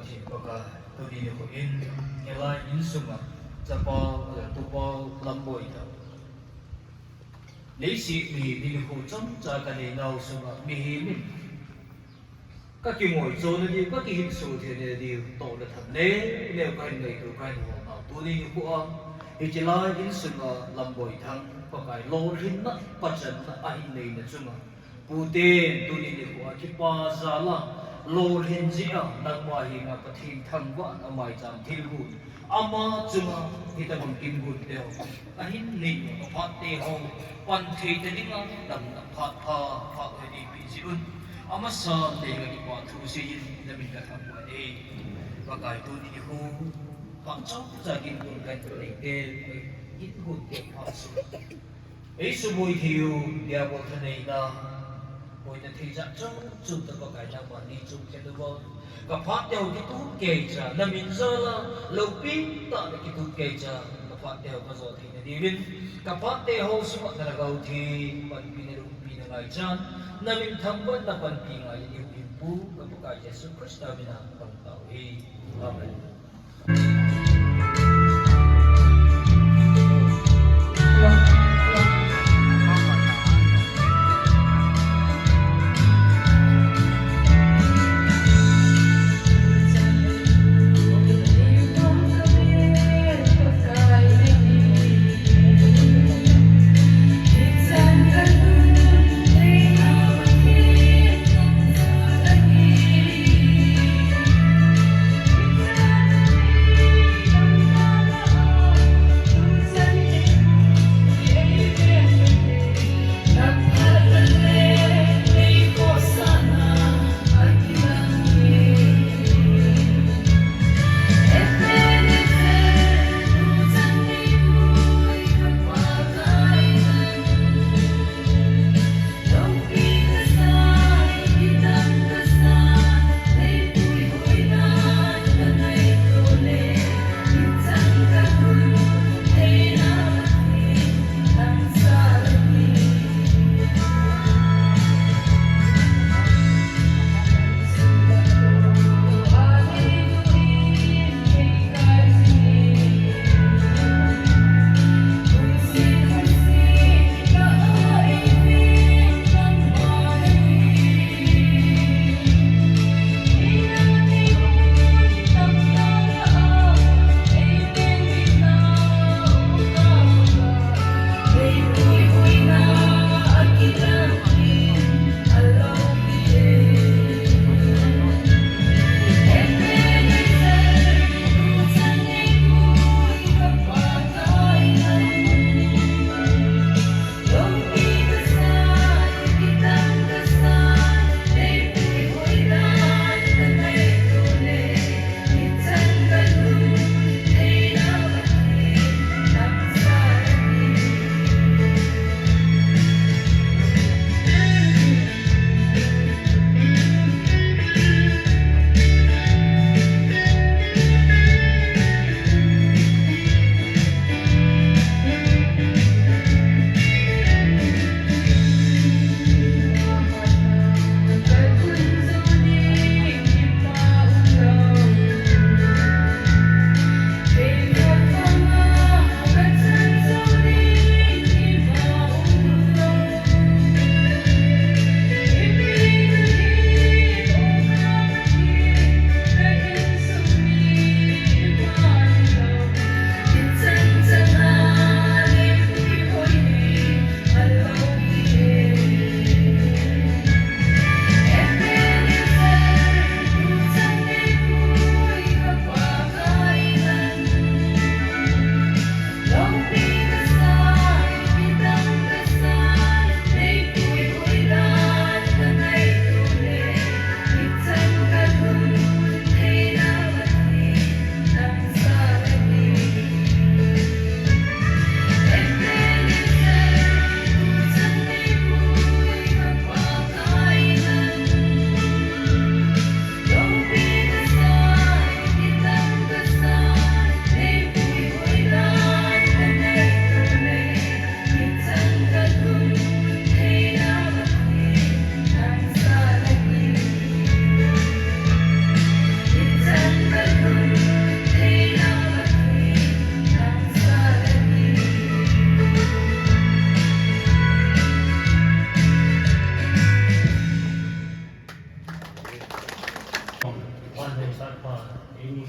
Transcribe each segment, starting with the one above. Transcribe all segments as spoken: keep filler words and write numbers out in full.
Pathen Pakai, tuni nikho in, hilai insunga, chapao, tupao, Lamboi Thang. Leiset mihem nikho chomcha kanei nau sunga, mihem in kakingoi chon nadiu, kakihinso thei nadiu, toh le than neo neo kahin ngaito, kahin hol nau. Tuni nikho a, hiche lai insunga Lamboi Thang, Pakai lolhinna, pachanna, ahin neina chunga. Pute, tuni nikho a kipa jal a, lolhin jeh a, nangma henga Pathen thangvahna maicham thilgon, ama chunga hitobang kingon teu ahin nei uva, kaphat teho pan thei ta dinga, damna phat pha, phat thei ding peh jeh un, amasan nei uva kipa thu seiyin, namin kathangvah e. Pakai, tuni nikho, phat chomcha kingon kahin nei teu, kingon teu phat chu eisuboi thei u, Diabol thaneina, boina thei jat chom chom toh Pakai nangman neichon khen uva. Kaphat teho kitup keicha, namin jal a, loupi tah a kitup keicha, kaphat teho kajo thei nadiuvin, kaphat teho sunga nalhagao theng panpina, lungpina ngaichan, namin thangvahna panpi ngai in, i huhhingpu, ka Pakai Jesu Christa mina kapang tauve. Amen.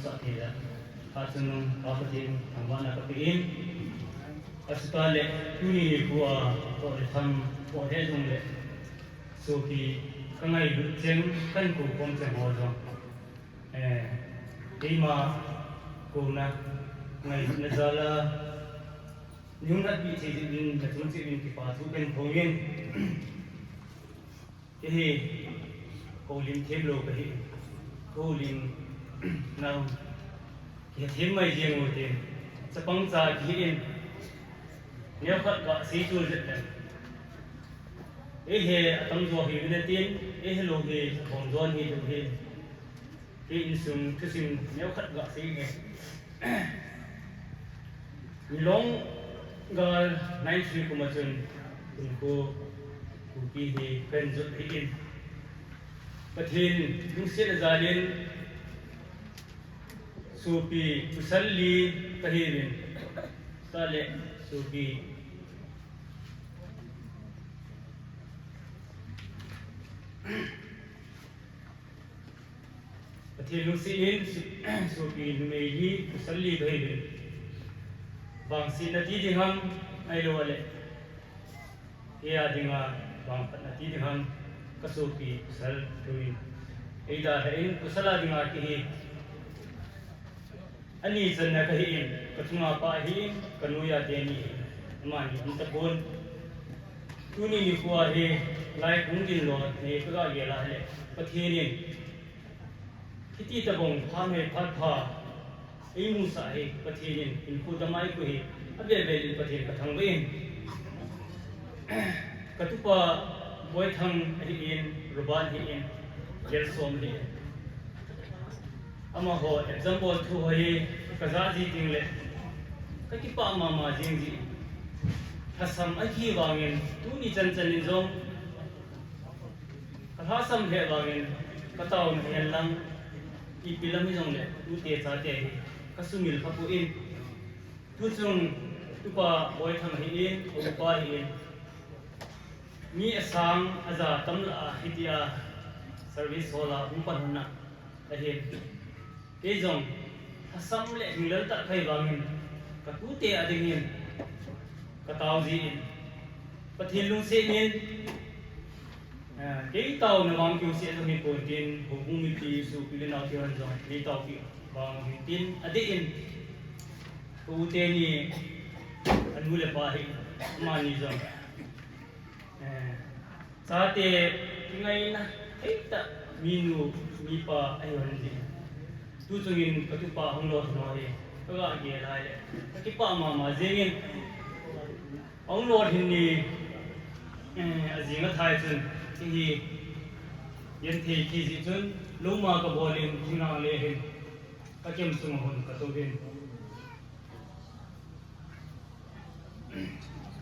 Sa thei le, a chungnung Pa Pathen thangvahna kape in, a sita le tuni nikho a, toh le tham, toh he jong le, sopi ka ngailut cheng, kan kou khom cheng ho jong. Eh, keima kouna, ngailutna jal a, nung hat bi thei jin, na chun chi in kipa thu kan phong in. Kei hi, houlim them lou kahi, houlim nau, kithem mai jeng u tin, chapang cha kihi in, neokhat kasei chul jep leng. Eihe atam jo hi vin atin, eihe lou hi, athom jo hi lou hi. Kei insung thusim neokhat kasei nge. Milong gal nine three kum a chun, kum ko, Kuki hi kan jot hi in. Pathen lungsetna jal in, sopi pasal li kahi in. Sale, sopi. Pathen lungset in, su-, sopi numei li, pasal li kahi in. Vangsetna ti ding ham, ahilou le. Kei a dinga, vangphatna ti ding ham, ka sopi pasal thu in. Eidalha in, pasal a dinga kihi. Ani channa kahi in, ka chunga pa ahi in, ka noiya teni ahi in, amani um tapon. Tuni nikho a hi, lai hung ding lou, nei ka ga gel a le, Pathen in. Hiti tabang phat hoi phat pha, eimusah hi, Pathen in, hinkho damai khu hi, avel vel in Pathen ka thangvah in. Ka tupa Boithang ahi in, Ruban ahi in, Gelsom ahi in. Amaho exam bol thu ho hi ka ja ji ding le ka kipah mama jing ji. Lhasam ahi vangin tuni chan chan in jong ka lhasam lheh vangin ka taona hihen lang ipi lam hi jong le tute chate hi ka sumil kha poi. Tuchung tupa Boithang ahi in, upa ahi in. Mi asang aja tam lah a hitia service hall a hung pan hon na ahi in. Kei jong lhasam le hinglel tah kahi vangin ka tute a dingin ka tao ji in. Pathen lungset in Eh, kei taona vang kiu seh jong hi pon tin, houbung mipi sopi le nao te hon jong, kei taopi vang hin tin, adeh in, ka u teni, anu le apa hi, amani jong. Eh, chate, kingaina, heitah, minu, mipa, ahi hon jin. Tuchungin ka tupa hung lolhin ho hi, ka ga gel lai le, ka kipah mama jingin, Ahung lolhin ni, eh, ajing athai chun, hihi, genthei kiji chun, loma kabol in, hinang le hin, ka kem chunga hon katou in.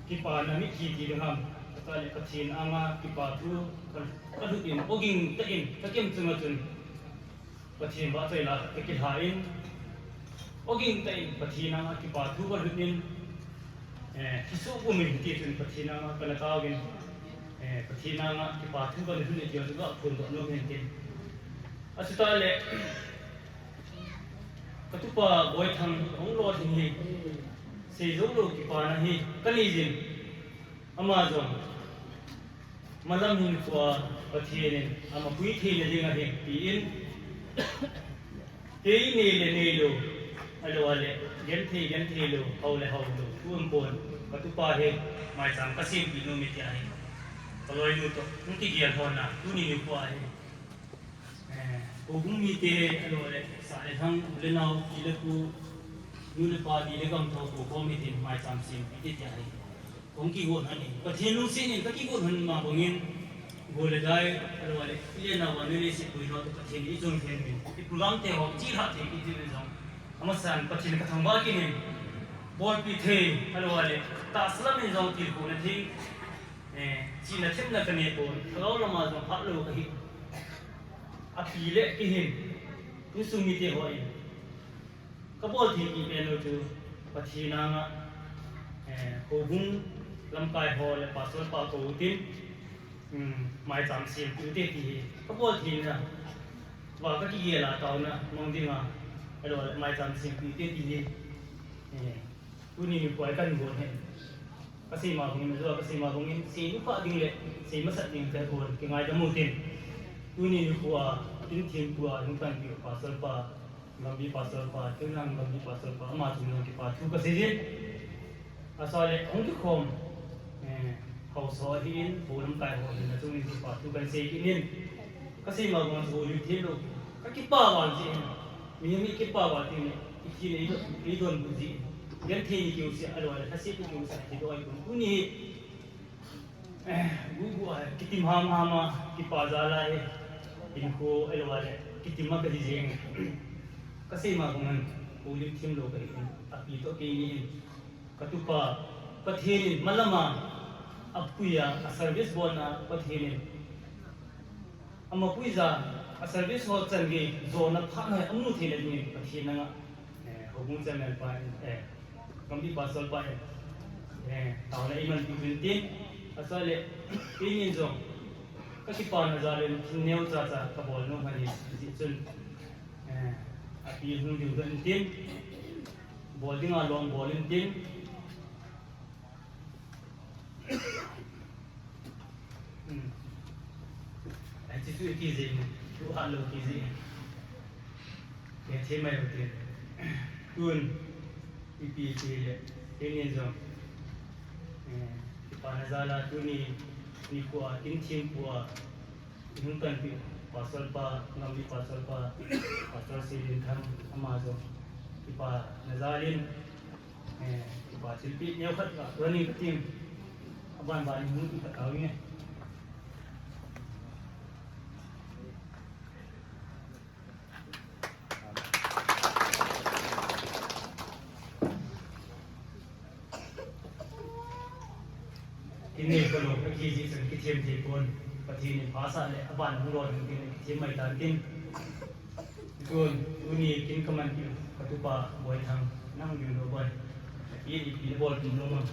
Kipana mithi ti ding ham, kata le Pathen anga kipa thu, ka, kalhut in, oging tah in, ka kem chunga chun. Pathen vahchoi lah a kakilha in, oging tah in Pathen anga kipa thu kalhut in, eh, kisuh pum in hiti chun Pathen anga kana tao in, eh, Pathen anga kipa thu kalhut in ti chu kaphondoh nom in tin. Achutah le, katupa Boithang hung lolhin hi, seijou lou kipana hi, kanei jin. Ama jong, malam hinkhoa Pathen in amapui theina ding ahi, tin, kei nei le neilou, alou le, genthei gentheilou, hao le haolou, thu umpon, katupa hi, maicham kasempeh nom e tia hi, kaloinu toh, hung kigel hon a, tuni nikho a hi. Eh, houbung mite, alou le, sah le lhang, u le nao, pi le pu, nu le pa, di le gam tho, kou khom hitin, maicham sempeh te tia hi. Kong kigot hon in, Pathen lungset in, ka kigot hon ma bangin, go le dai, alou le, i le nao, nu le si pui lo, Pathen i chun khen min, i program te ho, chi lha te, i ti le jong. Amasan, Pathen ka thangvah kit in, bolpi thei, alou le, tahsa lam in jong tilkhouna thei, eh, chihna thepna kanei pon, lhagao lama jong phalou kahi. Api le kei hin, insung mite ho in. Kabol thei kit pen u chu, Pathen anga, eh, houbung lamkai ho le pastor pa kou tin, um, maicham sempeh u te ti hi. Kabol theina, va kakigel a taona, mang dinga. Hello, maicham singpi te ti hi. Eh, tuni nikho a kan gon hi. Kasei ma bangin, jo kasei ma bangin, sei nukha ding le, sei masat ding te gon, kingaidam u tin. Tuni nikho a, kin thempu a, hung panpi u Pastor pa, Gambi Pastor pa, Tilnang Gambi Pastor pa, ama chunga kipa thu kasei jin. Asei le, hung kikhom, eh, haosa ho ahin, bou lamkai ho ahin, achungin kipa thu kan sei kit in. Kasei ma bang chu houlim themlou, kakipa val jin. Mihem i kipa val teng le, i thina i don, i donbut jin. Genthei ni kiusah, ahilou le, lhasetna kiusah, kidoi kun. Tuni hi, eh, gugu a, kitim hamham a, kipa jal a hi, hinkho, ahilou le, kitim a kahi jeng. Kasei ma bangin, houlim themlou kahin, api toh keini hin. Katupa, Pathen in malam a, apui a, a service bolna Pathen in. Amapuija, a service ho chan gei, jona phat ho, amu thei le ding in, Pathen nanga, eh, houbung chairman pa in, eh, Gambi Pastor pa in, eh, taona eimanpi uvin tin, asei le, keinin jong, kakipana jal in, thil neocha cha, kabol nom ahi, hijeh chun, eh, api hung diu doh in tin, bol dinga long bol in tin, Hmm. Ai, chu chu kiji, chu ha lo kiji. Ke the mai lo ke. Tun, ipi ti le, keinin jong. Eh, kipana jal a tuni, nikho a, kin thempu a, Hung panpi, Pastor pa, Gambi Pastor pa, Pastor Silinthang, ama jong, kipana jal in, eh, kipa thilpeh neokhat ka, running ka ting, aban ban in hung khat ka ui nge. Kinei kalo, akiji chan kithem thei pon, Pathen in phasah le, aban hung lou ding tin, kithem mai tan tin. Tun, tuni kin kamanpi, katupa, Boithang, nang diu lo boi. Ipi, ipi, bolpi nom am.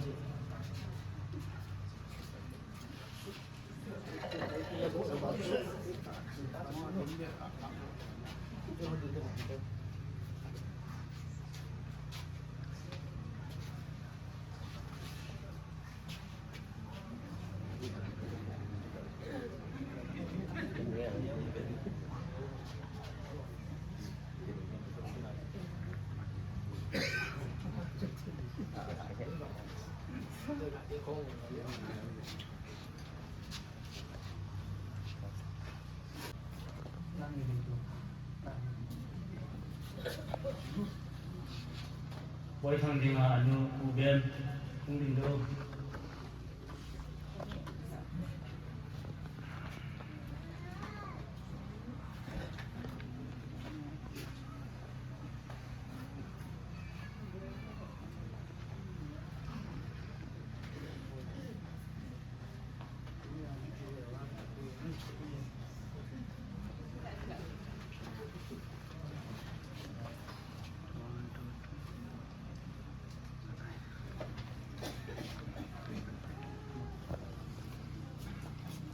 Boithang dinga anu Pu Ben, hung ding do.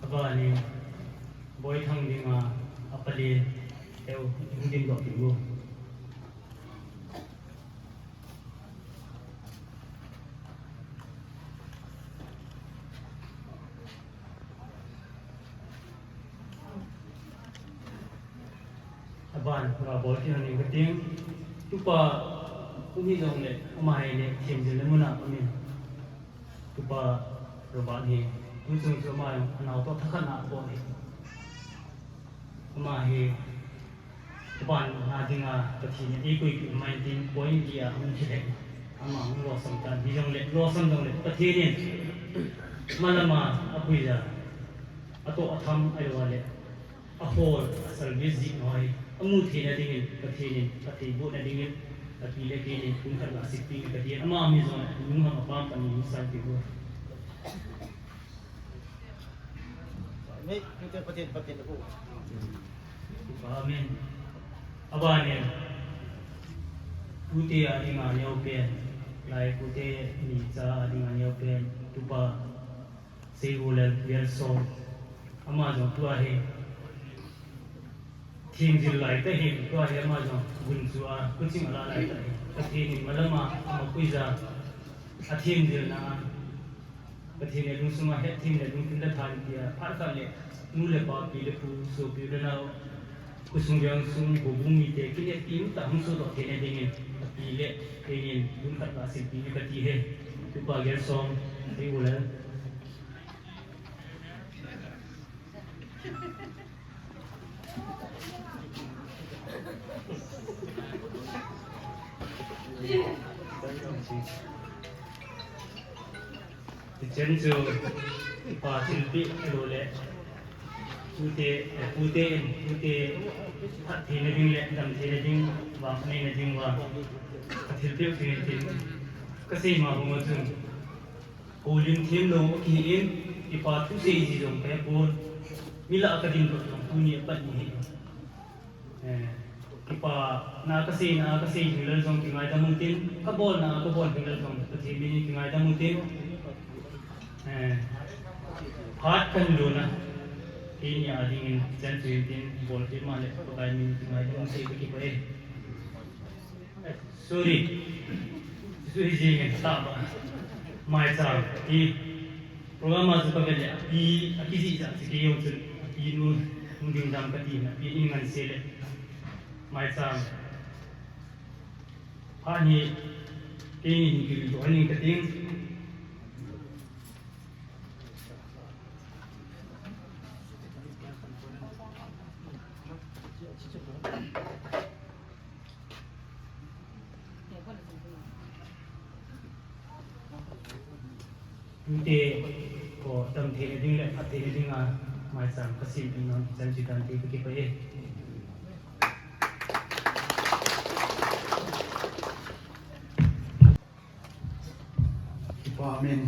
Abanin, Boithang dinga, apalen, eu, hung ding doh ding u. Aban, ga bol kit ning kating. Tupa, kum hi jongle, ama hi le, themjil le muna, amin. Tupa, Robert hi, tuchung chu ama, anao toh thakhat na bol hi. Ama hi, Tupan na dinga Pathen in eikoi pi mai tin point li a hung thile. Ama hung losam tan. Hijongle, losam jongle, Pathen in malama apuija, atoh atham ahilou le, ahol, a service jih noi, amu theina dingin, Pathen in, athei bohna dingin, api le keinin, kum khat la sik ding, Pathen, ama mi jongle, nung ham apam pan ni san ti bo. Amen. Amen. Abanin, pute a dinga neopen, lai pute ni cha a dinga neopen, tupa, Seiulel Bialsong, ama jong tua hi. Themjil lai tah hin, tua hi ama jong gun chu a, kuching ala lai tah hin. Pathen in malama, ama puija, athemjilna a, Pathen le lungsunga hetthem le lungthim le thanpi a, phat khat le, nu le pa, pi le pu, sopi le nao, khosung vengsung, houbung mite, kineppi umtah hung sodoh theina dingin, api le, keinin, gun khat la silpi ni kati e. Tupa Gelsom, Pi Ulal. Hichan chu pa thilpeh lou le, pute, eh, pute in, pute phattheina ding le damtheina ding, vang neina ding uva, thilpeh thei in tin, kasei ma bang a chun, Houlim themlou kihi in, kipa thusei ji jong kahe pon. Mi lah a kadin toh jong tuni apat ni ahi. Eh, kipana kasei na kasei jing lel jong kingaidam un tin, kabolna kabol jing lel jong Pathen min in kingaidam un tin. Eh, phat kahin lona, keini a dingin chan chu hin tin, bol thei ma le Pakai min in kingaidam un sei kakipah e. Sorry. Chu hi jing in tah ba. Maicham. Hi program a chu kavet le api, akijih jat chu kei jong chun api nu, nu ding dam kati na, api in ngan se le. Maicham. Phat hi keini hin kidoh ning kating. Tute, ko damtheina ding le phattheina dinga maicham kasem in non, chan chu dam te kakipah e. Kipa amen.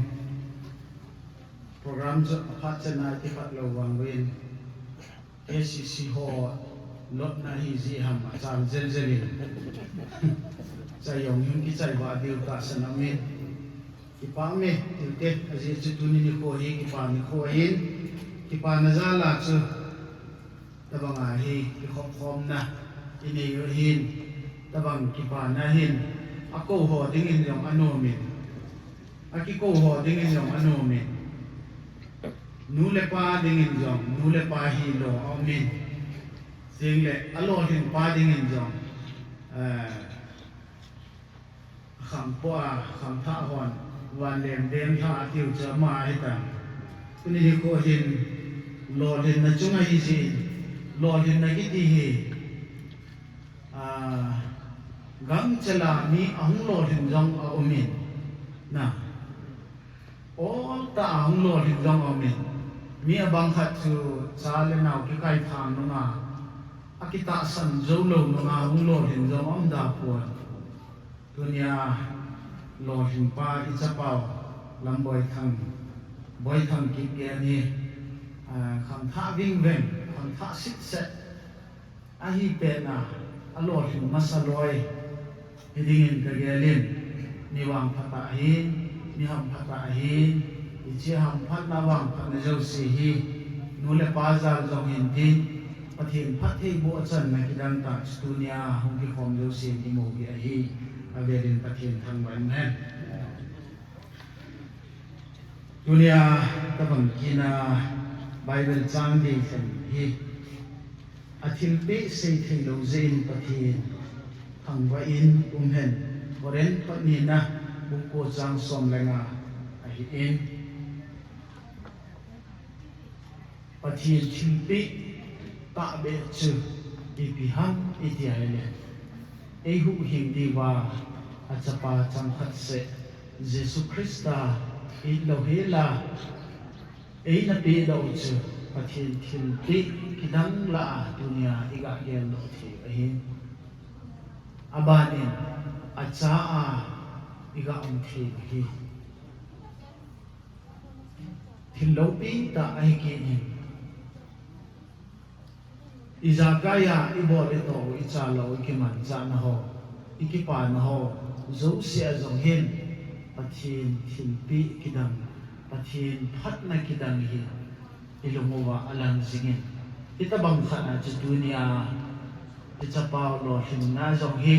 Program chu aphat chan a kipat lou vang uvin. A C C ho lotna hi ji ham achal jel jel in. Chai jong hung kichai vah diu tahsan aum in. Kipa amen, tute, ajeh chu tuni nikho hi kipa nikho ahin. Kipana jal a chu Tabang a hi kikhop khomna inei u ahin, tabang kipana hin, akou ho dingin jong anom in, akikou ho dingin jong anom in, nu le pa dingin jong, nu le pa hilou aum in, chule alolhin pa dingin jong, eh, Khangpua, khangthah hon, vanleng deng thah atiu chu ama ahitan. Tuni nikho hin, lolhinna chung ahi jin, lolhinna kiti hi, ah, gangchela mi ahung lolhin jong aum in, na. Ol tah a hung lolhin jong aum in, mi abang khat chu cha le nao kikai thang nunga, akitahsan jou lou nunga hung lolhin jong aum da pon. Tunia lolhin pa i chapau Lamboithang, Boithang Kipgen hi, ah, khangthah vingveng, khangthah sitset ahi pet na, alolhin masa loi hi dingin kagel in, mi vangphat ahin, mi hamphat ahin, hiche hamphatna vangphatna jouse hi, nu le pa jal jong hin tin, Pathen phattheiboh channa kidang tah chu tunia hung kikhom jousen imu hi ahi, avel in Pathen thangvah in umhen. Tunia tabang kit a Bible chang dei lhen hi, athilpeh seithei lou jeh in Pathen thangvah in umhen, Korinth panina bung ko chang som le nga ahin. Pathen thilpeh tahbeh chu ipi ham iti ahile, eihuhhing diuva achapa changkhat seh Jesu Christa itlou hela eina pehdoh u chu Pathen thilpeh kidang lah a tunia iga geldoh thei u ahi. Abanin acha a iga um thei u ahi. Thil loupi tah ahi kit in. Ijakai a ibol itoh u, ichalou, ikimanchahna ho, ikipana ho jouse a jong hin Pathen thilpeh kidang, Pathen phatna kidang hi ilung uva alang jingin. Hitabang khat a chu tunia Kichapau lolhinna jong hi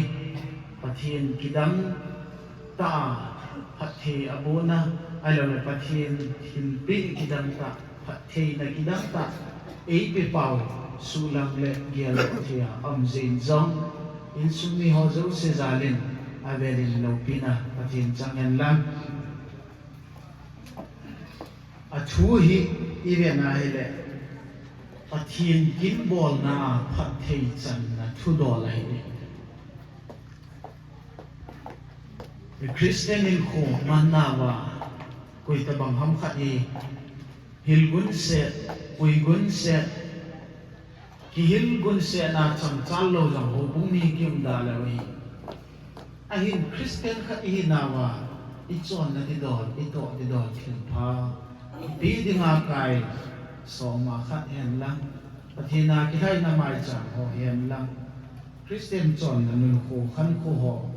Pathen kidang tah a phatthei abohna, ahilouleh Pathen thilpeh kidang tah, phattheina kidang tah eipeh pau suhlang le geldoh thei a um jeh in jong, insung mi ho jouse jal in avel in loupina Pathen chang hen lang. Athu hi ivet na hileh, Pathen kin bolna a phatthei channa thudol ahi. Christian hinkho manna uva, koi tabang ham khat hi hil gunset, pui gunset, kihil gunsetna changchal lou jong houbung mi kium da lou hi. Ahin Christian khat ihi nauva, ichonna didol, itoh didol thilpha, ipi dinga kai soma khat hen lang, Pathen a kilhaina maicham ho hen lang, Christian chonna nunkho khankho ho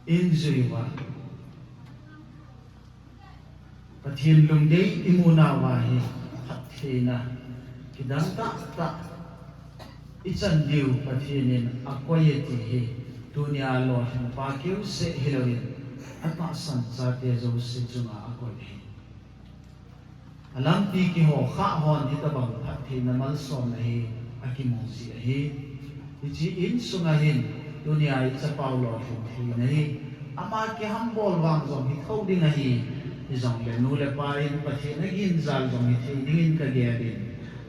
in jui uva, Pathen lungdei imu nauva hi phattheina kidang tah tah ichan diu Pathen in akoi e ti hi, tunia lolhinpa keu seh hilouvin, atahsan chate jouse chunga akoi ahi. Alampi kiho khah hon hitabang phattheina malsomna hi akimu ji ahi. Hiche insunga hin tunia ichapau lolhin theina hi ama kihambol vang jong hi thou ding ahi. Hijongle nu le pa in Pathen agin jal jong hi thei dingin kagel in,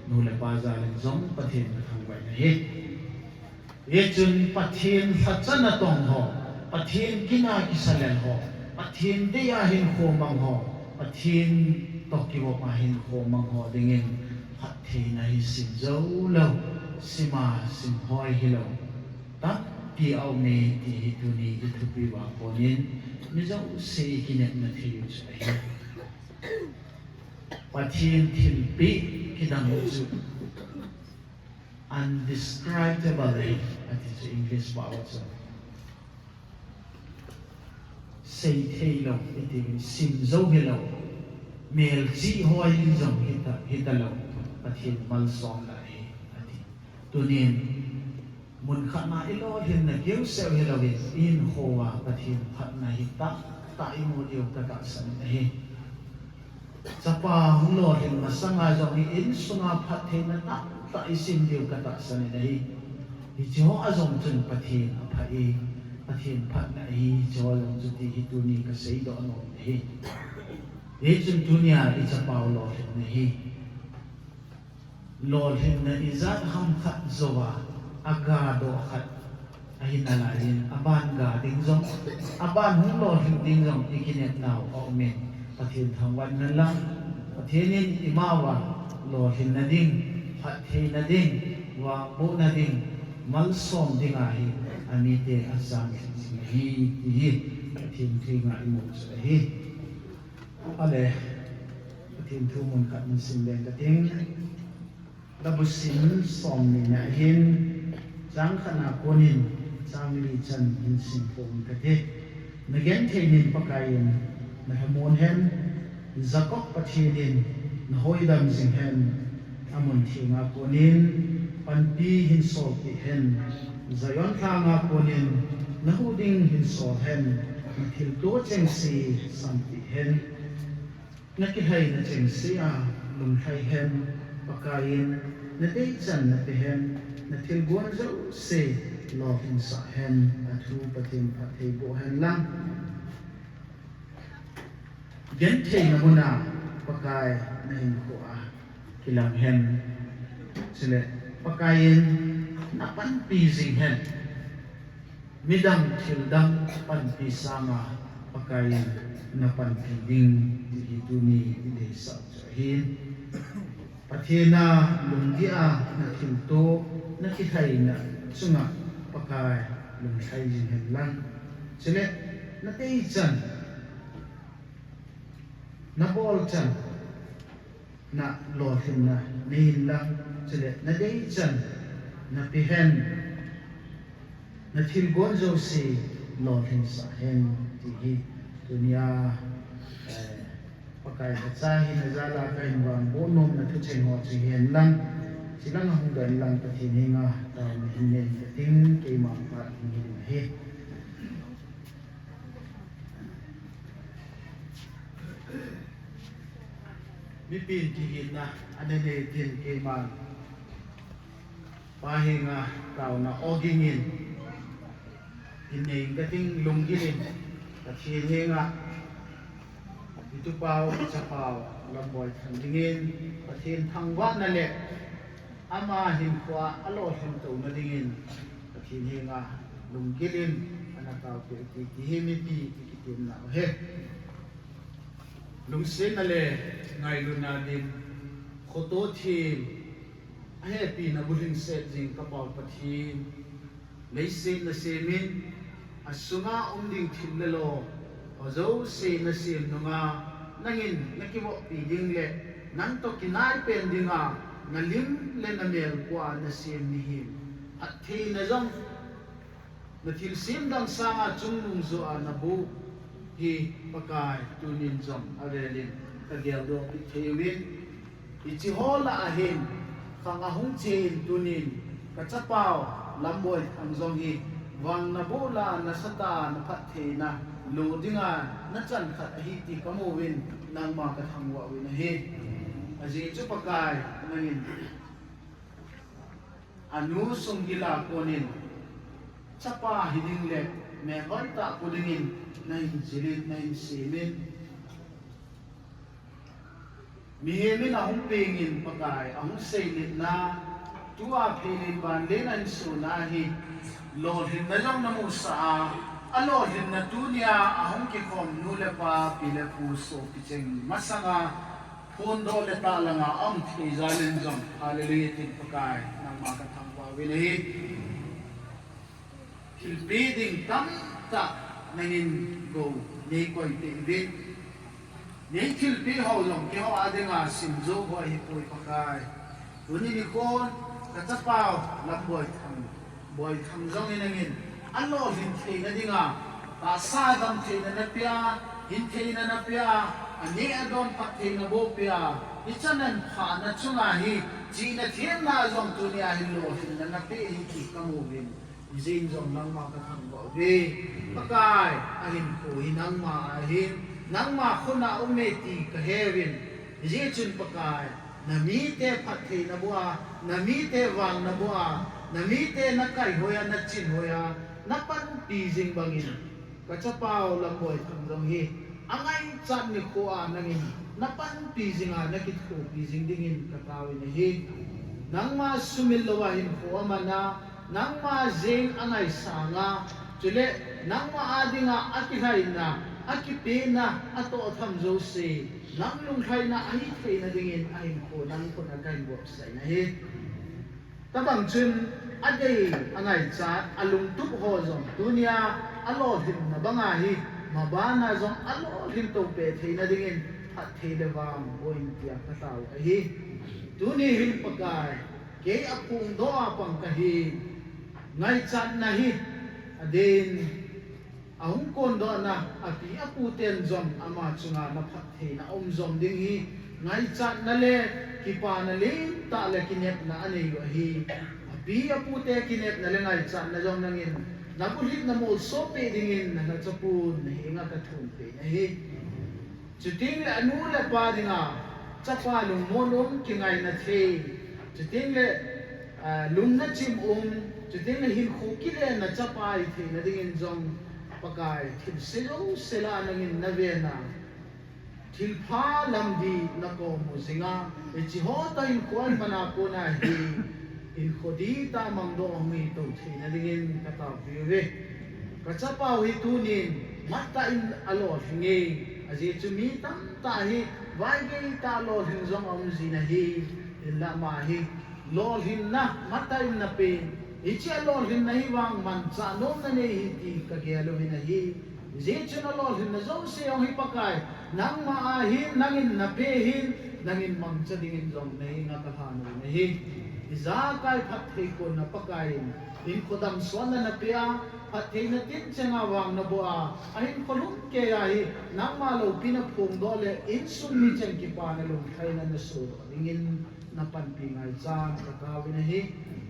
nu le pa jal in jong Pathen kathangvah in ahi. Hichun Pathen lhacha natong ho, Pathen kin a kisalel ho, Pathen dei a hinkho mang ho, Pathen toh kivop a hinkho mang ho dingin phattheina hi sim jou lou, sim a sim hoi hilou tampi aum e ti hi tuni ithupi uva konin mi jouse ikinepna thei u chu ahi. Pathen thilpeh kidang u chu undescribable ahi, ati chu English pao chu. Seithei lou, iti sim jou hilou, melchih hoi jong hita, hita lou, Pathen malsomna ahi, ati. Tunin, mun khat na ilolhinna keu seh u hilouvin, ihinkho uva Pathen phatna hi tah tah imu diu katahsan in ahi. Chapa hung lolhin masanga jong hi insunga phattheina tah tah isim diu katahsan in ahi. Hiche ho a jong chun Pathen apha e, Pathen phatna ahi, hiche ho jong chu ti hi tuni kaseidoh nom in ahi. Hichun tunia ichapau lolhinna hi lolhinna ijat ham khat jouva, agadoh khat ahi nalaiyin, aban ga ding jong, aban hung lolhing ding jong ikinepnau aum in, Pathen thangvah in lang, Pathen in imauva lolhinna ding, phattheina ding, vangbohna ding, malsom dinga hi amite ajanlhing jing ahi, ti hi Pathen thu nga imu chu ahi. Ale, Pathen thu mun khat in sim leng kating. Labusim somni na hin, chang khat na konin, chang li chan hin sim pong kate. Nagenthei nin Pakai in nalhamon hen, Jacob Pathen in nahoidam jing hen, amun thenga konin panpi hin solpeh hen, Zion lhanga konin nahuh ding hin sol hen, nathilto chengse sampeh hen. Nakilhaina chengse a lunglhai hen, Pakai in nadeichan napeh hen, nathilgon jouse lolhinsah hen, athu Pathen phatthei boh hen lang. Gentheina muna Pakai nahinkho a kilang hen. Chule Pakai in napanpi jing hen. Midang thildang panpi sanga Pakai in napanpi ding ti hi tuni ideisah chu ahi. Pathen a lunggil a nathilto, nakilhaina chunga Pakai lunglhai jing hen lang. Chule nadeichan, nabolchan, na lolhinna nei in lang, chule nadeichan napeh hen, nathilgon jouse lolhinsah hen ti hi tunia, eh, Pakai kacha hina jal a kahin vangboh nomna thucheng ho chu hihen lang. Chilang a hung dan lang Pathen henga taona hin nei kating, keima phat hin nei ahi. Mipin kihinna ana nei tin keima Pa henga taona ogin in, hin nei kating lunggil in, Pathen henga itupau, ichapau, Lamboi Thang dingin, Pathen thangvahna le ama hinkhoa alolhin touna dingin, Pathen henga lunggil in ana taopeh u hite ti hi mipi kitemna ahi. Lungsetna le ngailutna din, khoto thim, ahepina bulhingset jing ka Pau Pathen, leiset nasemin, asunga um ding thil le lo, ajouse nasem nunga, nangin nakivoppi ding le, nang toh kinai pen dinga, nalim le namel pua nasem mihem, phattheina jong, nathilsem dang sanga chungnung joh a naboh hi Pakai, tunin jong avelin kageldoh kit thei uvin, hiche ho lah a hin khang ahung che in tunin kachapau Lamboi Thang jong hi vang naboh lah a nasatah a naphattheina lo dinga nachan khat ahi ti kamu uvin nangma kathangvah uvin ahi. Ajeh chu Pakai, nangin anu Sunggil a konin chapa hiding le melhoi tah pu dingin nahin jilin, nahin semin, mihem in ahung pengin Pakai, ahung seilitna, tua phelin vanlena insung a hi lolhinna jong namusah a, alolhinna tunia ahung kikhom nu le pa, pi le pu, sopi cheng masanga phondoh le tahlanga aum thei jalin jong, Hallelujah tin Pakai, nangma kathangvah uvin ahi. Thilpeh ding tamtah nangin gou neikoi peh uvin, neithilpeh ho jong keiho a dinga simjoh ho ahipoi Pakai. Tuni nikhon kachapau Lamboi Thang, Boi Thang jong in nangin alolhin theina dinga tahsa damtheina napea, hintheina napea, aneh adon phattheina boh pea, hichan an phana chunga hi chihna themna jong tunia hin lolhinna napeh ahi ti kamu uvin, hijeh in jong nangma kathangvah uve. Pakai, ahinkho hi nangma ahin, nangma khutna um e ti kahe uvin, hijeh chun Pakai, namite phattheina boh a, namite vang naboh a, namite nakaihoi a, nachin hoi a, napanpi jing bangin, kachapau Lamboi Thang jong hi angaichat nikho a nangin napanpi jinga nakithopi jing dingin kataovin ahi. Nangma sumil louva hinkho amana, nangma jeng angaisanga, chule nangma a dinga akilhaina, akipehna, atohtham jouse, nang lunglhaina ahitheina dingin ahinkho nang khutna kahin vopsah in ahi. Tabang chun adei, angaichat, alungtup ho jong tunia alolhinna banga hi mabana jong alolhin toupeh theina dingin phatthei le vang boh in tia katao ahi. Tuni hin Pakai, kei aphongdoh a pang kahi, ngaichatna hi adeiin ahung kondohna api aputen jong ama chunga naphattheina aum jom ding hi, ngaichatna le kipana lentah le kinepna anei u ahi. Api apute kinepna le ngaichatna jong nangin nabulhit namolso peh dingin nalhachapun nahenga kathum peh in ahi. Chuteng le anu le apa dinga chapa lungmon um, kingaina thei, chuteng le, ah, lungna chim um, chuteng le hinkho kilenna chapa ahitheina dingin jong Pakai, thilse jouse lah a nangin navena, thilpha lamdih nakomu jinga, hiche ho toh hinkho ahin mana kona hi hinkho dihtah mangdoh ahung hitou theina dingin kataopeh uve. Kachapau hi tunin matah in alolhing e, ajeh chu mi tamtah hi vaigeitah a lolhing jong aum jin ahi, hinla ama hi lolhinna matah in napen, hiche alolhinna hi vang manchah nomna nei ahi ti kagel uvin ahi. Hijeh chun alolhinna jouse jong hi Pakai, nangma ahin, nangin napeh ahin, nangin mangcha dingin jong nahenga kalhan uvin ahi. Ijakai phatthei konna Pakai in, hinkho damsotna napea, phattheina tinchenga vang naboh a, ahinkho lhumkeiya hi nangma loupina phongdoh le insung micheng kipana lunglhaina nasodoh dingin Na panpi ngaichan ka taovin ahi.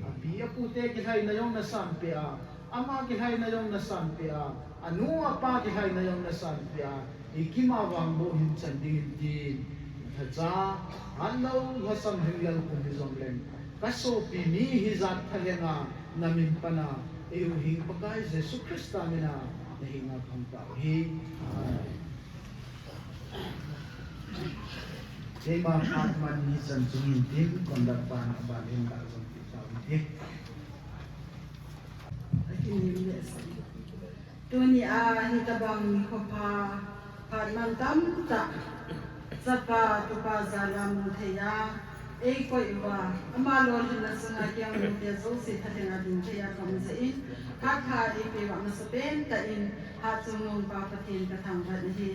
Api apu te kilhaina jong na sanpeh a, ama kilhaina jong na sanpeh a, anu apa kilhaina jong na sanpeh a, i kima vangboh hin chan dingin tin, lhacha, anou lhasam hinlel kum hijongleng, ka sopi mi hijat thalhenga na min pana, eihuhhing Pakai Jesu Christa mina, na henga kahung tao ahi. Amen. Keima phat man hichan chung hin tin, conductor pan aban hin lah jong ti tao hite. Tuni a hitabang nikho pha, phat man tamtah, chapa tupa jal a mu thei a, eikoi uva, ama lolhinna chunga keiho nute jouse thalhenga ding thei a kaum jeh in, phat pha eipeh uva masapen tah in, Hatchungnung Pa Pathen kathangvah in ahi.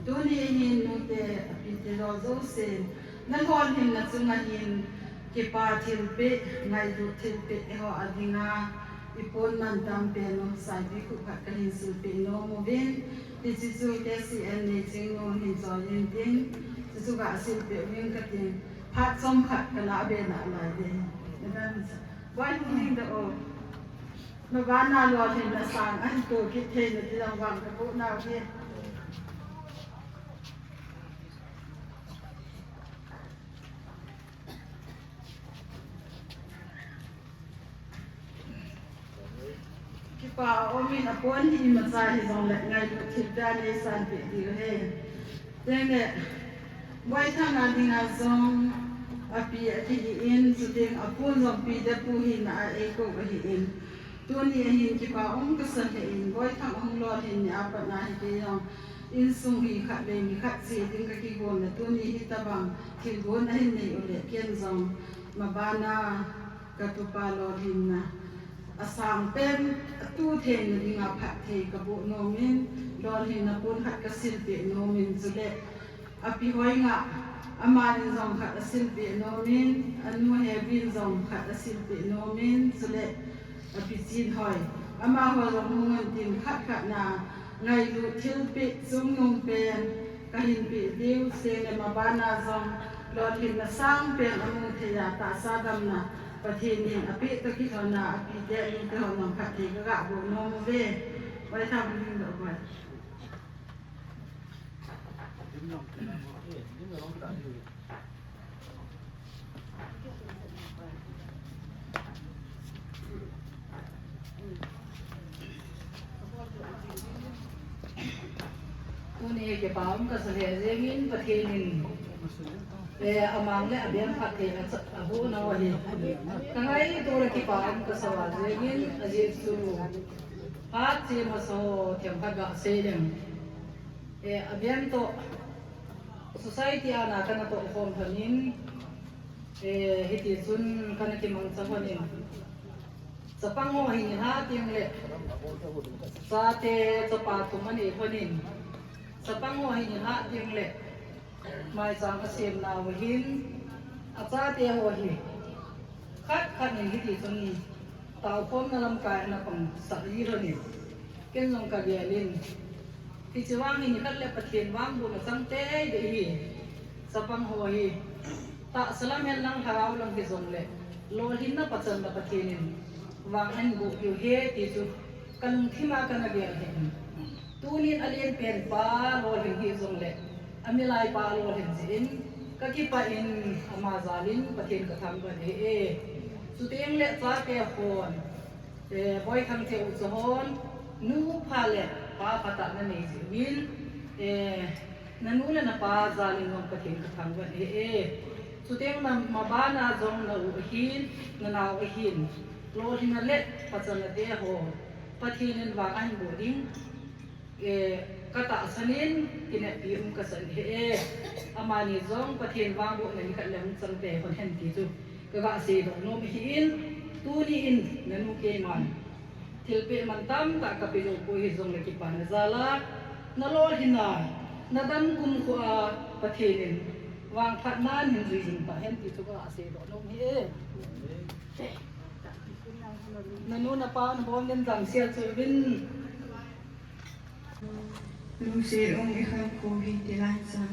Tuni hin nute, api te lol jouse, na lolhinna chunga hin, kipa thilpeh, ngailut thilpeh, eiho a dinga, ipon man tam pen u, saipi khuh khat kahin silpeh nom uvin, hiche chu K C N Neichingnu hin choi in tin, chuchu ga silpeh uvin katin, phat chomkhat kalah be nalai ding. Boi hung ding da o. Mabana lolhinna sang ahin to kit theina ding vang kaboh nau ahi. Kipa aum in apon hi imacha hijongle ngailut thilpeh a neisanpeh diu ahi. Tengle, Boithang a dinga jong api akihi in, chuteng apun jong pi le pu hina a eikou ahi in. Tuni ahin kipa um kasa lheh in, Boithang ahung lolhin ni a pat na hi kei jong insung hi khat le ni khat che ding kakigonna tuni hitabang thilgon ahin nei ule ken jong mabana katupa lolhinna asang pen atu theina dinga phatthei kaboh nom in, lolhinna pon khat kasilpeh nom in, chule api Hoinga, amani jong khat asilpeh nom in, anu Hebin jong khat asilpeh nom in, chule api Chinhoi, amaho jong hung un tin khat khat na ngailut thilpeh chungnung pen kahin peh diu, chule mabana jong lolhinna sang pen amu thei a tahsa damna Pathen in apeh toh kilhon a api te anu te ho jong phatthei kaga boh nom uve. Boithang hung ding doh boi. Tuni kipa um kasa lheh jeng in Pathen in, eh, amang le abeng phatthei a, aboh nau ahi. Kangaito le kipa um kasa jeng in, ajeh chu phat che masa ho themkhat gasei leng. Eh, abeng toh society a na kana toh khom lhon in, eh, hiti chun kana kimangcha lhon in. Chapang ho hi nilhah teng le, chate chapa thum anei lhon in, chapang ho hi nilhah teng le, maicham asem nau ahin, achate ho hi khat khat in hiti chun taokhomna lamkai ana pang sah ji lhon in, ken jong kagel in, hiche vang hi nikhat le Pathen vangbohna chang teitei hi, chapang ho hi, tahsa lam hen lang lhagao lam hijongle, lolhinna pachatna Pathen in vang ahin boh piu ahi ti chu kalungthim a kana gel ahi. Tunin alen pen pa lolhin hijongle, amilai pa lolhin jeh in, kakipah in ama jal in Pathen kathangvah in ahi e. Chuteng le chate hon, eh, Boithang cheh u chahon, nu pha le pa phatah nanei jeh uvin, eh, nanu le napa jal in jong Pathen kathangvah in ahi e. Chuteng ma, mabana jong na u ahin, nanao ahin, lolhinna le pachatna te ho, Pathen in vang ahin boh ding, eh, katahsan in, kineppi um kasan ahi e. Amani jong Pathen vangbohna nikhat le hung chang tei lhon hen ti chu kaga seidoh nom ahin, tuni in nanu keiman thilpeh man tamtah kapeh jou poi hijongle kipana jal a, nalolhinna, nadam kumkho a Pathen in vangphatnan hin jui jing tahen ti chu kaga seidoh nom ahi e. Nanu napa nabon den damsel chu uvin. Lungset um ikhat ko hi tilai chan.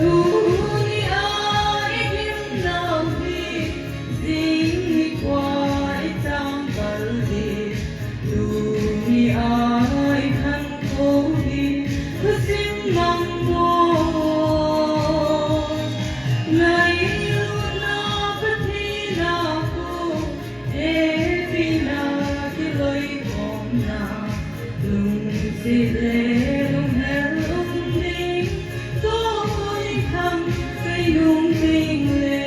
Tuni a i gimnau hi, jing nikho i chang kal ding. Tuni a i khantou hi, thusim mang mo. Ngailutna Pathen a ko, hepina kiloikhomna. Lungset le lunghel um ding, tuni khang sei nung ding le.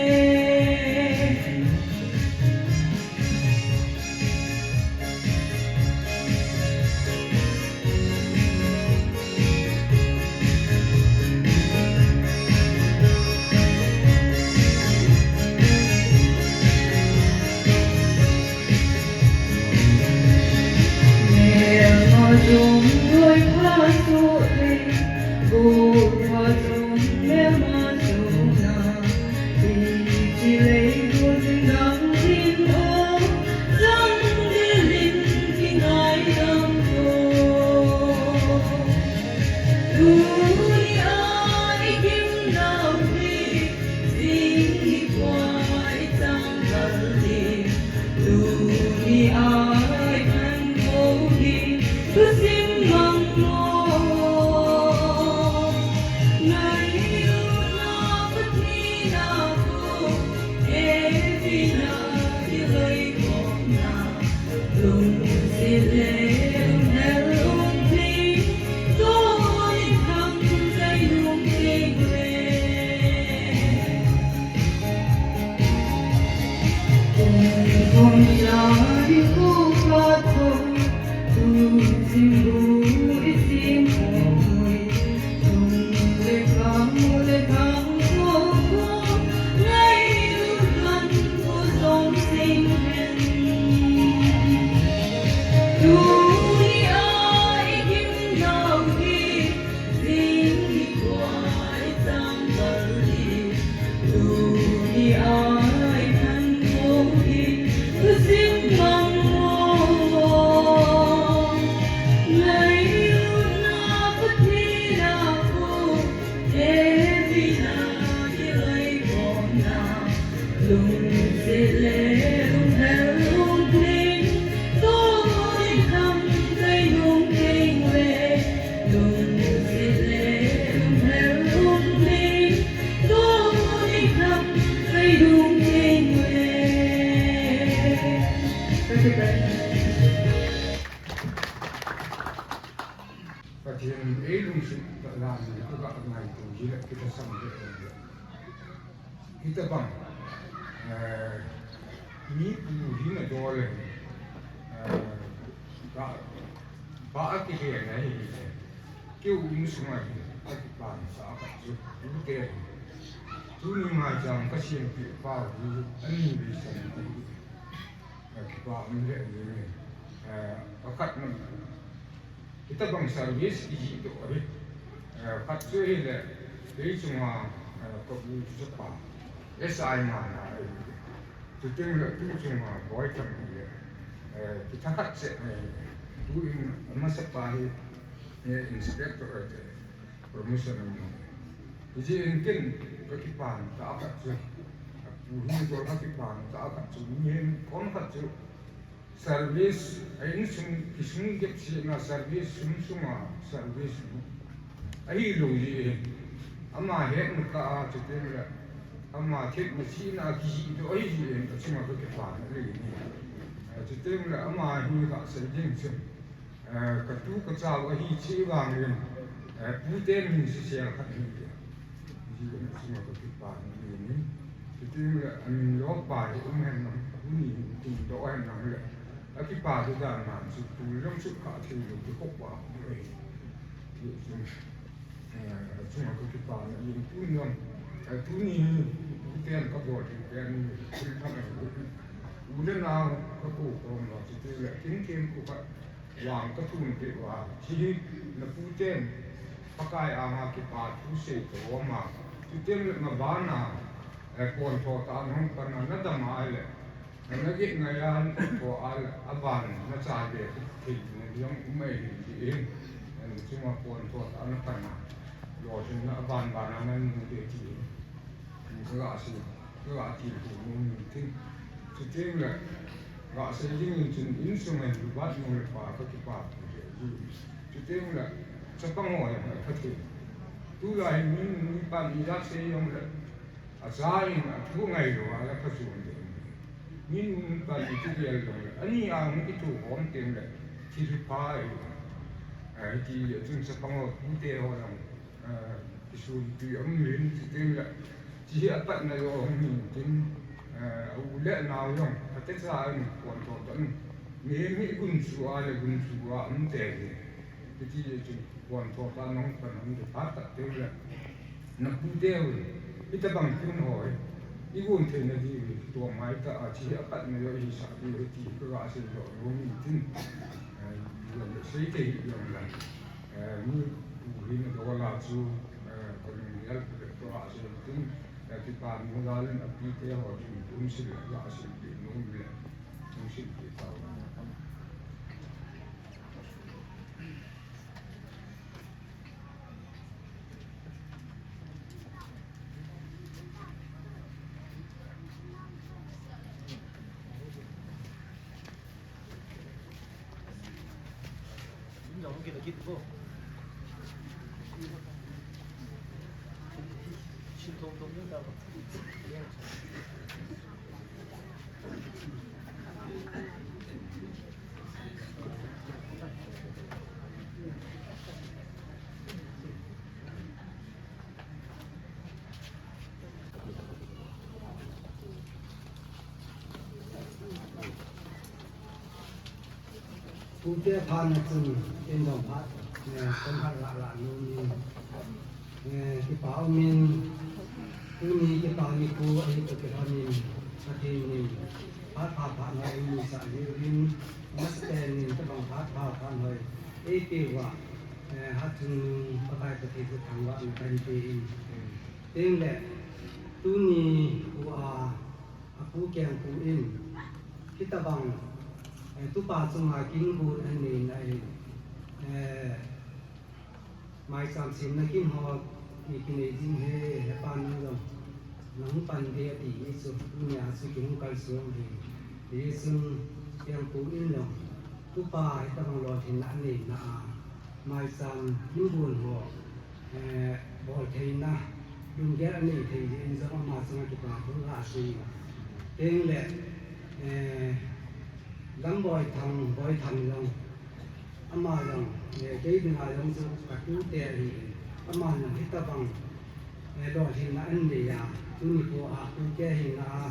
Tuni a i gimnau hi, jing nikho i chang kal ding. Tuni a i khantou hi, thusim mang mo. Ngailutna Pathen a ko, hepina kiloikhomna. Lungset le lunghel um ding, tuni khang sei nung ding le. Kum kum cha di ko ka ko, tu sim bu i sim ko mui, tum le ka mu le ka ko ko, ngailut kan ko som sing hen. Tuni a i gimnau hi, jing nikho i chang kal ding. Tuni a i khantou hi, thusim mang mo. Ngailutna Pathen a ko, hepina kiloikhomna. Lungset le lunghel um ding, tuni khang sei nung ding le. Lungset le lunghel um ding, tuni khang sei nung ding le. Ka kipah. Pathen ei lungset tah dan, ka ngaito ji le, kita sam le. Hitabang, eh, mi pu hina dol le, eh, ka, ba a kile na hi, keu insunga hi, a kipan sa a ka chu, u te hi. Tuni ngai jam ka siam pi pa hi, ani bi san hi. Eh, kipa um le ni, eh, pakhat na. Hitabang service iji to ahi. Eh, khat chu hile, kei chunga, eh, ka bu chu pa. S I man a, eh, tu ting le tu chunga boy tam le. Eh, kita khat se, eh, tu in masa pa hi, eh, inspector te. Promotion a mo. Hijeh in ken ka kipan tah khat chu. Pu hin ko ka kipan tah khat chu. Ni hin kon khat chu. Service, a insung, kisung gep si na service, sum sunga service mo. Ahilou jeh in. Ama hetna tah a chu teng le. Ama hetna si na kiji to ahi jeh in. Ka chunga ka kipan le ni. Chu teng le ama hi ka sei ding chu. Eh, ka tu ka chau ahi cheh vangin, eh, pute min sisel khat hi. Ji in a sunga ka kipa ni ni. Chuteng le a min lo pa hi um hen lang, a bu ni hin tung do hen lang le. A kipa hi dan nan chu tu jong chu ka thei lo ki kop pa. Ji chu. Eh, a chunga ka kipa na in tun jong, eh, tuni hi, u ten ka bol hi, ten hi, thil thang hi, u le nau ka ko kom lo, chuteng le, kin kin ko ka, vang ka tun te va, chi hi, na pu ten, Pakai anga kipa thu sei to ma, chuteng le, na vana, eh, pon tho ta nong pa na, na dam a le, na, na geh ngai a, ko a, a ban, na cha ve, thei, na jong um mai hi, ti in, na chunga pon tho ta na pan na. Lolhinna aban ban a namu te ti. Ka ga sei, ka ga tilkhou nom in tin. Chuteng le, ga sei ding in chun insung a lubat nu le pa ka kipa pu le. Chuteng le, chapang ho jong le pha thei. Tulai hi mi, mi pa mi jat sei jong le, acha in athu ngailou a le pha chu um ding. Mi nu mi pa ti ti gel jong le, ani a hung kithukhom teng le, thil hi pha ahi. Hiti chun chapang ho, pute ho jong Eh, kisunpi um in, chuteng le, hiche hi apatna jong hung hin tin, eh, u le nao jong, phatecha in, pon tho tan, mihem hi gunchu a le gunchu a um te hi. Hiti chun, pon tho tan hung pan hung de phat tah teng le, na pu te u, hitabang thil ho hi, i gon theina ding hi, tua mai ta a, hiche hi apatna jong hi sa pi hi ti, ka ga sei jong hung hin tin, eh, jong le sei te hi jong le. Eh, mi pu hin a dol a chu, eh, ka lunggel bep toh a sei tin, eh, kipa mu jal in a pite ho chun kum sil le a sil pi nom le, kum sil pi tau. Pute phat na chun, in dong phat, eh, kon phat la la nu ni, eh, kipa um in, tuni kipa ni pu ahi toh kilhon in, Pathen in, phat pha phat na in ni sa ni in, master in tabang phat pha phat hoi, ei pe wa, eh, hat chung Pakai Pathen chu thangvah na kan pe in. Tin le, tuni pu a, a pu keng pu in, hitabang, eh, tupa chunga kin gun an nei na in, eh, maicham semna kin ho, mi kinei ding he, he pa nang jong, nang pan de ati, hi chu, tuni a chu kin kalsong hi, hi chun keng pu in jong, tupa hitabang lolhinna an nei na a, maicham kin gun ho, eh, bol theina, lunggel anei thei jeh in jong ama chunga kipa thu kasei. Tin le, eh, Lamboi Thang, Boi Thang jong, ama jong, eh, kei dinga jong chu ka tute ahi in, ama jong hitabang, eh, lolhinna an nei a, tuni pu a, tute hina a,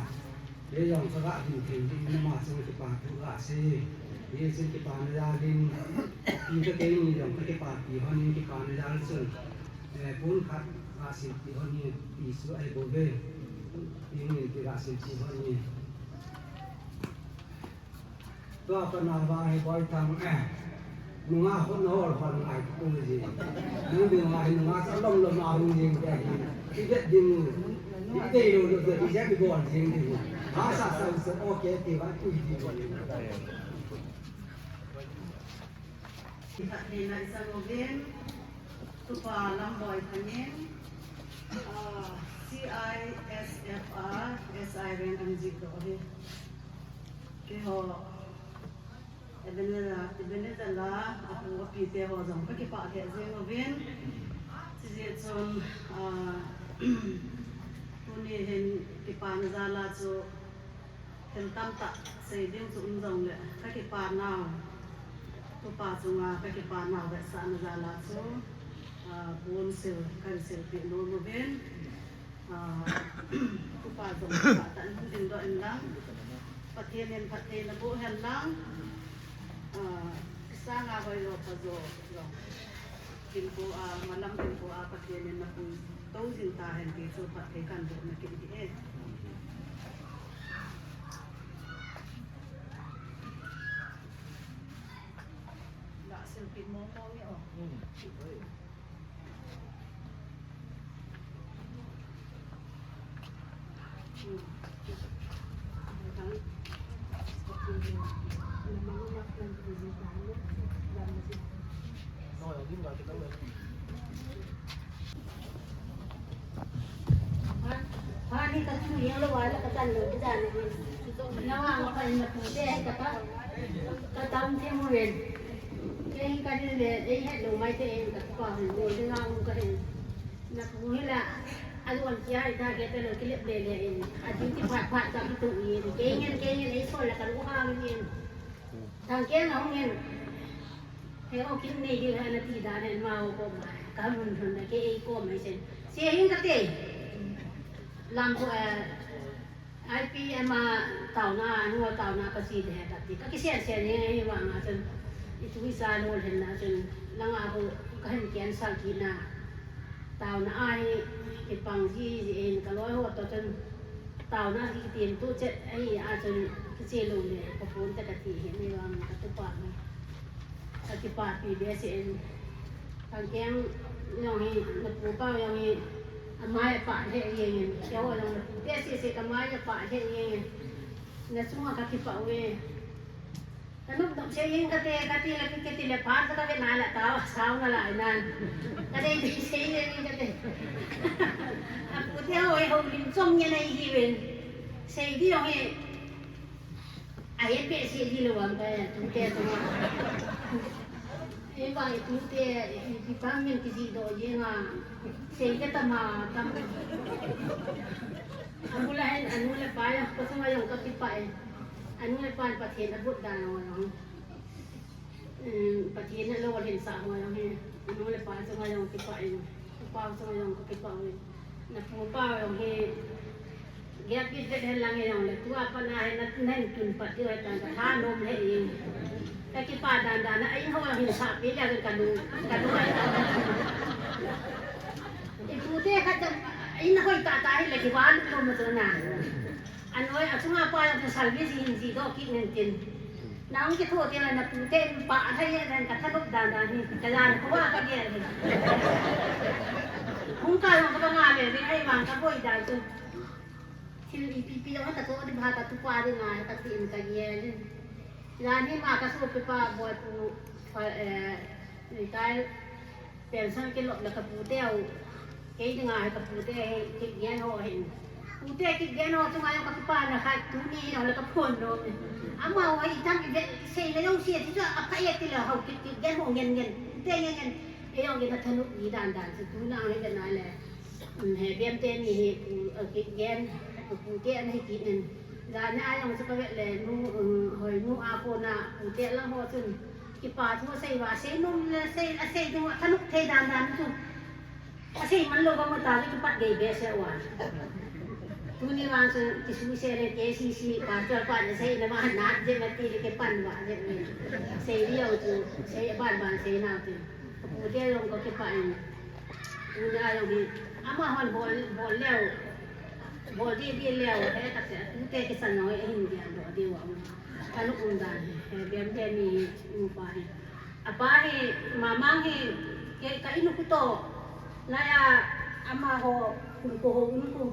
Kei jong ka ga hin thei ding in ama chunga kipa thu kasei. Hichun kipana jal in, in ka kei ni jong ka kipapi hon in kipana jal chun, eh, pon khat ga silpi hon in ti chu ahi bou ve. Tin in ti ga silpi hon in. Tua pana vang hi Boi Thang, eh, nunga hon na hol hon ngai tu pu ji. Nung ding ngai nunga sa lom lom a hung jing te hi. Ti det ding u. Ti dei lo lo te ti ja bi bol jing ding u. Ha sa sa sa okay ti va tu ji. Ti khat ni na isa mo vin. Tupa Lamboi Thang in, ah, C I S F a S I rank an ji doh hi. Keiho Ebenezer, Ebenezer la, apu api te ho jong ka kipah lheh jeng uvin. Chujeh chun, ah, tuni hin kipana jal a chu thil tamtah sei ding chu um jongle, ka kipa nau, tupa chunga ka kipa nau vetsahna jal a chu, ah, pon sil, kan silpeh nom uvin. Ah, tupa jong phatah in hung dingdoh in lang. Pathen in phattheina boh hen lang. Ah, kisanga hoijo phajo jong. Thempu a, malam thempu a Pathen in napui tou jing tahen ti chu phatthei kahin boh na kit ahi e. Lah silpeh mong mong e o. Hani ka chu yang lo wala ka tan lo ka dan ni. Na wa ka pa na pu te ka ta. Ka tam te mo ven. Ke ka ni le ei het lo mai te en ka pa lo de na ka hen. Na pu hi la a lo an ki ai ta ke te lo ki le le le en. A ti ti phat phat ka ki tu ni. Ke ngen ke ngen ei so la ka lo ha ni en. Thang ke na hung en. He o kin nei di ha na ti da ne ma o ko ma. Ka mun thun na ke ei ko mai sen. Se hin ka te. Lam ko eh. Ai pi ama tauna, anu tauna ka si de ka ti. Ka ki sen sen ni ei wa nga sen. I tu i sa lo hen na sen. Langa ko ka hen ken sa ki na. Tauna a hi kipang ji ji en ka loi ho to chun tauna hi kitiem tu chet ahi a chun kiche lo le ka phone te ka ti hi ni ram ka tu pa ni. Ka ti pa pi be se en. Thang keng yong hi na pu pa yong hi a mai pa he ye ye. Ke ho yong na pu te se se ka mai pa he ye ye. Na sunga ka ki pa we. Ka nup nup se yin ka te, ka ti la, ka ti la, pha sa ka ve na la, ta, sao na la, nan. Ka dei dei se yin ka te. A pu te ho, ho lim chom yin ai hi ven. Se di ho he. A ye pe se di lo wan ka, tu te tu ma. E ba tu te, i pi pa men ki si do ye nga. Se ke ta ma, ta ma. A bu la hen, a nu le pa ya, ko sa ma yong ka pi pa e. Anu le pan Pathen abut dan ho jong. Um, Pathen alolhinsah ho jong hi. Anu le pa chunga jong kipah in. Upa chunga jong kakipah in. Na pu pa jong hi. Gap bit bit hen lang jong le. Tua pat na hi na, na hin tun pat diu hi tan ka tha nom le in. Kakipah dan dan na, ai ho jong hin sa pi le ka nu. Ka nu ai ta. I pu te khat jong, in hoi ta ta hi le kivan lo ma tu na. Anoi, achunga pa jong service hin ji doh kit nen tin. Nang kitho te la na pu te pa a thai nen ka thanop dan dan hi. Ka jan ko wa ka ge hi. Hung ka jong ka ba nga le, ni ai mang ka boi dan tu. Thil ipi pi jong ka to di ba ka tu pa di nga ka ti in ka ge hi. Jan hi ma ka su pe pa boi pu, eh, retire. Pension kilop le ka pu te u. Kei dinga hi ka pu te hi, Kipgen ho hin. Pu te Kipgen ho chunga jong ka kipana khat tuni jong le ka phone nom. Ama ho hi thang i vet sei le jong sei ti chu a pha e ti le ho Kip, Kipgen ho ngen ngen. Pu te ngen ngen. E jong kei na thanop ni dan dan chu tuna hi ka na le. Um, he bem te ni hi pu, uh, Kipgen, pu te an hi ki nen. Jan a jong chu ka vet le nu, um, hoi nu a ko na pu te lang ho chun. Kipa thu asei uva, asei nom le, asei, asei ding uva, thanop thei dan dan chu. Asei man lou vang uta chu kipat gei behseh uva. Tuni vang chu kisuse le K C C, pastor pa le sei na vang nat je mati le kipan uva je. Sei diu chu, sei ban ban sei nau chu. Pu te jong ka kipah in. Tuni a jong hi, amahon bol, bol leu. Bol di di leu, he ka te, pu te kisan jong hi, ahin dian doh diu a um. Ka nu um dan hi, he bem te ni um pa hi. Apa hi, mamang hi, ke, ka inu kuto. Laya, amaho, kun ko ho, un ku.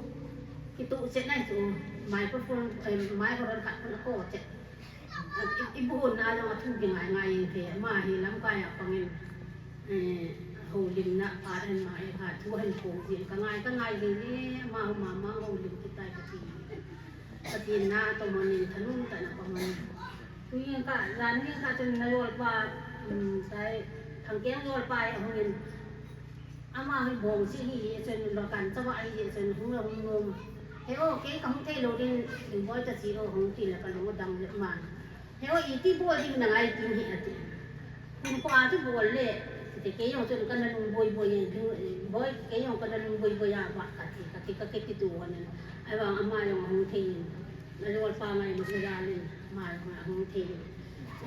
Kitu chet nai tu, microphone, eh, microphone khat kun ko chet. I, i bu na jong athu bi ngai ngai te, ama hi lamkai a pangin, eh, holimna pa den ma hi ha, thu han ko ji, ka ngai, ka ngai ji ni, ama, mamang holim kitai ka ti. Ka ti na to manin, thanum ta na pa manin. Tuin ka, jan ni ka chun na jol pa, um, sai, thang keng jol pa e hungin. Ama hi bong si hi, chun lo kan chawa hi, chun hung lo hung nom. He o, kei ka hung thei lo ding, boi ta si o, hung ti la ka lo dang le man. He o, iti bol ding na ngai tin hi ati. Kum pa chu bol le, ti kei jong chun ka na lung boi boi, boi, kei jong ka na lung boi boi a ba ka ti, ka ti, ka ke ti tu ho nen. Ai vang ama jong hung thei. Ajol pa ngai mu jal in, ma jong ahung thei.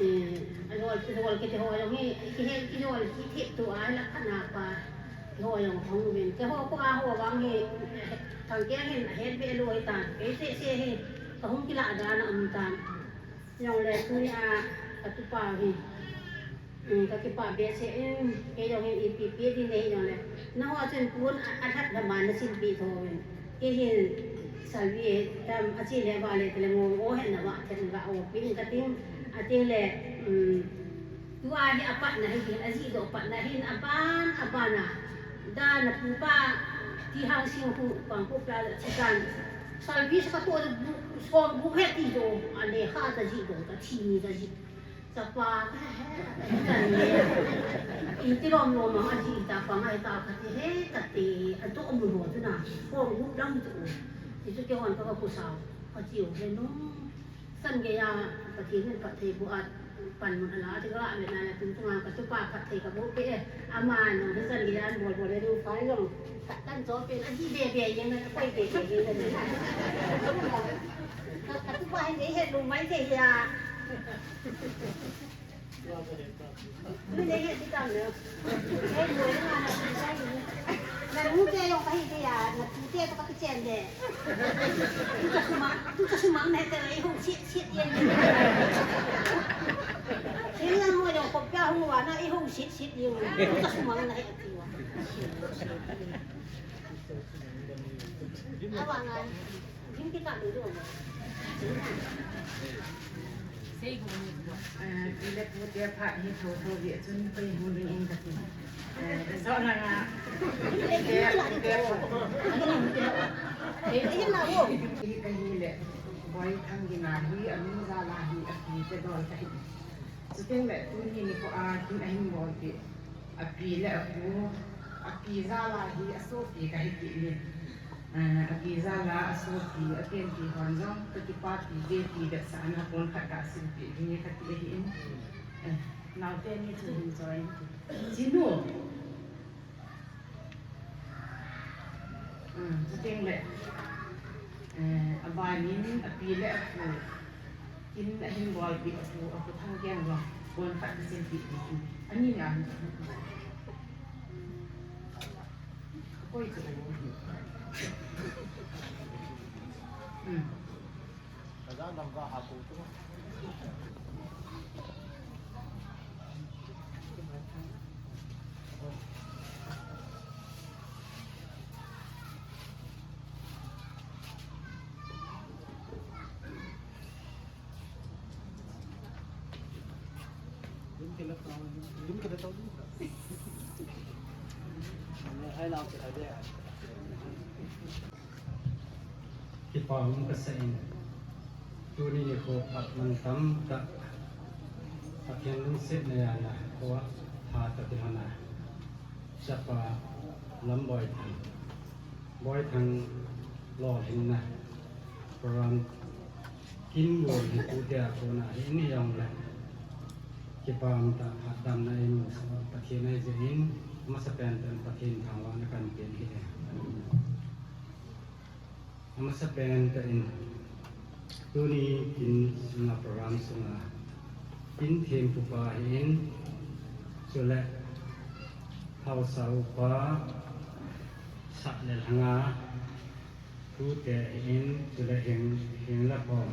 Eh, ajol, ajol kiti ho jong hi, kihe, kijol kiti tu a la khana pa. Ho jong hung vin. Ke ho ko a ho vang hi, thang ke hin, het be lo hi tan. Ke se se hi, ka hung kila dan a um tan. Jong le tuni a, ka tu pa hi. Um, ka kipah behseh in, kei jong hin ipi pi ding nei jong le. Nangho chun pun a, a that da man na sin pi tho in. Kei hin salvi tam a chi le va le te le ngo o hen na va then va o pin ka ting, a ting le, um, tua hi a pat na hi hin, a ji do pat na hin, a ban, a ban a. Dan a pupa ti hang sing hu pang ko pla chi kan. Salvi sa to som bu he ti do. Ale ha ta ji do ta thi ni ta ji. Chapa ka he ka he ka ne. Iti lom lom a ji ta pa ngai ta ka ti he ka ti a to mu lo tu na. Ko gu dam tu. Itu ke hon ka ka ku sa. Ka ti o he no. San ge ya Pathen in phatthei bu a pan mun ala ti ka ve na na tu tu ka tu pa phatthei ka bu ke. Ama no he san ge ya bol bol le nu fai long. Ka tan jo pe na ji be be yeng na koi be be yeng na. Ka tu pa he he lu mai te ya. Nanu te jong kahi tia, natu te toh kakichen de. Tu kasumang, tu kasumang na te, ihung sit sit yen. Sila mo jong kopia hung wa na ihung sit sit yen. Tu kasumang na he tia. Awa ngan. Eh, pi le pu te phat hi tho tho hi chun pei hu ding in ka ti. Eh, so na nga. Pi le pu te phat. Hi ka hi le. Boithang dinga hi, a nu jal a hi, a pi te dol ka hi. Chuteng le tuni nikho a kin a hin bol pi. A pi le a pu, a pi jal a hi a sopi ka hi ti ni. Ah, a pi jal a a sopi, a penpi hon jong ka kipah pi ve ti vetsahna pon khat ka silpeh ding e ka ti ahi in. Eh, naote ni chu hin choi in ti. Chinu. Hmm, chuteng le, eh, a ban in a pi le a pu, kin a hin bol pi a pu, a pu Thangkeng jong, pon khat ka silpeh ding. Ani ni a hin. Koi chu. Hmm. Kipa um kasa in, tuni nikho phat mantam tah, Pathen lungsetna jal a, kho a, tha tah kilhon a, chapa Lamboi Thang, Boithang lolhinna program kin bol hi tute a kona hi ni jong le. Kipa um tah, phat damna in, Pathen ahi jeh in, amasapen tah in Pathen thangvahna kan pe hi e. Amasapen tah in, tuni kin sunga program sunga, kin thempupa hi in, chule, haosa upa, sah le lhanga, tute hi in, chule heng, heng le khom.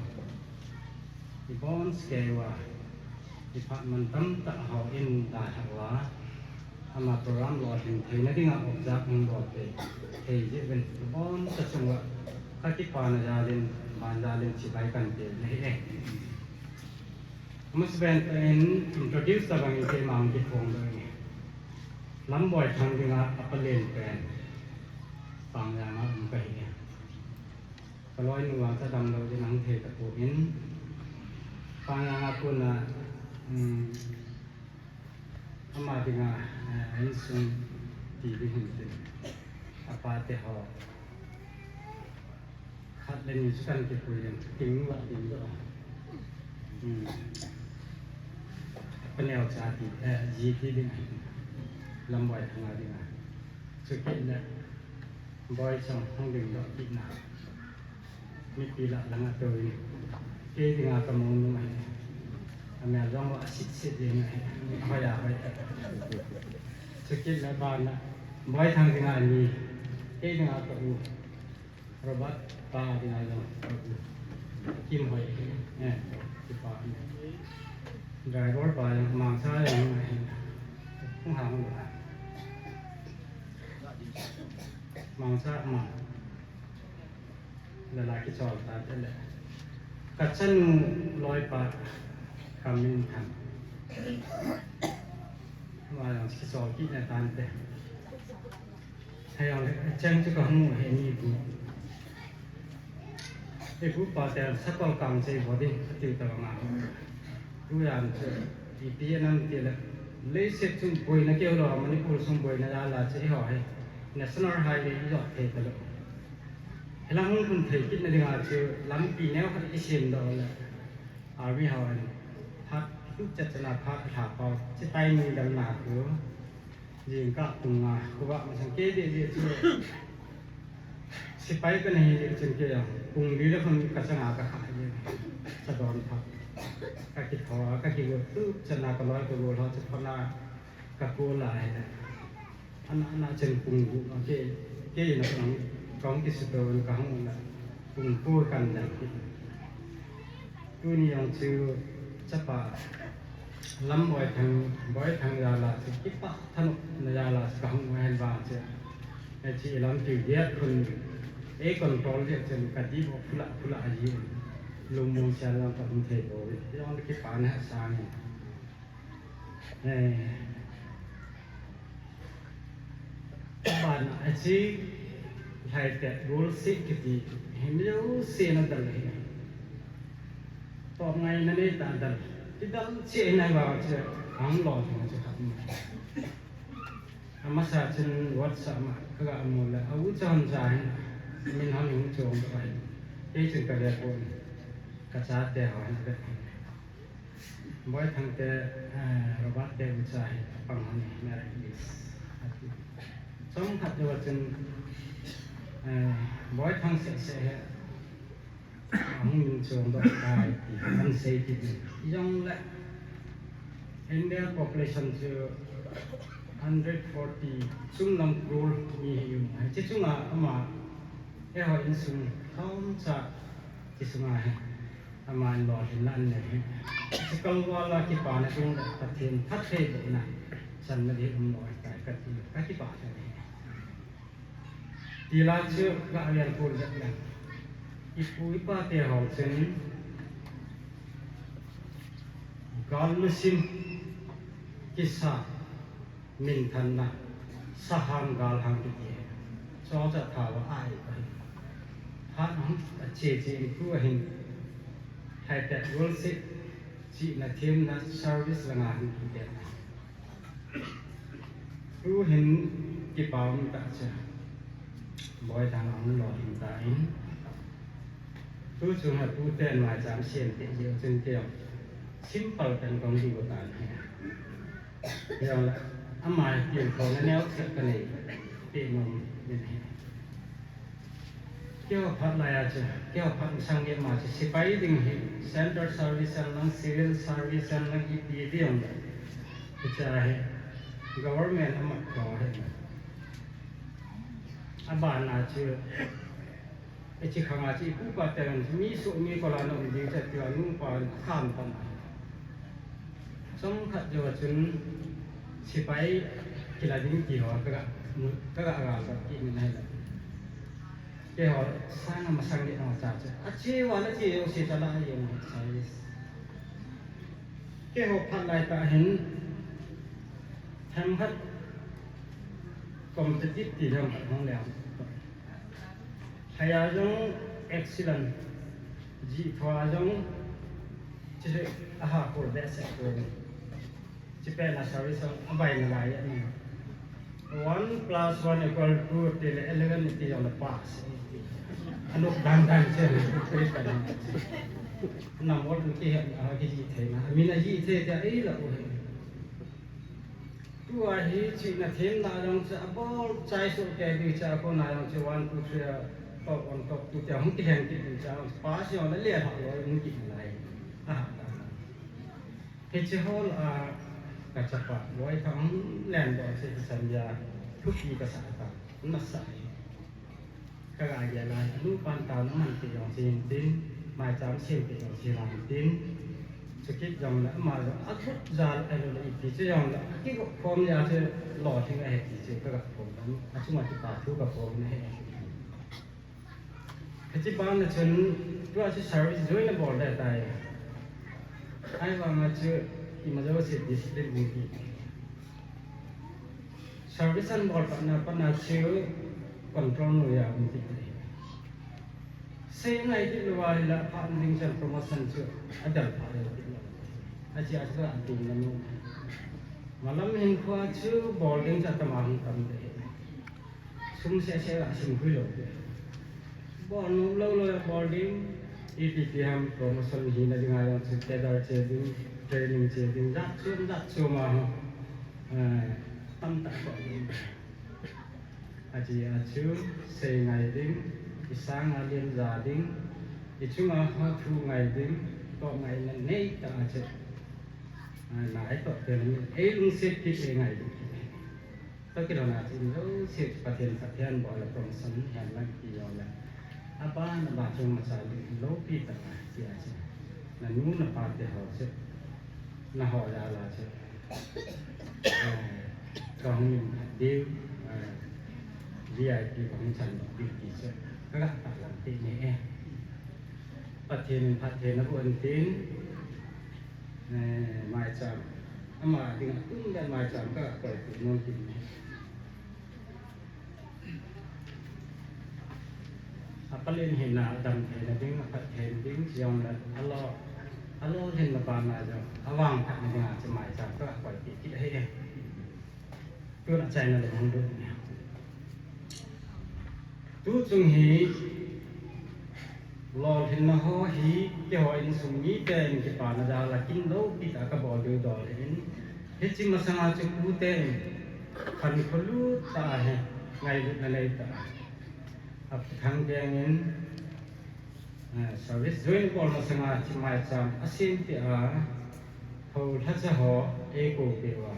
Ibon skei uva, iphat mantam tah hou in dalha uva, ama program lolhin theina dinga opjak hung bol thei, thei jeh uvin, ibon ta chunga, ka kipana jal in, ban jal in chibai kan pe na hi e. Amasapen tah in introduce tabang in keima hung kiphong doh inge. Lamboi Thang dinga apalen pen Pangjang a um kahi e. Ka loinu vang cha damlou din ahung thei tapon, Pangjang a kona, um, ama dinga, eh, a insung ti ding hin tin. Apa te ho. Khat le ni chu kan kipui in, ting uva ding doh. Hmm. Ka neocha ti, eh, ji ti ding. Lamboi Thang a dinga. Chukit le, Boi chong hung ding doh kit na. Mipi lah langa tou in. Kei dinga ka mong nung ahi. Amel jong asit sit ding ahi. Hoi a hoi. Chukit le bana. Boi Thang dinga ni. Kei dinga ka u. Robert pa dinga jong ka u. Kim hoi. Eh, kipa. Driver pa jong mangcha jong. Hung hang lo. Mangcha ma. Lala kichol ta te le. Ka chanu loipa Kaminthang. Ama jong kichol kit na tan te. Ayan, chang chu kahung he ni bu. Ipu pa te sapal kang che bo ding, atiu ta nga. Tujan chu, ipi anam ti le, leiset chung boina keu lou, Manipur sung boina jal a chu eiho hi National Highway ijot thei talou. Hilang hung kun thei kit na dinga chu, lampi neo khat isem doh le, Army hon phat tup chet chana phat lha pau, chi timing dal na chu, jingkah pung nga, khovah masang kei deh deh chu. Sepai kana hi deh chun kei a, pung li le khun ka changa ka kha deh. Chadon phat. Ka kitho a, ka kigot tup chana ka loi ka gol ho chu phana ka kol a hi. Ana, ana chen pung gup a kei, kei na kang, kang kisuto na kahung na pung ko kan dal kit. Tuni jong chu chapa lam Boithang, Boithang jal a chu kipah thanopna jal a chu kahung hen vang chu. Hiche lampi gate khun ei control jeh chun ka dih bou phula phula ahi. Lungmong sia jong kahung thei bou. Jong kipana sang. Eh, abana, achi, lhaitet, golseh kiti, himlou sena dal hi. Top ngaina neita dal, kidal cheh na vang chu, ahung lolhing chu khat ma. Amasa chun WhatsApp ma, kaga mu le, a u chon cha hin, min hon hung chong ka hin. Kei chun kave pon, kachate ho hin kave pon. Boithang te, eh, Robert te ucha hi apang hon hi, Merah East. Chomkhat jou chun, eh, Boithang seh seh hi, ahung min chong doh tai ti, ahin sei kit in. Jongle, India population chu hundred forty, chunglam crore mi hi um. Hiche chunga ama, eiho insung, chomcha, hiche sunga hi. Aman lolhinna anei hi. Chukal vala kipana chung le Pathen phattheibohna channa ding umlou ahitai kati, kakipah thei hi. Tila chu ka avel kul jep le. Ipu ipa te ho chun gal machine kisa Minthanna, sahang galhang kiti hi. Chocha thawa ai pa hi. Phat hung ache che in tu ahin. High tech world se chihna themna service langa hin kiti. Tu hin kipa um tah cha. Boithang ahung lolhing tan. Tu chung hi pu ten maicham sem teh jeh chun kei jong simple ten kong diu tan hi. Jong le, ama hi tilkhouna neocha kanei, ti nom in hi. Keiho phat lai a chu, keiho phat masang gei ma chu, sepai ding hi, central service an lang, civil service an lang, ipi ding jong le. Hiche hi, government amat kho hi. Abana chu, Hiche khanga chu ipu ipa ten mi soh mi kola na um ding chu tia nupa khan pan. Chomkhat jou a chun sepai kila ding ti ho kaga, kaga gal kit in ahile. Keiho sanga masang gei na cha chu. Ache uva le che jouse chala jeng service. Keiho phat lai tah hin themkhat competitive ti themkhat hung leng. Haya jong excellent, jih thua jong, chule aha kol behseh kol. Chipet na service jong abai nalai ani. One plus one equal to ti le eleven ti jong le pass. Anop dan dan che, three pa na. Number tu kihet na, kijih thei na. Min ajih thei tia eila u he. Tua hi chihna themna jong chu abol chai soh kei ding chu, akona jong chu one, two, three a, top one, top two tia hung kilhen kit ding chu, pass jong le le ha loi hung kit nalai. Aha ta. Hiche hol a kachapa, Boithang hung len doh chu hiche chan a thupi kasa ta. Nasa hi. Kaga gel a, nupan taona man ti jong chu hin tin, maicham sem ti jong chu hin tin, chukit jong le ama jong akhut jal ahilou le ipi chu jong le, akigop khom jeh a chu lolhing ahi ti chu kaga phon, achunga kipa thu kaphon ahi. Hiche bana chun, tua chu service join abol le tai. Ahivanga chu, ima jouse discipline um ti. Service an bol patna, patna chu, Control noiya um kit ahi. Sei ngai kit louva ahile phat ding chun promotion chu adel pha lou kit lou. Achea chu ading na nu. Malam hinkho chu bol ding chu atama hung tam te. Sum sese a sim khui lou te. Bol nom lou lou a bol ding. Ipi ti ham promotion hina dinga jong chu cadre che ding, training che ding, jat chom jat chom a ho. Eh, tamtah bol ding. Achea chu, sei ngai ding, isanga len ja ding, ichunga ho thu ngai ding, toh ngaina neitah a chu. Ah, nai toh te le, ei lungset kit ei ngai ding. Toh kilhon a chu, in lungset Pathen Pathen bol le promotion hen lang ti jong le. Apa na ba chung ma cha ding, loupi tah a ti a chu. Na nu na pa te ho chu, na ho jal a chu. Eh, kahung in phat diu, eh, V I P kahung chan diu ti chu. Kaga tahlang te ne e. Pathen in phatthei naboh in tin, eh, maicham. Ama dinga tum den maicham kaga koipeh nom tin ne. Apalen hina, adamtheina ding, aphattheina ding, chujong le, alo, alolhinna bana jong, avangphatna dinga chu maicham kaga koipeh kit ahi e. Tuna chaina le hung lut ni. Tuchung hi, lolhinna ho hi, keiho insung miten kipana jal a kin loupi tah a kabol diu dol ahin, hiche masanga chu puten, khankho lut tah a hi, ngailutna nei tah a. Aputhang vengin, eh, service join bol masanga chu maicham asempeh a, ho lhacha ho eikou peh uva,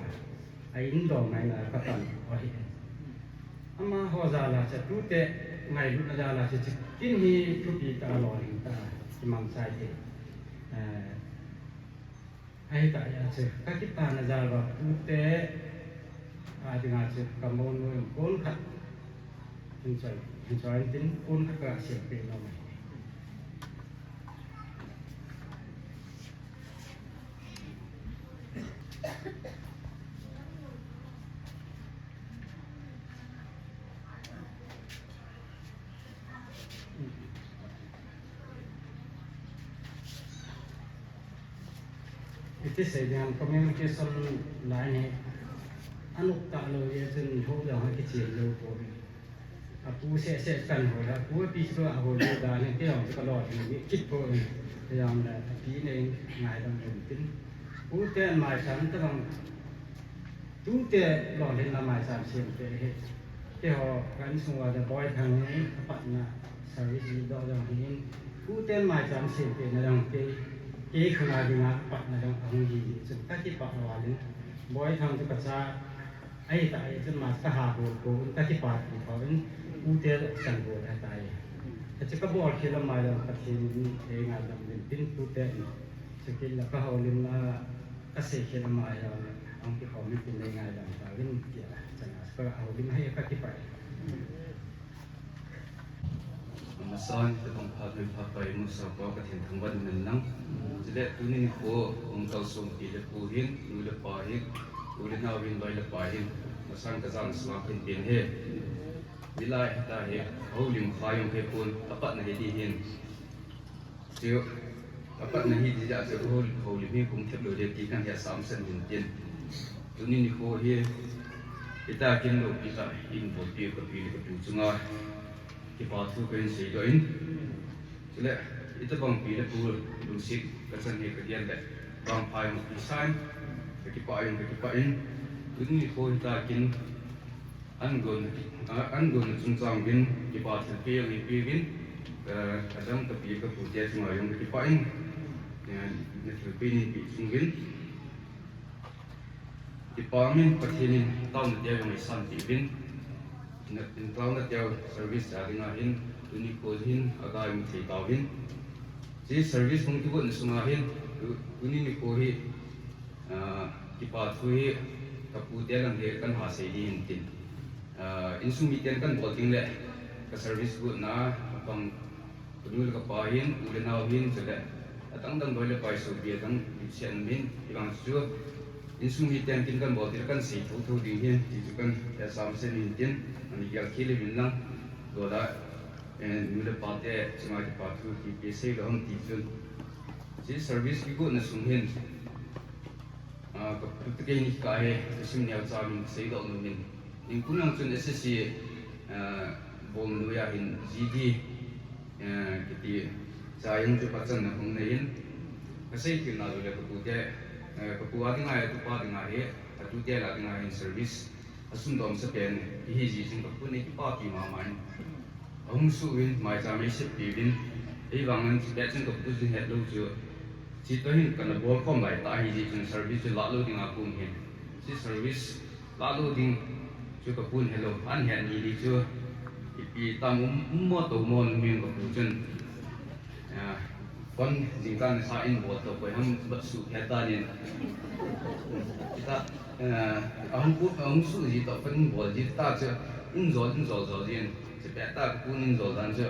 a in dom ngaina katan u ahi. Amaho jal a chu tute ngailutna jal a chu, chu kin hi thupi tah a lolhing tah a kimang chai te. Eh, Ahitah jeh a chu, kakipana jal uva pute a dinga chu, kamonu in kon khat, hin choi, hin choi in tin kon khat kasempeh nom ahi. Iti sei ding ham, communication line hi anop talou jeh chun ho jong akichen lou poi. Apu seh seh kan hoi, apu api chu ahoi lou dan hi, kei jong chu kalolhing kit poi. Kei jong le api nei ngaidam lou tin. Puten maicham tabang Tute lolhinna maicham sempeh hi. Keiho ka insung uva Boithang hi apatna service leader jong ahin. Tuten maicham sempehna jong kei, kei khanga dinga apatna jong ahung hi hi chun kakipah val in. Boithang chu kacha ahitah jeh chun ama chu kaha bol pouvin kakipah pi pouvin. Tute chan bol ahitai. Hichu kabol khel ama jong Pathen in eingaidam uvin tin tute in. Chukit le kahoulimna kasei khel ama jong le, ahung kikhom in tin le ngaidam tauvin tia chana ka houlim hi kakipah e. Amasan, tabang phat noi phat pai musa pa Pathen thangvah in umhen lang. Chule tuni nikho hung kalsong pi le pu hin, nu le pa hin, u le nao hin, loi le pai hin, amasan kajana sanga kahin pen e. Hilai hita hi, houlim kha jong kei pon, apatna hi ti hin. Chu, apatna hi ti jeh a chu, hou, houlim hi kum thep lou ding ti kahin hetsah masat in tin. Tuni nikho hi, hita kin loupi tah in bolpi kapi le kapu chunga kipa thu kahin seidoh in. Chule, hitabang pi le pu lungset kachan hi kagel le, vangpha jong kasan, kakipah jong kakipah in. Tuni nikho hita kin An gon, a, an gon chungchang uvin, kipa thilpeh jong eipeh uvin, ka, kachang kapi kapu te chunga jong kakipah in, eh, na thilpeh neipeh chung uvin. Kipa min Pathen in taona te jong eisanpeh uvin, na, in taona te service a dinga hin, tuni nikho hin, aga imu thei tauvin. Hiche service hung kigotna sunga hin, tu, tuni nikho hi, Ah, kipa thu hi kapu te lang hi kahin sei ding ahin tin. Ah, insung miten kahin bol ding le ka service gotna apang kanu le kapa hin, u le nao hin, chule adang dang loi le pai sopi adang lipsian min, hivang chu insung miten kin kahin bol ding le kahin sei thotho ding ahin, ti chu kahin hetsah masat in tin, ani gel khel uvin lang. Dola, eh, nu le pa te, chunga kipa thu kipe sei lou ham ti chun. Hiche service kigotna sung hin, ah, ka pu te kei ni kahi, ka sim neocha min seidoh nom in. Ningkun lang chun S S C, ah, bol noiya hin G D, eh, kiti cha jong chu pachatna hung nei in. Ka seikhel na lou le ka pu te, eh, ka pu a dinga, ka pu a dinga hi, ka tu te la dinga hin service asum dom sa pen, hihi ji chun ka pu nei kipa pi mama in. Ahung suh uvin, maicham ei sepi uvin, ei vang in chu pet chun ka pu chu het lou chu. Hiche toh hin kana bol khom lai ta hi ji chun service chu la lou ding a kum hin. Hiche service la lou ding chu ka pun hello, an het ni di chu. Ipi tam um, um mo to mo nu min ka pu chun. Ah, kon jingkah nisa in bol to koi ham bat su phe ta nin. Kita, eh, ahung pu, ahung su ji to kon bol ji ta chu in jol, in jol jol jin. Chu pet ta ka pu nin jol dan chu.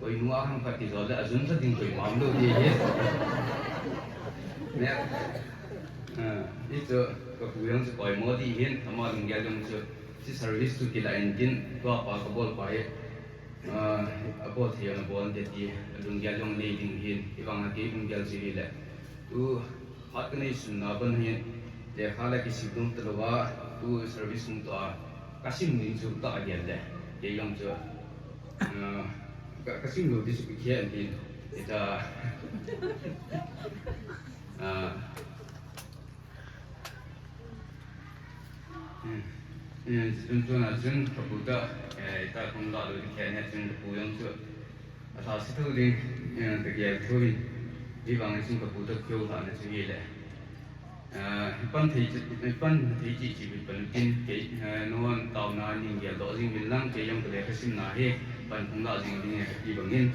Koi nu a ham khat kijol le ajun sa ding koi mam lou di hi. Ne. Ah, hichu ka pu jong chu koi mo di hin, ama lunggel jong chu. Hiche service chu kila in din, tua pa ka bol pa hi. Ah, abol thei jong abol te ti, lunggel jong nei ding hin, hivang a kei lunggel chu hile. Tu, phat ka nei sunna ban hin, lekha le kisim nom talou va, tu service hung toh a, ka sim ding chu ka gel le, kei jong chu, ah, ka, ka sim lou ti chu kikhen hin, ita, ah, Eh, eh, chun chun a chun ka pu ta, eh, ta kong la lou ding khen he chun ka pu jong chu. A lha si tho ding, eh, ka gel tho in. Hivang chun ka pu ta keu lha na chu hile. Eh, pan thei chu, pan thei chi chi pan tin kei, eh, non tao na ning gel doh jing min lang kei jong ka lekha sim na hi pan kong la jing ding he ka ti bang in.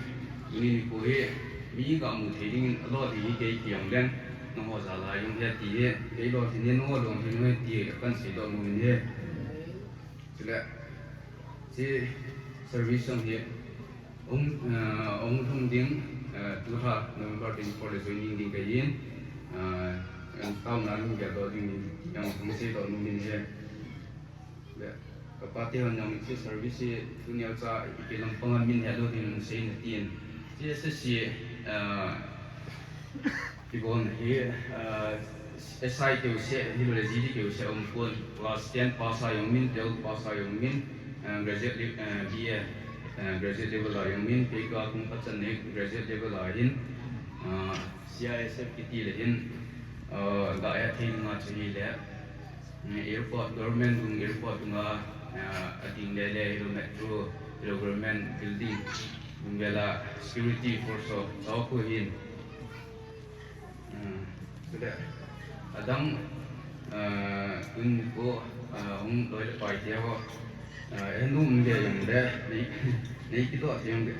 Tuni nikho hi mi ka mu thei ding in a lo thei hi kei ti jong leng. Nangho jal a jong he ti hi, kei lolhin hi nangho lolhin hi ti, kan seidoh nom in hi. Chule, hiche service jong hi, um, ah, um lhung ding, ah, tulha November twenty-four le joining ding kahin, ah, kan taona lunggel doh ding ding, jong hung seidoh nom in hi. Le, ka pa te hon jong hiche service hi, tu neocha, ipi lampang a min het lou ding sei na tin. Hiche S S C, ah, kibol na hi, ah, S I keu seh, hilou le G D keu seh um pon. Class ten pass a jong min, twelve pass a jong min, ah, graduate le-, ah, B A, ah, graduate level a jong min, kei ka kum pachan nei graduate level a hin, ah, C I S F kiti le hin, ah, ga ya thei nga chu hile. Airport, government dung airport dunga, ah, ading lele, hilou metro, hilou government building, dung vela security force ho, ho khu hin. Ah, chule, adang, ah, tun nikho, ah, hung loi le pai te ho, ah, eh, nu um le jong le, nei, nei kidoh te jong le,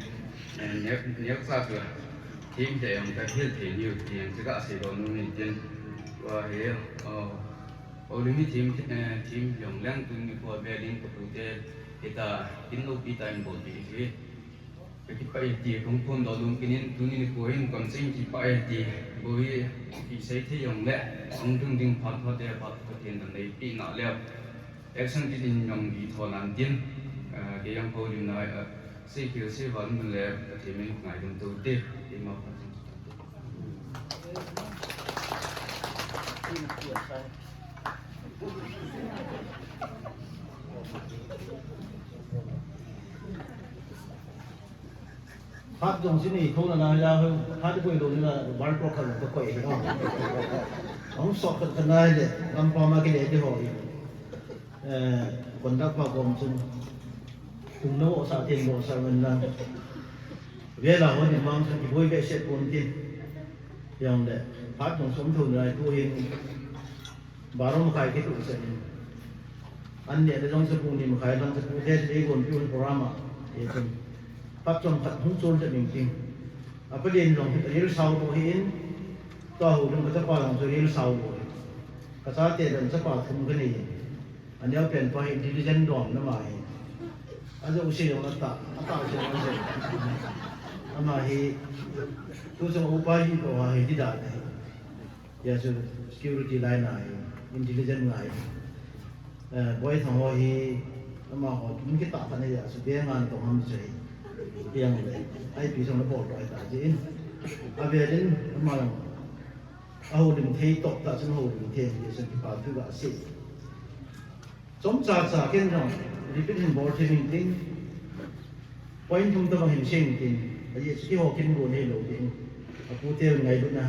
eh, neo, neocha chu, them te jong ka hil thei diu, ti jong chu ka seidoh nom in tin, tua hi, oh, Houlim hi them, eh, them jong leng tun nikho a ve ding ka pu te, hita, kin loupi tah in bolpeh hi. Ka kipah e ti, kong phondoh nom kit in, tuni nikho hin kamcheng kipah e ti, bou hi, kisei thei jong le, hung tung ding phat phat te, phat Pathen in neipeh na leh. Action kit in jong kitho nan tin, eh, kei jong houlim na, eh, seikhel seival mun le, Pathen min ngaidam tou te, keima phat. Phat jong sini thona na la ho, phat koi lo na bar pro kha to koi ho. Hung sok kha na le, lam pa ma kile ti ho. Eh, conduct pa kom chun. Kum no sa tin bo sa ngan na. Vela ho ni mang sa ki boi be se pon tin. Jong le, phat jong som thou nai tu hin, baro makhai kituh sah in. An neh le jong chu pung ni makhai lang chu pu te chu eigon piu program a, e chun. Phat chomkhat hung chol ta ning ting. A palen jong hi ril sao lou hi in, tua houlim ka chapa jong chu ril sao lou hi. Ka chate jong chapa thum ka nei in. Aneo pen pa hi diligent dom na ma hi. Ajo u se jong ata, ata u se jong ase. Ama hi, tu jong upa hi ko ha hi di da hi. Ya chu security line a hi, intelligent ngai. Eh, Boi Thang ho hi, Amaho, min kitah khat nei a, chu beng an tong ham chu hi. Tiang le, ipi jong na bol toh ahi ta jeh in. Avel in, ama jong, ahoulim thei toh tah chun houlim thei, ti chun kipa thu ga sei. Chomcha cha ken jong, repeat hin bol thei ning ting. Point thum tabang hin sei ning ting. Ajeh chu keiho kin gon hilou ding. Apute ngailutna.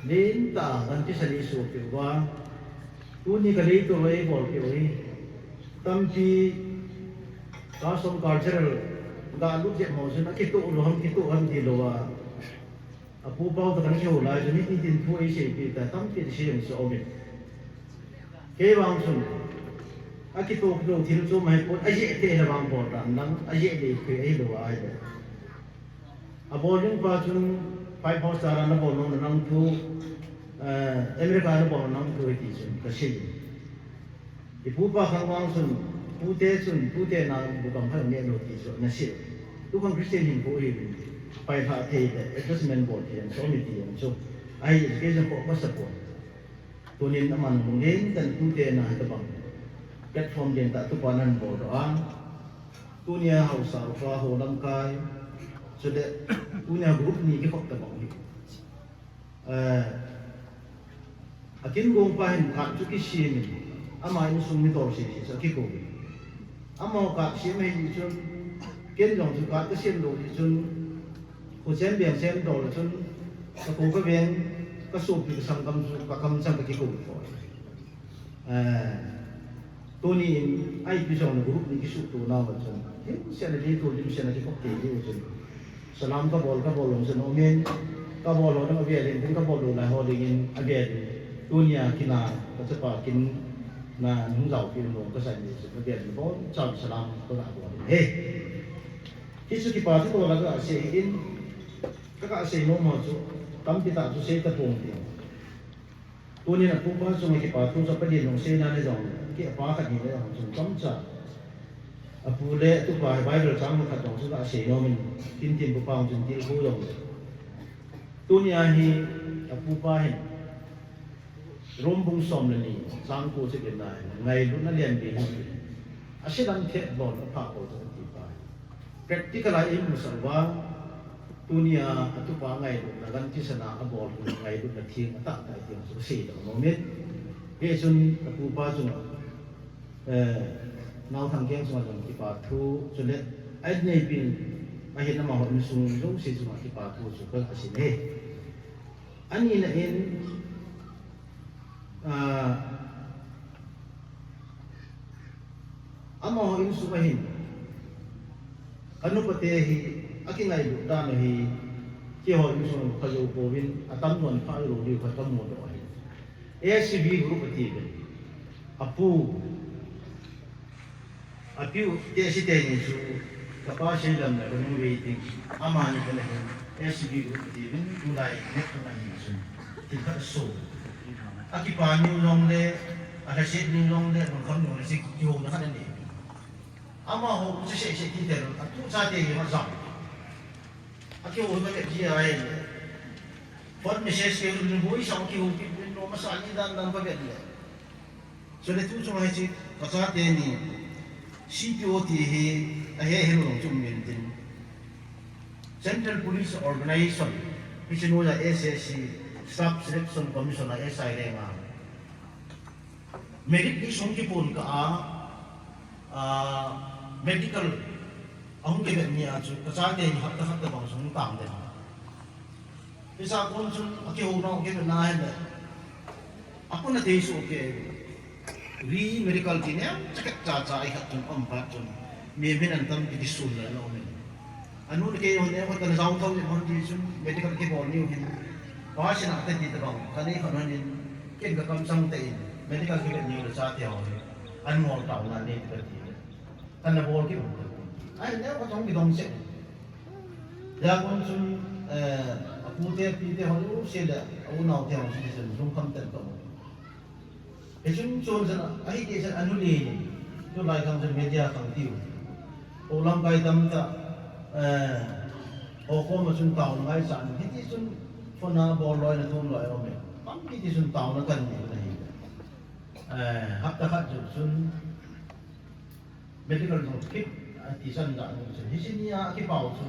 Lentah, gan kisa ni su peh uva. Tuni ka leitol a eibolpeh u hi. Tampi custom cultural galut jep ho chun akitoh lou ham, kitoh ham ti lou a. Apu pau toh kan kihou lai chun hiti tin thu eiseipeh ta, tampi ti sei jong chu aumin. Kei vang chun, akitoh lou thil chu ahipon, ajeh thei le vang bol dan lang, ajeh le thei ahilou a ahile. Abol ding pa chun five horsepower a nabol nom nang thu, eh, America nabol nang thu hiti chun kasei. Ipu ipa khang vang chun, pute chun, pute na bukam khat neh lou ti chu nasei. Tukhang Christian hinkho hi, pailhah thei le, adjustment bol thei jong chu, mi ti jong chu. Ahi education kho kasa pon. Tunin aman lunglen tah in tute na hitabang platform lentah tupa nan bol doh a. Tunia haosa upa ho lamkai, chule tunia group ni kikhop tabang hi. Eh, akin gong pa hin card chu kisem in, ama insung mi tolse se chu akikou. Amaho card sem ahi jeh chun, ken jong chu card kasem lou jeh chun, Kho sem beng sem dol chun, kakou kaveng, kasopi kasanggam chu, kakamchang kakikou kho. Eh, tuni in, ipi jong le group ni kisuhto nauva chun, himset le leiset limset a kikhop kei diu chun. Salam kabol, kabol lou chun, aumin, kabol lou ding avel in, tin kabol lou lai ho dingin, avel in, tunia kina, kachapa kin, na, nung jaopi lou, kasei ni chun, avel in, boncha salam, kaga bol in. He. Hichu kipa thu toh la kasei in, kaga sei nom ho chu, tampi tah chu sei tapong tin. Tunin apu pa chunga kipa thu chu apadin jong seina le jong, kei apa khat ni le jong chun chomcha. Apu le atupa hi Bible chang khat jong chu kasei nom in, tin tin pu pa jong chun tilkhou jong. Tunia hi apu pa hin, Rom bung som le ni, chang ko chu ken nai, ngailutna lian ding hi. Aselam thet lon apha ko chu ti pa. Practical a imusah uva, tunia atupa ngailutna gan kisana abol hi ngailutna theng atah tai ti chu sei dong nom in. Hichun apu pa chunga, eh, naothang keng chunga jong kipa thu, chule, aneipi, ahin amaho insung jouse chunga kipa thu chu kaga sei e. Anina in, ah, amaho insung a hin, kanupa te hi, akingailut dan u hi, keiho insung a kajou pouvin, atam don pha lou diu khat kamu doh ahi. S B group ati uvin. Apu, Apiu, tesi teni chu, kapa seilam le kanu waiting. Amani kala hin, S B group ati uvin, tulai, net tu ahi chun. Thil khat so. Akipa ni jong le, alhaset ni jong le, lungkham ni jong le, sei kihouna khat anei. Amaho, chu sei sei ti tel, atu chate hi ma jam. Akihouna le ji ahi. Phone message ke, lungboisang kihou kit, lungnom masa ni dan dan kavet le. Chule tu chunga hiche, kachate ni, C P O ti hi, ahe hilou jong chu um intin. Central Police Organization, hiche noiya S S C, Staff Selection Commission a S I le nga. Merit list hung kipon kah a, ah, medical, ahung kivet ni a chu, kachate ni hapta hapta bang chu hung tang den. Hiche a kon chun akihouna u kivet na ahile. Akon a thei soh kei. Re medical ti neocha khat cha cha ikhat chun um phat chun. Mi min an tam kiti sun la lo min. Anu le kei hon e hon kana jao thou le hon ti chun medical kibol niu hin. Pasina te ti tabang. Kani khan hon in. Ken kakamchang te in. Medical kivet niu le chate ho hin. An ngol tau na ni ti kati. Kana bol kit u. Ahin neo khat hung kidong seh. Hia kon chun, eh, apute, apite ho jouse le, aunau te ho jouse chun, lungkham ten kaum. Hichun chun chun, ahi ti chun anu le, tulai khang chun media khang tiu. Ho lamkai tamtah, eh, ho koma chun taona ngaichan, hiti chun phone a bol loi na thum loi aume. Tampi ti chun taona kanei u ahi. Eh, hapta khat jou chun, Medical jong kit ati chan da nu chu. Hiche nia kipau chu.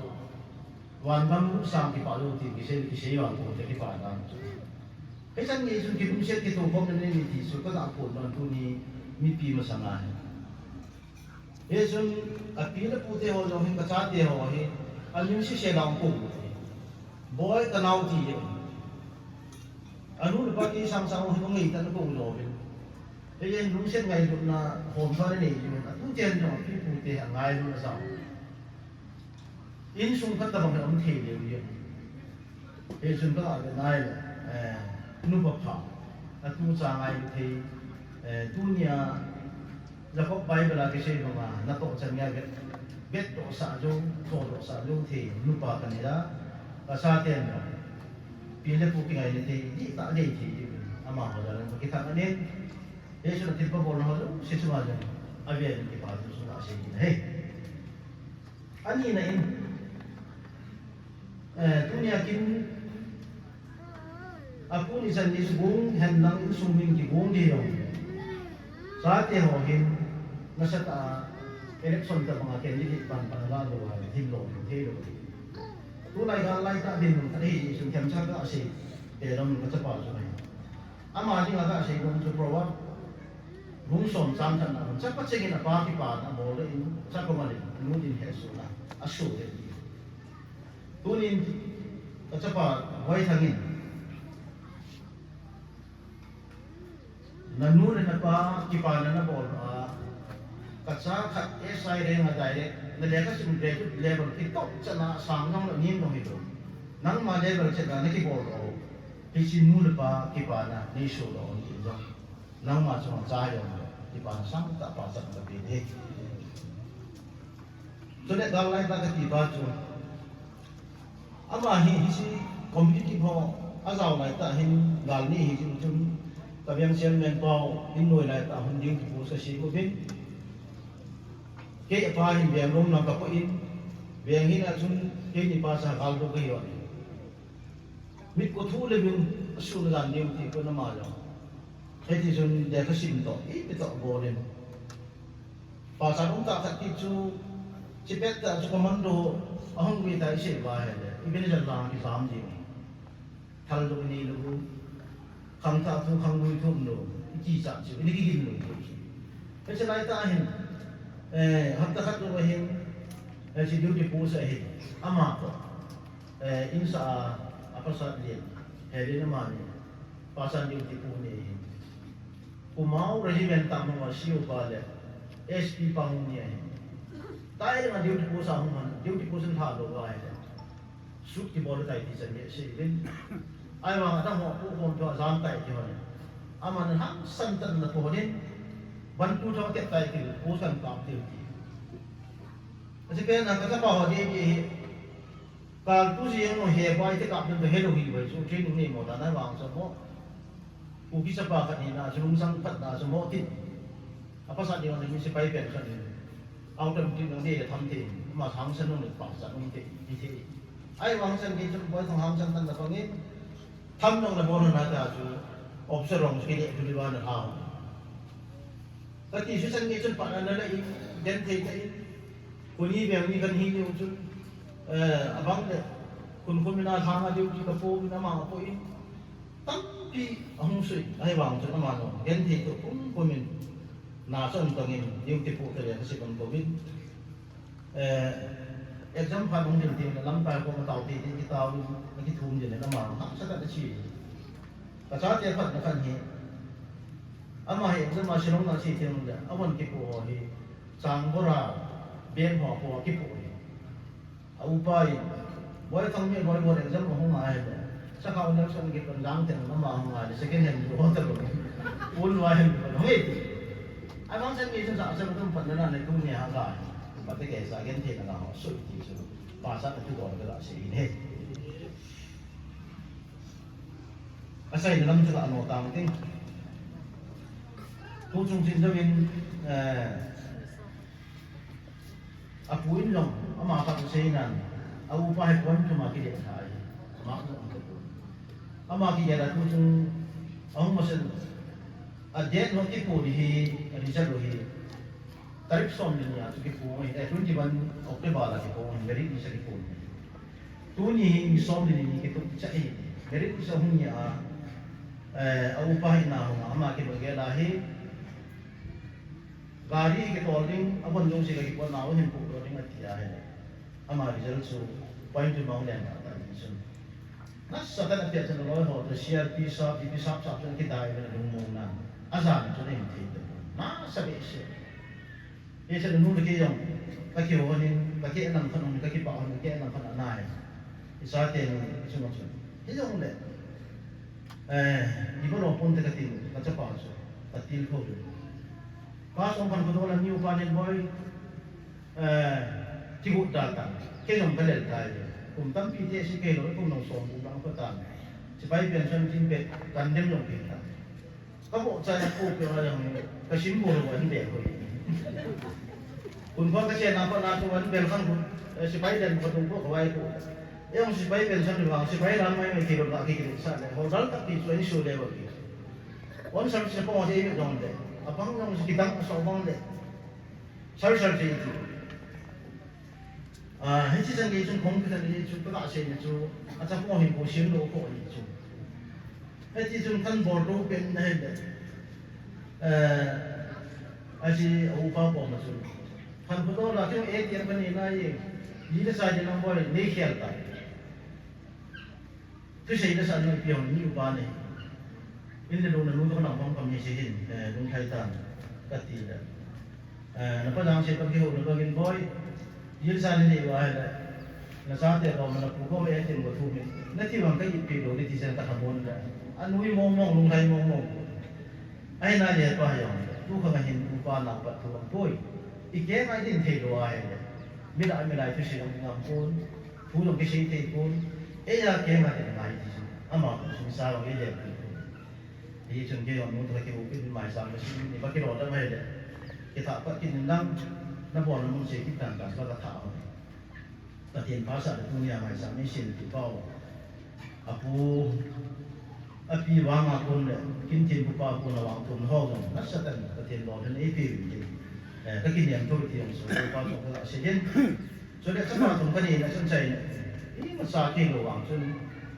Van gam sang kipah lou ti kisei, kisei vang ko te kipah dan chu. Hichan ni chun kilungset kitoh khom na nei ti chu ka ga phon don tuni mipi masanga hi. Hichun api le pu te ho jong hin ka chate ho hi. Amin sese lang ko. Boi ka nao ti. Anu le pa ti sang sang ho hi ngei tan ko lo hin. Hichun lungset ngailutna hom pha le nei jong. Atu te jong api pu te angailutna sang. Insung khat tabang hi um thei leu hi. Hichun ka ga ve nai le, eh, nupa pha. Atu cha ngailu thei, eh, tunia Jacob Bible a kisei banga, natoh chan nia vet, vetdoh sah jou, thohdoh sah jou thei, nupa ka nei a, ka sa ten jong. Pi le pu kingaina thei, dihtah nei thei, amaho jal in ka kithang anin. Hichun athilpha bolna ho jouse chunga jong, avel in kipa thu sunga asei ding ahi. Anina in, eh, tunia kin, apu ni chan ni chu gong hen lang insung min kigong ding jong. Chate ho hin, nasatah a election tabanga candidate pan pan la lou a, hin lo, hin thei lou. Tulai gal lai tah dinmun khat ahi jeh chun themcha ka sei, te dom ka chapa chu ahi. Ama dinga ka sei nom chu Proverb bung som chang khatna, chapa chengin apa kipana abol le in, chapa malin, nu din hesohna, asoh le. Tunin, ka chapa Boithang in, nanu le napa kipana nabol a, ka cha khat S I rank a direct, na lekha sim graduate level kitoh chan a sang jong le nin jong hilou. Nangma level chet a na kibol lou. Hiche nu le pa kipana nei soh lou ti jong. Nangma chunga cha jong le kipana sangtah pachat ka pe ding. Chule gal lai tah kati pa chu. Ama hi hiche competitive ho ajao lai tah hin gal nei hi jing chun. Ka veng chairman pau in noi lai tah hun ding ti pu sa si ko bin. Kei apa hin veng lom lang ka po in. Veng hin a chun keini pa sa gal do ka hi on. Mit ko thu le min, asun dan ding ti ko na ma jong. Hiti chun lekha sim toh, ipi toh bol in. Pachat um tah khat ti chu, chipet tah chu commando, ahung pi ta isei va hile. Ipi ni jan lang kisam ding. Thal do ni lu. Khangthah thu, khanggui thu um lou. Ikichat chu, ini kigin lou. Hiche lai tah hin, eh, hapta khat lou hin, eh, hiche duty post a hin. Ama ko. Eh, insa a, a pasal lien, Helen amani, pasal duty pu ni ahin. Kumau regiment tah mong a C O pa le, S P pa mong ni ahin. Tai le ma duty post a hung han, duty post in tha lou va ahi le. Suit kibol tai ti chan ni si vin. Ahivang a dang ho pu hom tho a jam tai ti ho ni. Aman hangsan tah in na po nin, ban tu tho tep tai ti, post kan kap ti ti. Ache pen a ka chapa ho di di hi. Kal tu jeng lou he bai te kap ding he lou hi bai chu training nei mo ta na vang chu mo. Kuki chapa khat ni na chu lungsang phat na chu mo tin. A pasal ding le mi sepai pen khat ni. Automatic nang dei le tham thei. Ma hangsan nung le pasal nung thei, ti thei. Ahivang chan kei chu Boithang hangsan tan na pang in. Tham nung le bol na ta chu. Option rong chu kei le chu li ba na ha. Kati chu chan kei chun pa na na le in. Den thei ta in. Kuni veng ni kan hi ni u chun, eh, abang le, kun kun mina thang a duty ka po, mina ma po in, tampi ahung sui, ahivang chun ama no, gen thei to kum kum in, na chon tong in, duty po te le ka si kon ko bin. Eh, exam phat hung ding ding, lam kai ko ma tau ti ti ki tau, ki thum ding, ama, ha, sa ka chi. Ka chate phat na kan hi. Ama hi exam a Shillong na chi ti le, a von ki po hi. Changbora, Beng ho po kipu hi. A upa in, Boithang mi Boibon exam hung ngai le. Sakau election ki pan jang ten ama hung ngai le, second hand ho ta lo. Un wa hen ko ngai ti. Ahivang chan mi chan sa chan tum pan na na tu ni ha ga. Pa te ke sa gen te na ho su ti su. Pa sa tu do ka si ni. Asei na lam chu la no tang ting. Tu chung chin jawin, eh, apu in jong, ama pa chu sei nan, a upa hi pon thuma kile thai, ama jong ka pu. Ama kile la tu chung, ahung masen, a det no kipu di hi, a result hi. Tarik som le ni a chu kiphong ahi, eh, twenty-one October a kiphong ahi, merit list a kiphong ahi. Tuni hi ni som le ni ni kitup cha ahi, merit list a hung ni a, eh, a upa hi na hung a, ama kilo gel a hi, gari kitol ding, a bon jong si ka kipot na, hin pu ding ati a hi. Ama result chu point chu mong len ta ta ni chun. Nasatah in apia chun aloi ho toh C R P sap, D P sap, sap chun kidai ve na lungmong na. Ajan chun ahin thei ta. Nasa behseh. Hichun nu le kei jong, ka kihou in, ka keh lang khat in, ka kipah in, ka keh lang khat anai. Ichate nu, ichunga chun. Hijongle, eh, ibol'o ponte katin, ka chapa chu, ka tilkhou ve. Ka song khan ka dol a, ni upa nen boi, eh, kigot da tan. Kei jong ka lel tai. Kum tampi te si kei lou, kum nung som kum lang ka tan. Sepai pension tin pe, kan dem jong pe tan. Ka bol chai a ko pe la jong, ka sim bol lou an bel hoi. Kun ko ka che na pa na tu an bel khang kun, eh, sepai den ko tung ko ka vai ko. Jong sepai pension ni vang, sepai lam mai mai ki lo na ki ki sa le. Ho dal tak ki chu an su le wa ki. On sam se po se mi jong de. Apang jong se ki dang so bang de. Sar sar se ki. Ah, hiche chan gei chun khong kithan ni chu, ka sei ni chu, acha khong hin ko sim lou ko ni chu. Hiti chun khan bol lou pen na hen de. Eh, achi a upa ko ma chu. Khan photo la chu A T M ka ni na ye. Ni le sa de number ni khel ta. Thusei nasah neipe hon ni upa nei. In le lung na nu toh nang pang pang ni se hin, eh, lung thai tan, kati le. Eh, na pa jang se pa kihou na pa gin boi. Yin sa ni nei uva hile. Na chate ko ma na pu ko e tin ko thu mi. Na thi vang ka ipi lou ni ti sen ka thamon le. Anui mong mong lung thai mong mong. Ahi na le pa ha jong. Tu kha nga hin upa na pa thu ang boi. I ke ngai din thei lou a hile. Mi la mi lai thusei ang ngam pon. Thu jong kisei thei pon, eia kei ma te ngai ti chu, ama sung sa jong eile pu. Hichun kei jong nu toh kiu kit maicham le sin ni ba kilo da mai le. Kitha pat kit in lang, na bol na mun sei kit tan tan ba ka tha ho. Pathen pha sa le tunia maicham ni sin ti pau. Apu, api vang a kon le, kin tin pu pa kon a vang kon ho jong, nasatah in Pathen lolhin eipeh uvin tin. Eh, ka kinem tho ti jong so, pa jong ka sei den. Chule chapa thum ka neina chun chaina, ima cha kei lou vang chun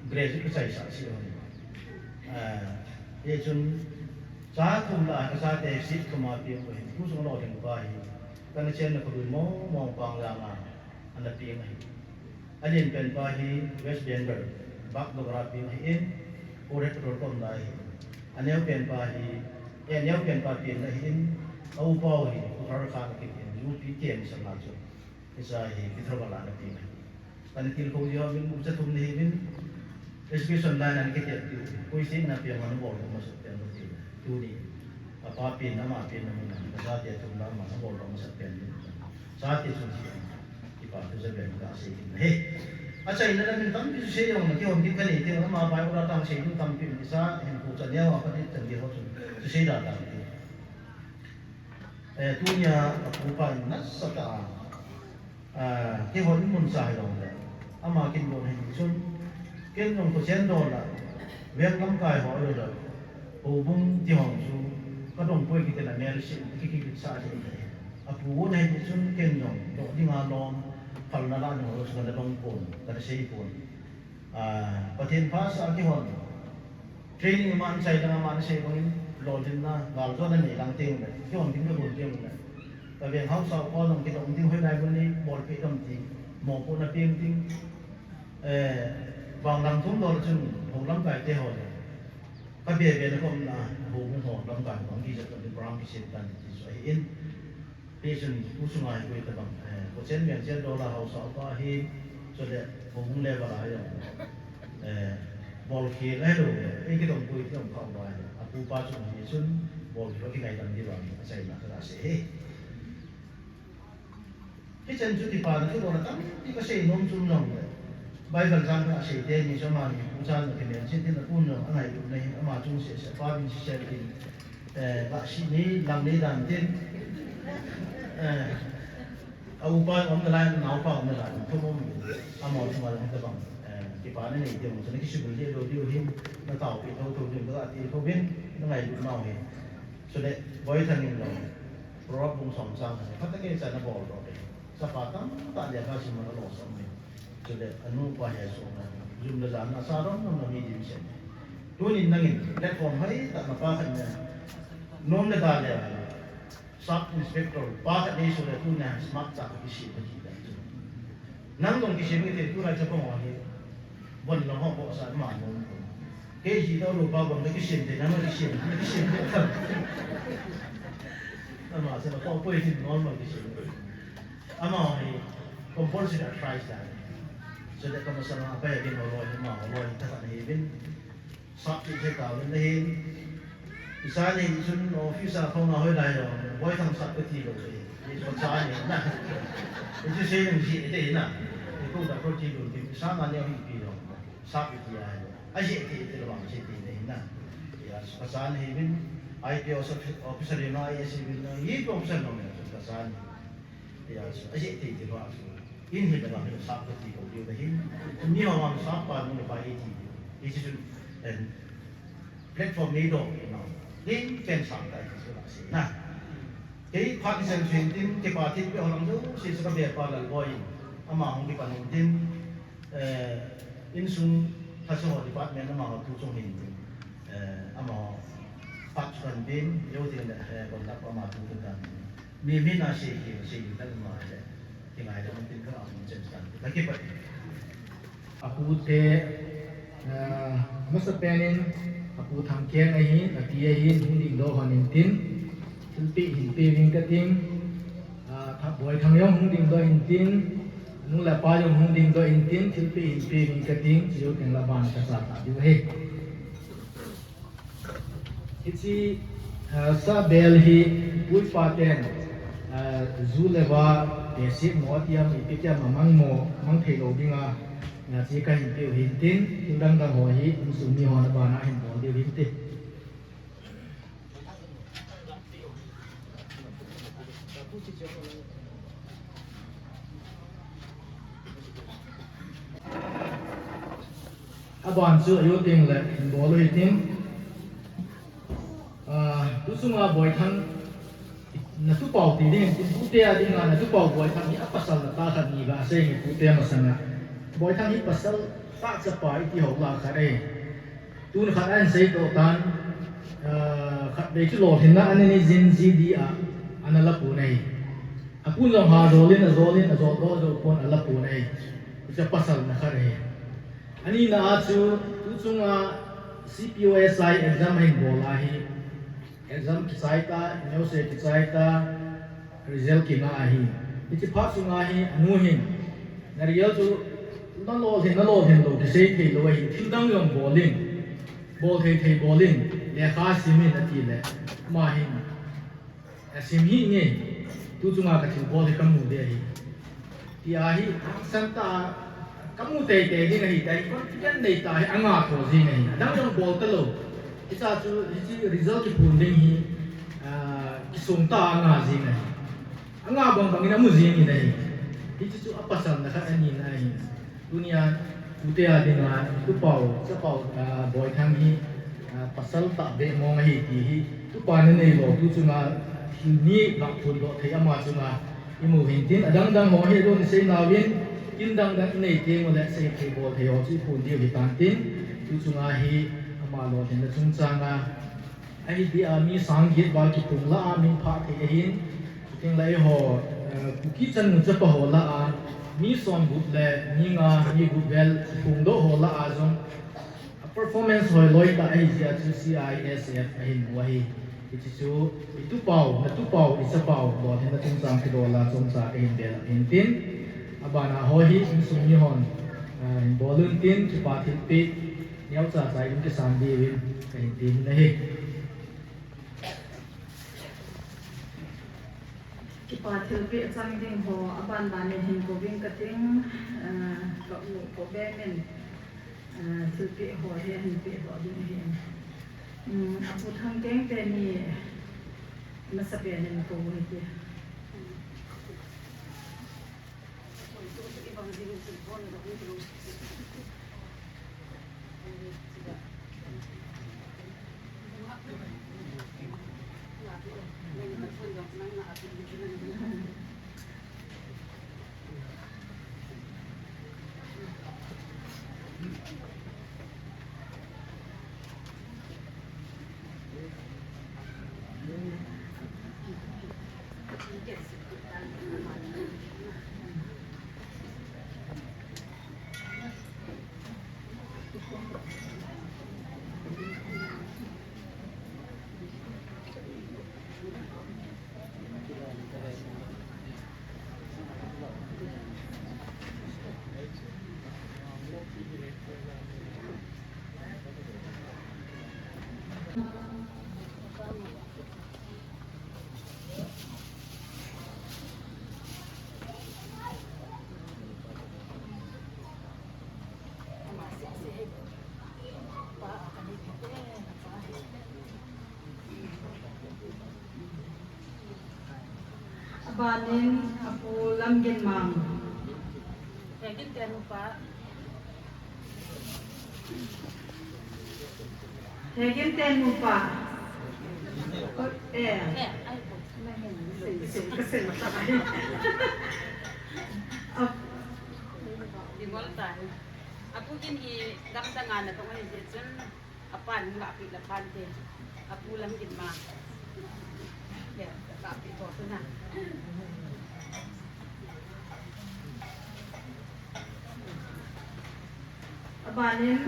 graduate ka chaisa si lou ni. Ah, hichun cha thum la ka chate seat thum a peng u ahi. Tu sung lou ding pa hi. Kana chenna kholui mong mong pang jang a ana peng ahi. Alen pen pa hi West Bengal, Bagdogra peng ahi in, Gorakhpur kom da ahi. Aneo pen pa hi, eh, aneo pen pa pen ahi in, a upa u hi Uttarakhand kiti in, U P K M sanga chu. Hiche hi Pithorbala na peng ahi. Kana tilkhou jeh uvin, ucha thum ni hi uvin, education line a ana kitep diu. Koi state na peng a ana bol masat pen u ti. Tuni, apa pen, ama pen na mun a, ka chate thum la ama ana bol masat pen u. Chate chung hi, kipa thu ja pen ka sei kin ahi. Achaina la min tampi chu sei jong na kihon kit ka nei te, ama bai ura tang sei ding tampi, hiche hin ko cha neo a ka ti tan di ho chu. Chu sei da tang ti. Eh, tunia a pu pa in nasatah a, ah, kihou in mun sa hi jong le. Ama kin don hin chun. Ken jong ko chen don la. Veng lamkai ho lo la. Houbung ti hong chu. Ka dong poi kiti la mel si, ki ki ki sa ti. A pu na hin chun ken jong. Dong ding a lom. Phal na la jong lo chu ka dong pon. Ka sei pon. Ah, Pathen pha sa kihon. Training man chai lang man sei bangin lolhinna, galjona nei lang teng le. Kihon ding ka gon teng le. Ka veng hausa upa jong kidong ding hoilai mun ni bolpeh dam ti. Mopohna peng ding. Eh, vang lang thum lou chun hou lamkai te ho le. Ka be be na kom na houbung ho lamkai bang kijat ding program kisem tan ti chu ahi in. Hichun, tu sunga hi koi tabang, eh, ko chen veng chen dola hausa upa hi, chule, houbung level a hi jong, eh, bolkhel ahi lou, eh, kidong koi kidong kha uva hi, a pu pa chung hi chun, bolkhel kingaidam diu vang, achaina ka sei hi. Hichan chu kipana thu dona tampi ka sei nom chun jong le. Bible chang ka sei te ni chu ama ni pu chan na kinem chin tin a pu jong a ngailutna hi ama chung seh seh pa min seh seh tin, eh, ba si ni lang ni dan tin, eh, a upa um nalai, a naopa um nalai, um thum um, ama um nalai tabang, eh, kipana nei te um chun kisubul le lo diu hin na taopi tho tho ding ka ti tho vin na ngailutna hi. Chule boithang in lo. Proverb bung som chang khat, phatah kei chan a bol doh e. Chapa tamtah lekha sim a losam e. Chule anu pa hesohna, jum le jan a sa rom nom na mi dimset e. Tunin nangin platform hoitah na pa khat na nom le da le, sub inspector pa khat nei su le tunia smart tah kisem a ti da chu. Nang jong kisem kit e, tulai chapang ho hi. Von lang ho ko sa ma nom ko. Kei hi dau lo pa bang kisem te, nang kisem, kisem te. Ama sa ko poi hin normal kisem. Ama hi compulsory a try sa. So that kamasanga pa ya kin ho lo, ama ho lo, ta ka nei bin. Sap ti che ta ven le hin. Isa ni chun office a phong a hoi lai lo. Boithang sap ka ti lo le. Ni ko cha ni na. Ni chu sei nang ji te na. Ni ko da ko ti lo ni. Isa na ni hi pi lo. Sap ti a lo. A je ti ti lo bang je ti ni na. Ya, ka cha ni bin. I P S officer ni na, I A S ni na. Yi ko officer no me ka cha ni. Ya, so, a je ti ti ba so. In hi da ba sa ko ti ko ti da hin. Ni ho ma sa pa ni pa i ti. I ti sun, eh, platform ni do, no. Hin pen sa ta i su la si na. Kei phat sen sen tin, kei pa thil pe ho lang do, si sa ka be pa lal boy. Ama hung ki pa nung tin, eh, insung, tha so department ama ho tu chung hin tin. Eh, ama ho phat chu kan tin, yo tin, eh, kon la pa ma tu tu kan. Mi, mi na sei ki, sei ki kan ma le. Kingai da man tin ka la mun chen kan. Ka ki pa. Apute, ah, masa penin, apu Thangkeng ahin, api ahin, hung ding doh hon in tin. Thilpeh hin pe ving ka ting. Ah, tha boi thang jong hung ding doh in tin. Nu le pa jong hung ding doh in tin. Thilpeh hin pe ving ka ting. Chiu teng la ban ka sa ta diu he. Hiche, ah, sa bel hi pu pa ten, ah, ju le va, tehse mo ati am, ipi ti am amang mo, mang thei lou ding a, ah, hiche ka hin peh u hin tin, thil dang dang ho hi, insung mi hon abana hin bol diu hin tin. Aban chu ajo teng le hin bol u hitin. Ah, tu chunga Boithang, na tupau ti ding, tu, tute a dinga na tupau Boithang hi apasal na ta khat ni ga sei nge tute masanga. Boithang hi pasal ta chapa iti ho la khat e. Tun khat an sei to tan, ah, khat vei chu lolhinna an ni jin ji di a, ana la pu nei. Apun jong ha jolin, ajolin, ajol do, ajol pon ala pu nei. Chu pasal na khat e. Ani na a chu, tu chunga C P O S I exam hin bol a hi. Exam kichai ta, neuse kichai ta, result kinga ahi. Hiche phat sunga hi, anu hin. Na result chu, na lolhin, na lolhin lou, kisei thei lou ahi. Thil dang jong bol in. Bol thei thei bol in. Lekha sim in ati le. Ama hin. Asim hih nge, tu chunga ka thilbol hi ka mu ding ahi. Ti ahi, hangsan ta, ka mu teitei ding ahi, tai confident nei ta hi, anga tho jing ahi. Adang jong bol ta lou. Hicha chu, hiche result kiphun ding hi, ah, kisung ta anga jing ahi. Anga bang bang in amu jing in ahi. Hiche chu apasal na khat ani na ahi. Tunia, tute a dinga, tupau, chapau, ah, Boithang hi, ah, pasal tah beh mong ahi ti hi, tupa na nei lou, tu chunga, thil ni, bak phun doh thei ama chunga, i mu hin tin, adang dang ho hi, don sei nauvin, kin dang dang i nei teng ule, sei thei bol thei ho chu i phun diu hi tan tin, tu chunga hi, ama lolhinna chungchanga, Ahi dia mi sang get val kiphung la a min phah thei ahin, chuteng le eiho, eh, Kuki chanu chapa ho la a, mi som gup le mi nga, mi gup vel kiphung doh ho la a jong, a performance hoi loi ta ahi jeh a chu C I S F ahin mu ahi. Hiche chu, i tupau, na tupau, i chapau, lolhinna chungchang kidol a chomcha kahin bel ahin tin. Abana ho hi, insung mi hon, eh, hin bol un tin, kipa thilpeh, Neocha cha in kisan diuvin kahin ti in ahi. Kipa thilpeh chang ding ho, aban dan in hin kou ving kating, ah, ka u kou be min, ah, thilpeh ho hi ahin peh ho ding ahi. Um, Apu Thangkeng teni, masa pen in kou u hite. Abanin Apu Lamginmang. Hegin te nupa. Hegin te nupa. Eh. Eh, ai ko. Sei, sei, ka sei ta ai. Ap- Dimol tai. Apu Gin hi gamdang a natong ahi jeh chun. Apan hung lahpeh le phante. Apu Lamginmang. Ya, lahpeh to tu na. Abanin,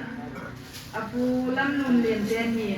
Apu Lamnunlen teni.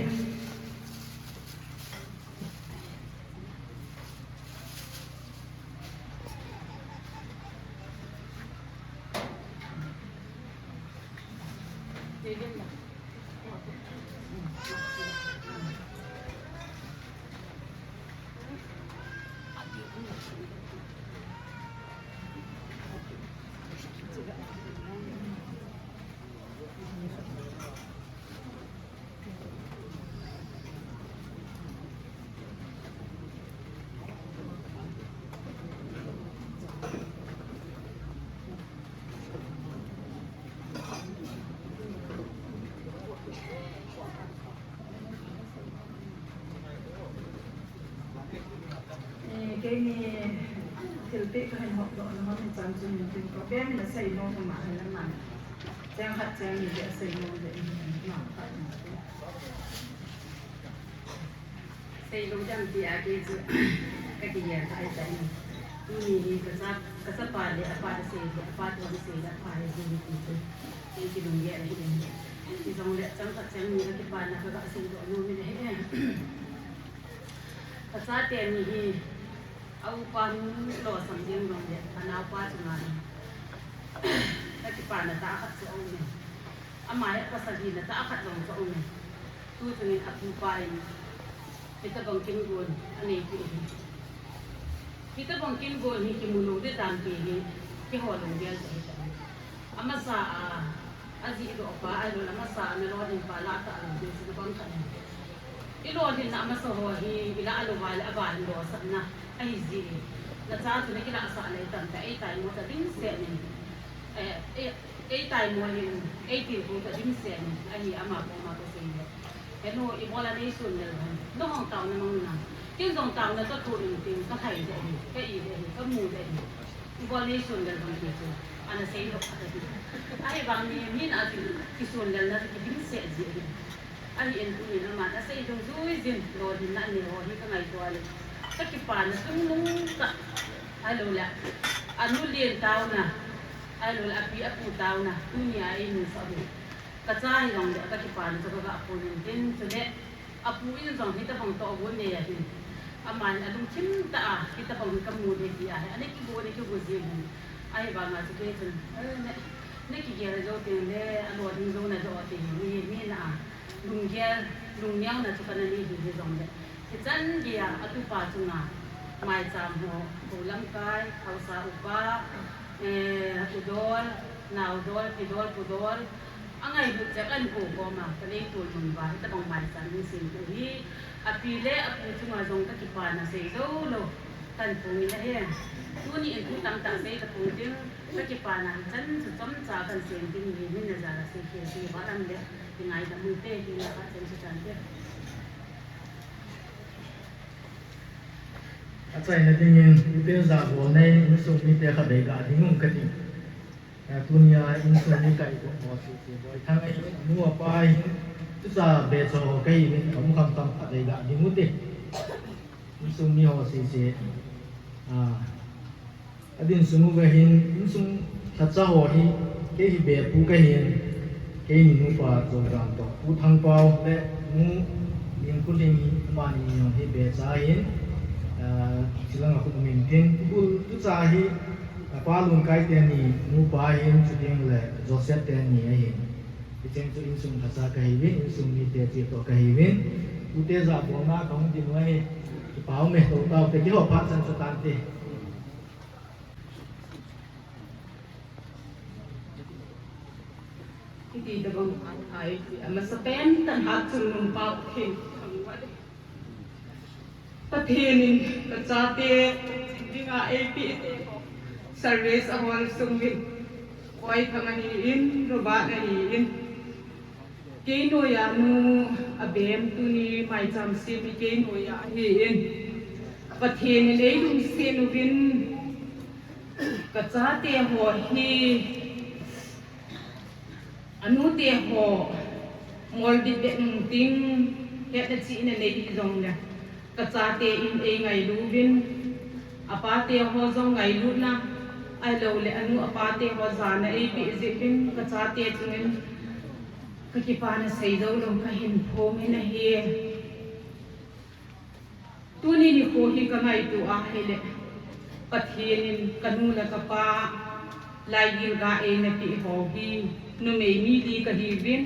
Eh, keini thilpeh kahin hopdoh na hon chan chu min tin ko. Bem na sei nom ma hin na man. Chang khat chang ni le sei nom le ma khat na. Sei lou dam ti a kei chu ka kigel thei tai. Tuni hi ka cha, ka chapa le apa le sei le, apa toh le sei le, apa hi sei le ti chu. Kei kilunggel ahi. Hijongle chang khat chang ni ka kipana ka ga seidoh nom in ahi. Ka chate ni hi a upa hung losam ding jongle, a naopa chunga hi ka kipana tah khat chu aum e. Ama hi pasal hina tah khat jong chu aum e. Tu chun in apupa in hitabang kin gon anei peh hi. Hitabang kin gon hi kimu lou ding dan ti hi kihol lou ding ahi tai. Amasa a, ajihdoh pa, ahilou le amasa a na lolhin pa lah tah lou ding chu nabang khat ahi. I lolhinna amasa ho hi i lah lou va le aban losapna ahi jeh in. Na cha chu na kilahsah le tamtah ei taimo ta dimset in. Eh, eh, Ei taimo in, ei tilkhou ta dimset in, ahi ama koma ka sei le. Henu, ibol a nei sun lel ham. Na hung taona mang na. Ken jong taona ka thoh in tin, ka hai de hi, ka i de hi, ka mu de hi. Ibol nei sun lel ham ti chu. Ana sei lou khat ahi. Ahivangin, mi na ti, kisun lelna ti dimset ji ahi. Ahin tunin aman asei dungjui jin, lolhinna anei ho hi ka ngaito a le. Ka kipana chungnung tah, ahilou le, anu len taona, ahilou le, api apu taona, tunia einu sah u. Ka cha hijongle, ka kipana chu ka ga pon in tin, chule, apu in jong hitabang tohgon nei ahin. Aman alungthim tah a, hitabang hi ka mu ding ti ahi, ana kigo, ana kigo jing hin. Ahivanga chu kei chun, eh, na, na kigel jou teng le, alolhing jou na jou teng, mi, mi na a. Lunggel, lungneona chu kana nei hi hijongle. Hichan geiya atupa chunga maicham ho, Pu Lamkai, Haosa upa, eh, U Dol, Nao Dol, Pi Dol, Pu Dol, angailut cheh in ko koma, ka lei tol mun uva, hitabang maicham hin sem u hi, api le apu chunga jong ka kipana sei jou lou, kan pung in ahi. Tuni in thu tamtah sei ka pung ding, ka kipana hichan chu chomcha kan sem ding hi, min na jal a sei khel ti va lam le. Kingaidam u te, kinga khat chen chu chan te. Achaina dingin, ute jabol nei, insung mite khat dei ga ding um kati. Eh, tunia insung mi kai ko mo si si boi thang ai, nu apa ai, tu sa be so kai min, amu kham kham khat dei ga ding u te. Insung mi ho si si, ah, Adin sung uva hin, insung lhacha ho hi, kei hi bepu kahin, keini nupa Zouzan toh, Pu Thangpao le Nu Lingkhuling hi, amani jong hi becha ahin, ah, chulanga khun um intin, tubul tucha hi, ah, Pa Lunkai teni nupa ahin, chuteng le Joseph teni ahin. Hicheng chu insung lhacha kahiuvin, insung mite cheh toh kahiuvin, ute jabolna kahung ding u ahi, kipa um e, to tao te, kihou phat chan chu tante. Hiti tabang ai, amasapen tah in hatchungnung pau khin thangvah e. Pathen in kachate dinga eipeh te service ahol sung in, Boithang ahin, Robert ahin, kei noiya nu Abem tuni maicham sem hi kei noiya ahin, Pathen in eilungset uvin, kachate ho hi anute ho molding beh nung ting hetna chihna nei hijongle, kachate in eingailuvin, apate ho jong ngailutna, ahilouleh anu apate ho jana eipeh jeh uvin, kachate chungin kakipana seijou lou kahin phongin ahi. Tuni nikho hi kangaito ahile, Pathen in kanu le kapa laigil ga eina peh ho hi, numei mi li kahiuvin,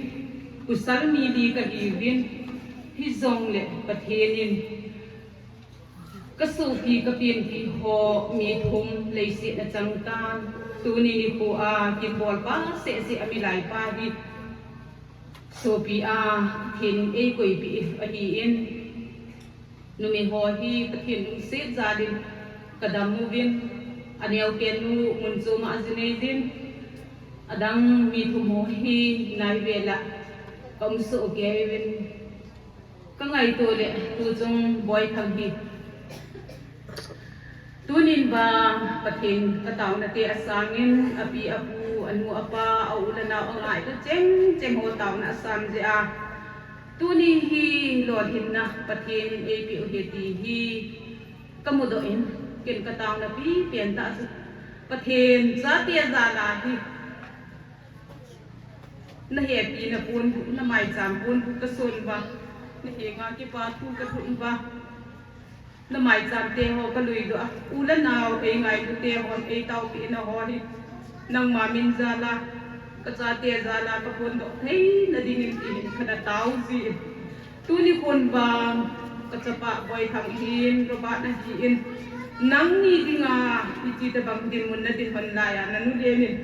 pasal mi li kahiuvin, hijongle Pathen in kasopi kapenpi ho mi thum leiset a chang tan, tuni nikho a kin bolpa seh seh a milaipa hi sopi a Pathen in eikoipeh ahin, numei ho hi Pathen lungset jal in kadam uvin, aneopen nu mun chom a ajinei jin, adang mi thum ho hi naivel a kaumsoh kei uvin, kangaito le tuchung Boithang hi tunin vang Pathen kataona te asangin, api apu, anu apa, a u le nao angailut cheng cheng ho taona asan jeh a, tuni hi lolhinna Pathen in eipeh u ahi ti hi kamudoh in, ken kataona pipen tah chu Pathen chate jal a hi nahepina ponbuh, namaicham ponbuh kason uva, nahenga kipa thu kathum uva, namaicham te ho kaluidoh a, u le nao eingailu te hon eitaopehna ho hi nangma min jal a, kachate jal a kaphondoh theina dingin tihin kana tao jin, tuni khon vang kachapa Boithang hin, Robert ahin, nangni dinga hiche tobang dinmun nadin hon laiya nanu Len in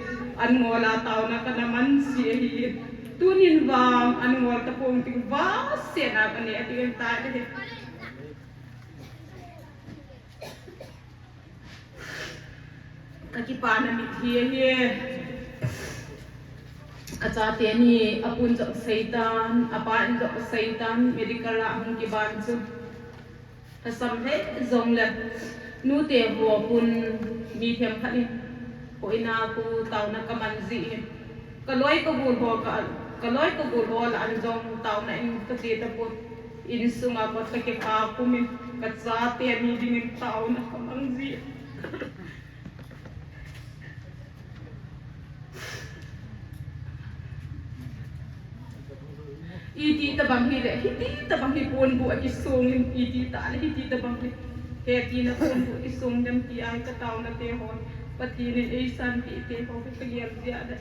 an ngol a taona kana man ji ahi. Tunin vang an ngol tapong ding vase na kanei ding ahitai. Kakipana mithi ahi. Kachate ni, apun jong seitan, apa in jong seitan, medical a hung kiban chu lhasam lheh jongle, nute ho pun mi themkhat in koina khu taona kaman jin, kaloi kagol ho ka, kaloi kagol ho lah a jong taona in kache tapon, insunga kot kakikha khum in, kachate ni dingin taona kamang jin. Iti tabang hile, hiti tabang hi ponbuh akisong in, iti tah le hiti tabang hi, hetina ponbuh akisong dem ti ahi kataona te ho, Pathen in eisanpeh te ho kagel jeh le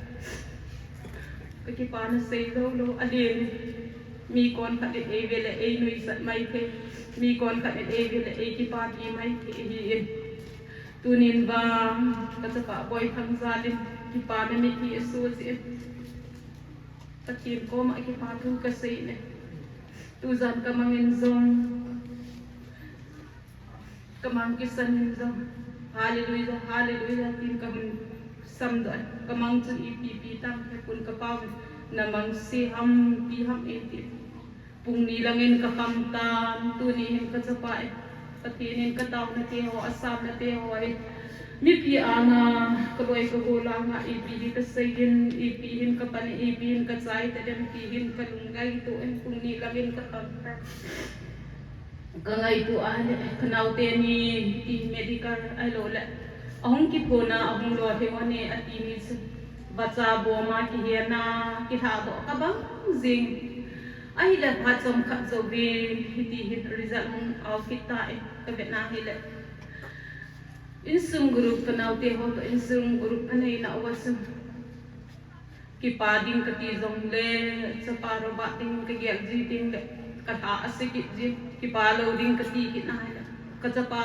kakipana seilou lou, Alen in mi konkhat in eive le einuisat maithei, mi konkhat in eive le eikipapi maithei ahin, tunin vang kachapa Boithang jal in kipana mithi asoh jin, Pathen koma kipa thu kasei ne. Tujan kamang in jong, kamang kisan in jong, Hallelujah, Hallelujah tin kahung samdoh e. Kamang chun ipi ipi tam hepon, kapau in namang se ham, ipi ham eiti. Pung ni langin kakham tan, tuni hin kachapa e, Pathen in kataona te ho, asamna te ho hi mipi anga, kaloi kagol anga ipi hi kasei in, ipi hin kapan in, ipi hin kachai tadem ti hin kalungngaito in, pung ni langin kakham tan. Kangaito a le kanaote ni ti medical ahiloule ahung kiphona, ahung lolhing u ahi ati ni chu vacha boma kihena kilhadoh kabang jing. Ahile phat chomkhat jouvin hiti hin result hung ao kit tan, kavetna hile insung group, kanaote ho toh insung group aneina uva chu kipa ding kati jongle, chapa Robert dingin kagel ji tengle kalha ase kit jin, kipa lou ding kati kit nahile kachapa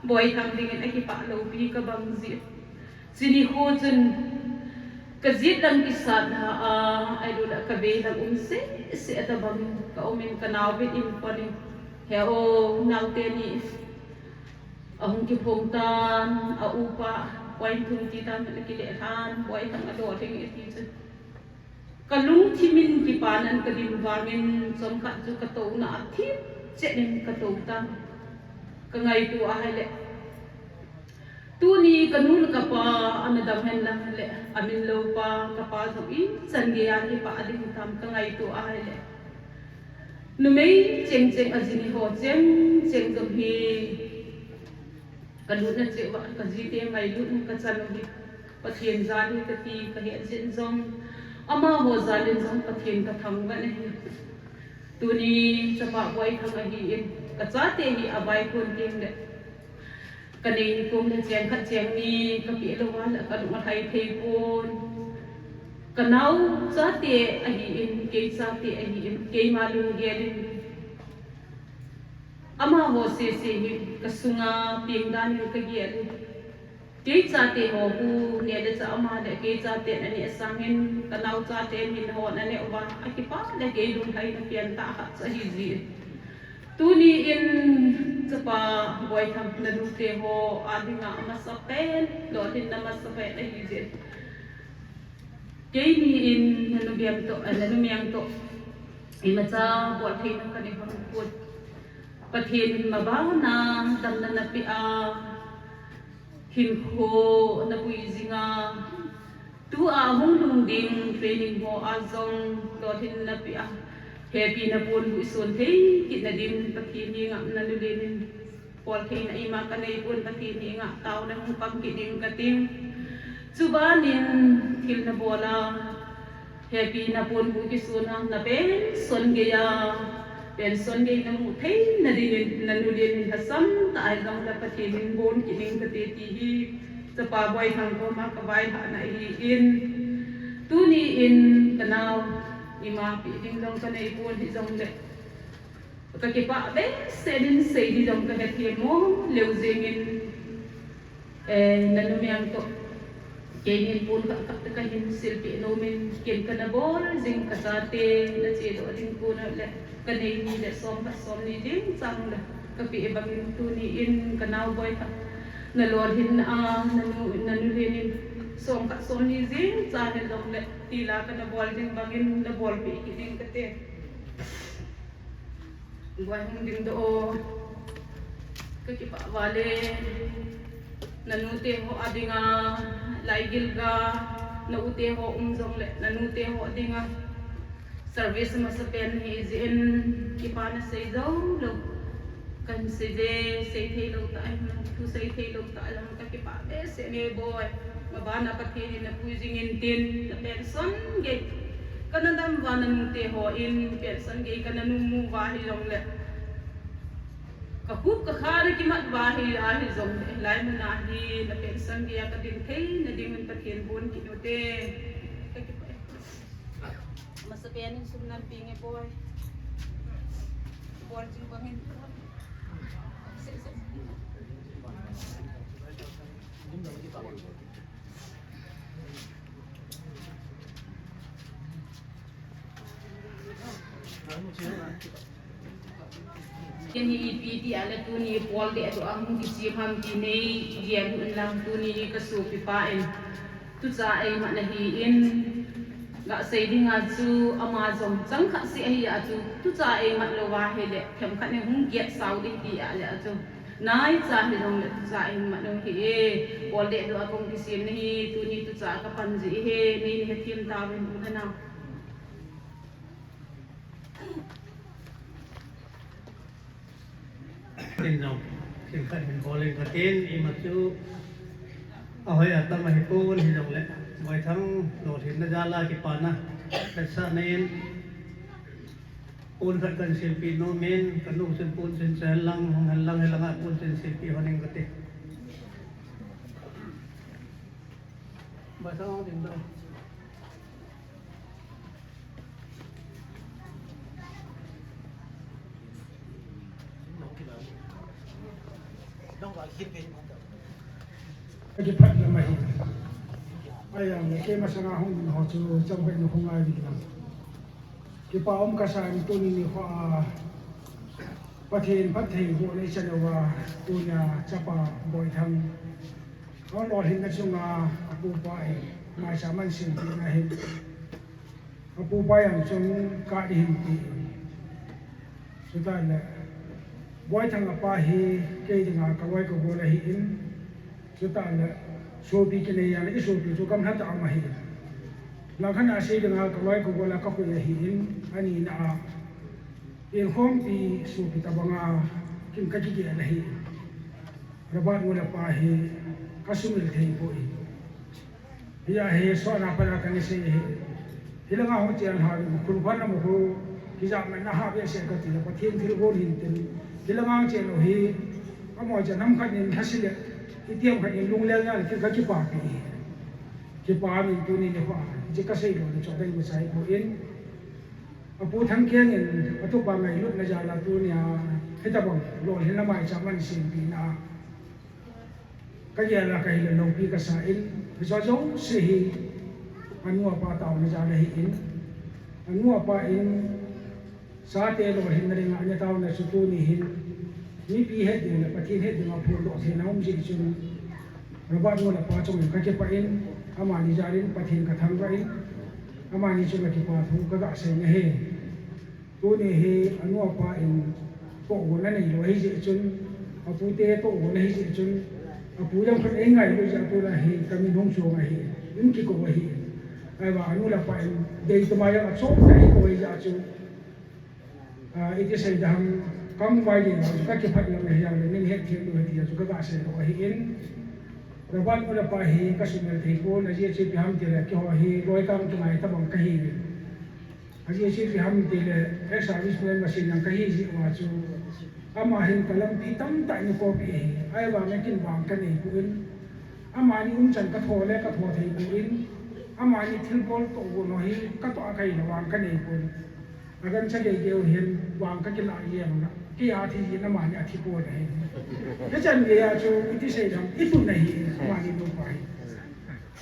Boithang dingin akipah loupi kabang ji. Chuni khu chun kajet lang kisatna a, ahiloule kavei lang um seh seh tabang in kaumin, kanaovin in pon in, He o, naote ni ahung kiphong tan, a upa, Boithang ti tan, a kile tan, Boithang a do thing iti chu. Ka lungthim in kipa nan ka dim vangin, chomkhat chu ka tona a thip chet in ka to tan. Ka ngaito a hile. Tuni ka nu le ka pa ana dam hen lang le, a min lo pa, ka pa jong ichan gei a kipa a ding tam ka ngaito a hile. Numei cheng cheng a jini ho cheng cheng jong hi ka lutna cheh uva, ka jite ngailut in ka chan u hi Pathen jal hi ka ti ka het jin jong, amaho jal in jong Pathen ka thangvah in ahi. Tuni chapa Boithang ahi in, ka chate hi a vaikon teng le, ka nei ni kum le cheng khat cheng ni ka pe lou a le ka lung a lhai thei pon. Ka nao chate ahi in, kei chate ahi in, keima lunggel in. Amaho sese hi ka sunga peng dan in ka gel in. Kei chate ho hu ne le cha ama le kei chate na ne sangin ka nao chate min ho na ne uva a kipa le kei lunglhai na pian tah khat cha hi ji. Tuni in chapa Boithang na nute ho a dinga amasapen, lolhinna masapen ahi jin. Keini in na nu biang toh, eh, na nu miang toh imacha bol theina ka nei hon put. Pathen in mabana damna na pe a, hinkho na pui jing a, tua hung lhung ding training ho a jong lolhinna pe a, hepina ponbuh i son thei kit na ding Pathen henga na nu len in bol theina ima ka nei pon Pathen henga taona hung pang kit ding ka ting. Chuban in thil na bol a, hepina ponbuh kisun a, na pension gei a, pension gei na mu thei na ding in, na nu len in lhasam tah a jong le Pathen in bon kit ding ka te ti hi, chapa Boithang koma ka vaihahna ahi in. Tuni in ka nao ima pe ding jong ka nei pon hi jong le. Ka kipah behseh in sei di jong ka hethem mo, leu jeng in, eh, na nu miang toh. Keini in pon khat khat ka hin silpeh nom in, ken ka na bol jing ka chate, na chedoh ding kon le, ka nei ni le som khat som ni jing chang le, ka pe bang in tuni in ka nao Boithang. Na lolhinna a, na nu, na nu len in, som khat som ni jing cha hen jong le, tila ka na bol jing bang in, na bolpeh kit ding ka te. Boithang ding doh o. Ka kipah val e. Na nute ho a dinga, lai gilga, na ute ho um jong le, na nute ho dinga. Service masapen hi jin, kipa na sei jou lou. Kan sei je, sei thei lou tah, thu sei thei lou tah lang. Ka kipah behseh e Boi. Mabana Pathen in na pui jing in tin, na pension gei. Ka na dam uva na nute ho in, pension gei ka na nung mu uva hi jong le. Ka khup ka kha na kimat uva hi, ahi jong le. Lai mun a hi, na pension gei a ka ding thei, na ding un Pathen bon kit u te. Ka kipah. Masapen in sum nan ping e Boi. Bol jing bang in. Keini ipi ti a le tuni pol deh doh a hung kisem ham ti nei gel un lang tuni ka sopipa in. Tucha eimat na hi in, ga sei dinga chu ama jong chang khat si ahi a chu, tucha eimat lou a hile, themkhat in hung giat sao ding ti a le a chu. Naicha hi jong le tucha eimat lou hi e, bol deh doh a kong kisem na hi, tuni tucha ka pan ji hi, nei ni hethem tauvin u le nao. Tin jong, thil khat hin bol ing ka tin, ima chu ahoi atam ahi pon hi jong le, Boithang lolhinna jal a kipana, vetsahna in, pon khat kan silpeh nom in, ka nu chun pon chun chen lang, hung hen lang, he lang a pon chun silpeh hon ing ka ti. Boithang ding doh. Ka kipah na mai. Ai ang ke masanga hung ho chu cham kai no hung ai ni na. Kipa um ka sa ni tuni ni ho a. Pathen phattheibohna ichan uva, tunia chapa Boithang ahung lolhinna chunga apupa in maicham ahin sempeh na hin, apupa jong chun kap ding ahin ti in. Chutah le, Boithang apa hi kei dinga kaloi kagol ahin, chutah le, sopi kinei a, isopi chu gamlha tah a um ahin. Langkhat a sei dinga kaloi kagol a kakoi ahin, anina a, inkhompi sopi tobanga kin kakigel ahi. Robert nu le pa hi kasumil thei poi. Hia hi sona pana kana sei hi. Hilanga hung chen lha, khun khan na mu khu, kijam na ha behseh kati le, Pathen thilgon hin tin. Hilanga hung chen u hi, amaho chu nam khat in lhase le, itiham khat in lunglel na le, kin kakipapi. Kipa min tuni nikho a, hiche kasei lona chu adang masa hipon. Apu Thangkeng in atupa ngailutna jal a tunia, hitabang lolhinna maicham ahin sempeh na a, kagel a kahile loupi kasa in, hiche jouse hi anu apa taona jal ahin, anu apa in chate lolhinna dinga ana taona chu tuni hin, mipi het ding le Pathen het dinga phondoh theina um jeh chun, Robert nu le pa chunga kakipah in, amani jal in Pathen kathangvah in, amani chunga kipa thu kaga sei ahi. Tuni hi anu apa in tohgon aneilou ahi jeh chun, apute tohgon ahi jeh chun, apu jong khun eingailu jeh a tuna hi kamin hung chong ahi, in kikou ahi. Ahivang anu le apa in deitum a jong achom tah in eikou ahi jeh chun, ah, iti sei ding ham, kangvai jeng a kakipah lou ahi jongle, nin hetthei lou ahi tia chu kaga sei lou ahin. Robert nu le pa hi kasumil thei pon, ajeh chu ipi ham tile, keiho hi loikang kingai tabang kahiuvin. Ajeh chu ipi ham tile, ex-serviceman machine jong kahi jeh uva chu, ama hin kalampi tamtah in eikoipeh ahi, ahivang in kin vang kanei pon. Amani umchan katho le katho thei pon. Amani thilbol tohgon ho hi katoh a kahina vang kanei pon. Agancha geigei u hin vang kakilah jeng uva, kei a thi jeh in amani athi pon ahi. Hichan gei a chu iti sei ding ham, itun ahi, amani nupa hi.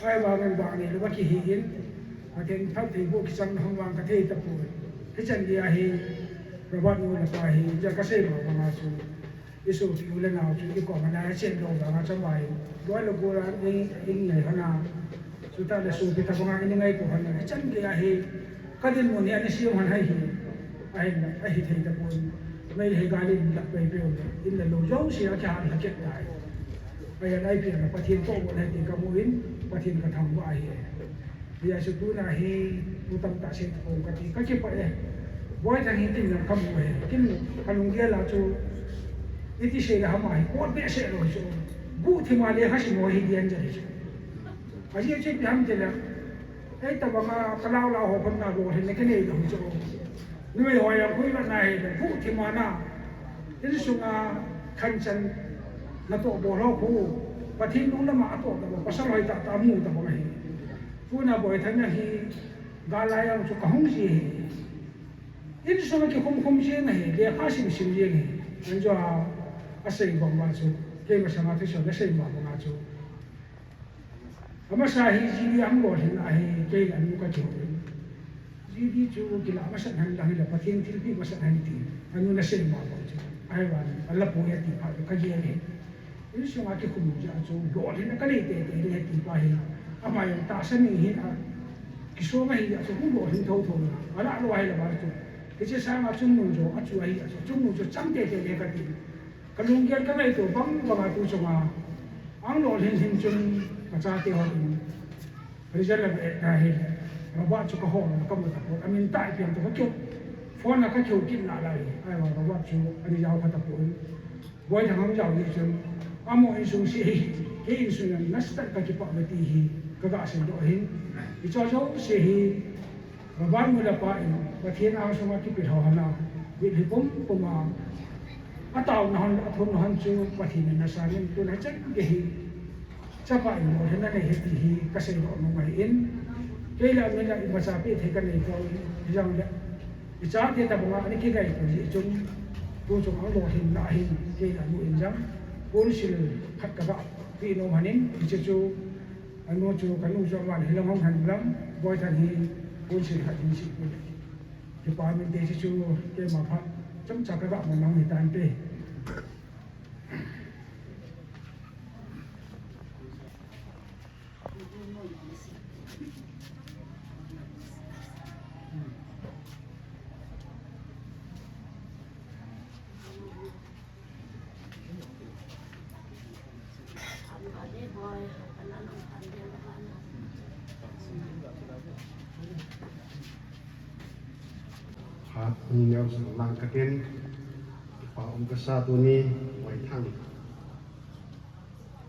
Ahivang in vang neilou a kihi in, Pathen phattheiboh kichang hung vang kathei tapon. Hichan gei a hi, Robert nu le pa hi, hijeh kasei ma banga chu, isopi u le nao chu ikoma ana chen lou vanga chamai, loi le gol a in, in ngai hon a, chutah le sopi tabanga in ngai kou hon a, hichan gei a hi, kadinmun hi ana sem hon ahi, ahin, ahithei tapon. Meitei gal in lhah peipei u le, in le lou jouse akihan lhakit tai. Ahin ipi ham Pathen tohgon ahi ti kamun, Pathen kathangvah ahi. Hijeh chun tuna hi, thu tamtah sei tapon kati, kakipah e. Boithang hi kin jong kamu e. Kin kalunggel a chu, iti sei ding ham, ama hi pot behseh lou chu. Guhthim a lekha sim ho hi danger ahi chu. Ajeh chu ipi ham tile, ei tabanga kalao lao ho khun na lolhinna kinei lou chu. Numei ho jong khu ivet na hile, guhthim a na, insunga khanchan natoh bol ho khu, Pathen lunglam a atoh tabang, pasal hoitah tah amu tabang ahi. Tuna Boithang hi, gal lai a chu kahung ji ahi. Insunga kikhum khum jeng ahi, lekha sim sim jeng ahi. Anjo a, asei bang uva chu, kei masanga thusoh nasei ma banga chu, amasa hi G D a hung lolhin ahi, kei le anu kakihou in. G D chu kilah masat hen lang hile, Pathen thilpeh masat hen ti, anun asei ma bang chu, ahivang in ala poi ati phat le kagel e. Insunga kikhum jeh a chu lolhinna kanei teitei ding ahi ti pa hi, ama jong tahsa mi hin a kisong ahi jeh a chu hung lolhin thotho in, alah lou ahile vang chu, hiche sanga chungnung jo achu ahi jeh a chu, chungnung chu chang teitei ding kati. Kalunggel kangaito bang banga tu chunga, ahung lolhin hin chun kachate hon in, result avet na hile, Robert chu kahol a kamu tapon, amin tah ipi ham ti kakihou, phone a kakihou kit nalai, ahivang Robert chu ana jao kha tapon. Boithang ahung jao jeh chun, amaho insung se hi, kei insung jong nasatah in kakipah uve ti hi kaga seidoh ahin. Hiche jouse hi, Robert nu le pa in Pathen angsunga kipilhou hon a, mitlhi pumpum a, ataona hon, athumna hon chu Pathen in ana san in, tuna hichan gei hi, chapa in lolhinna nei ahi ti hi kaseidoh nom ahin. Kei le anu le imacha peh thei kanei poi, hijongle, ichate tabanga ana kingaito jeh chun, tu chung ahung lolhinna ahin, kei le anu in jong, ponsil khat kaga peh nom ahin, hiche chu, anu chu, kanu chu aman hilang hung hen lang, Boithang hi ponsil khat hin sipeh. Kipa min te, hiche chu keima phat Chomcha ka ga mang mang ni tante. Khat ni neo sung lang katin, pa um kasa tuni, Vaithang.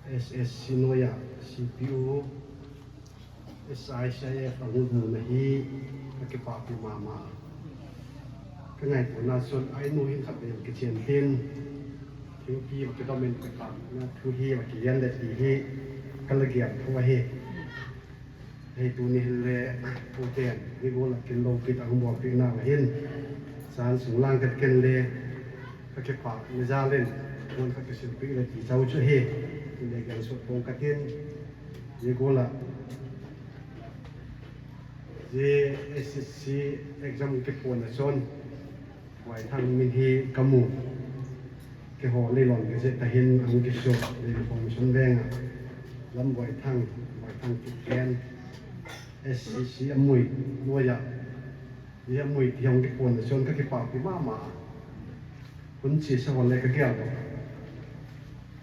S S C noiya, C P U, S I C I F ahung mu na hi, ka kipahpi mama. Ka ngaitona chun, a inu hin khat vei kichen tin, thingpi va kidom in ka kap na thu hi va kigen le ti hi, ka la gen thu ahi. Hei tuni hin le, pu ten, ni gol a kin lo kit a hung bol pi na va hin. Chan sung lang kat ken le, ka kipah na jal in, mun ka kisil pi le ti chau chu hi. Tun le gen sut pong katin, ni gol a. J S S C exam kipon na chun, Vaithang min hi ka mu. Keiho leilon ka jeh tahin ahung kiso, Leilon Foundation veng a. Lam Vaithang, Vaithang Kipgen, S C C a mui, noiya. Hi a mui ti hung kipon na chun ka kipahpi mama. Hun chi sa hon le ka gel doh.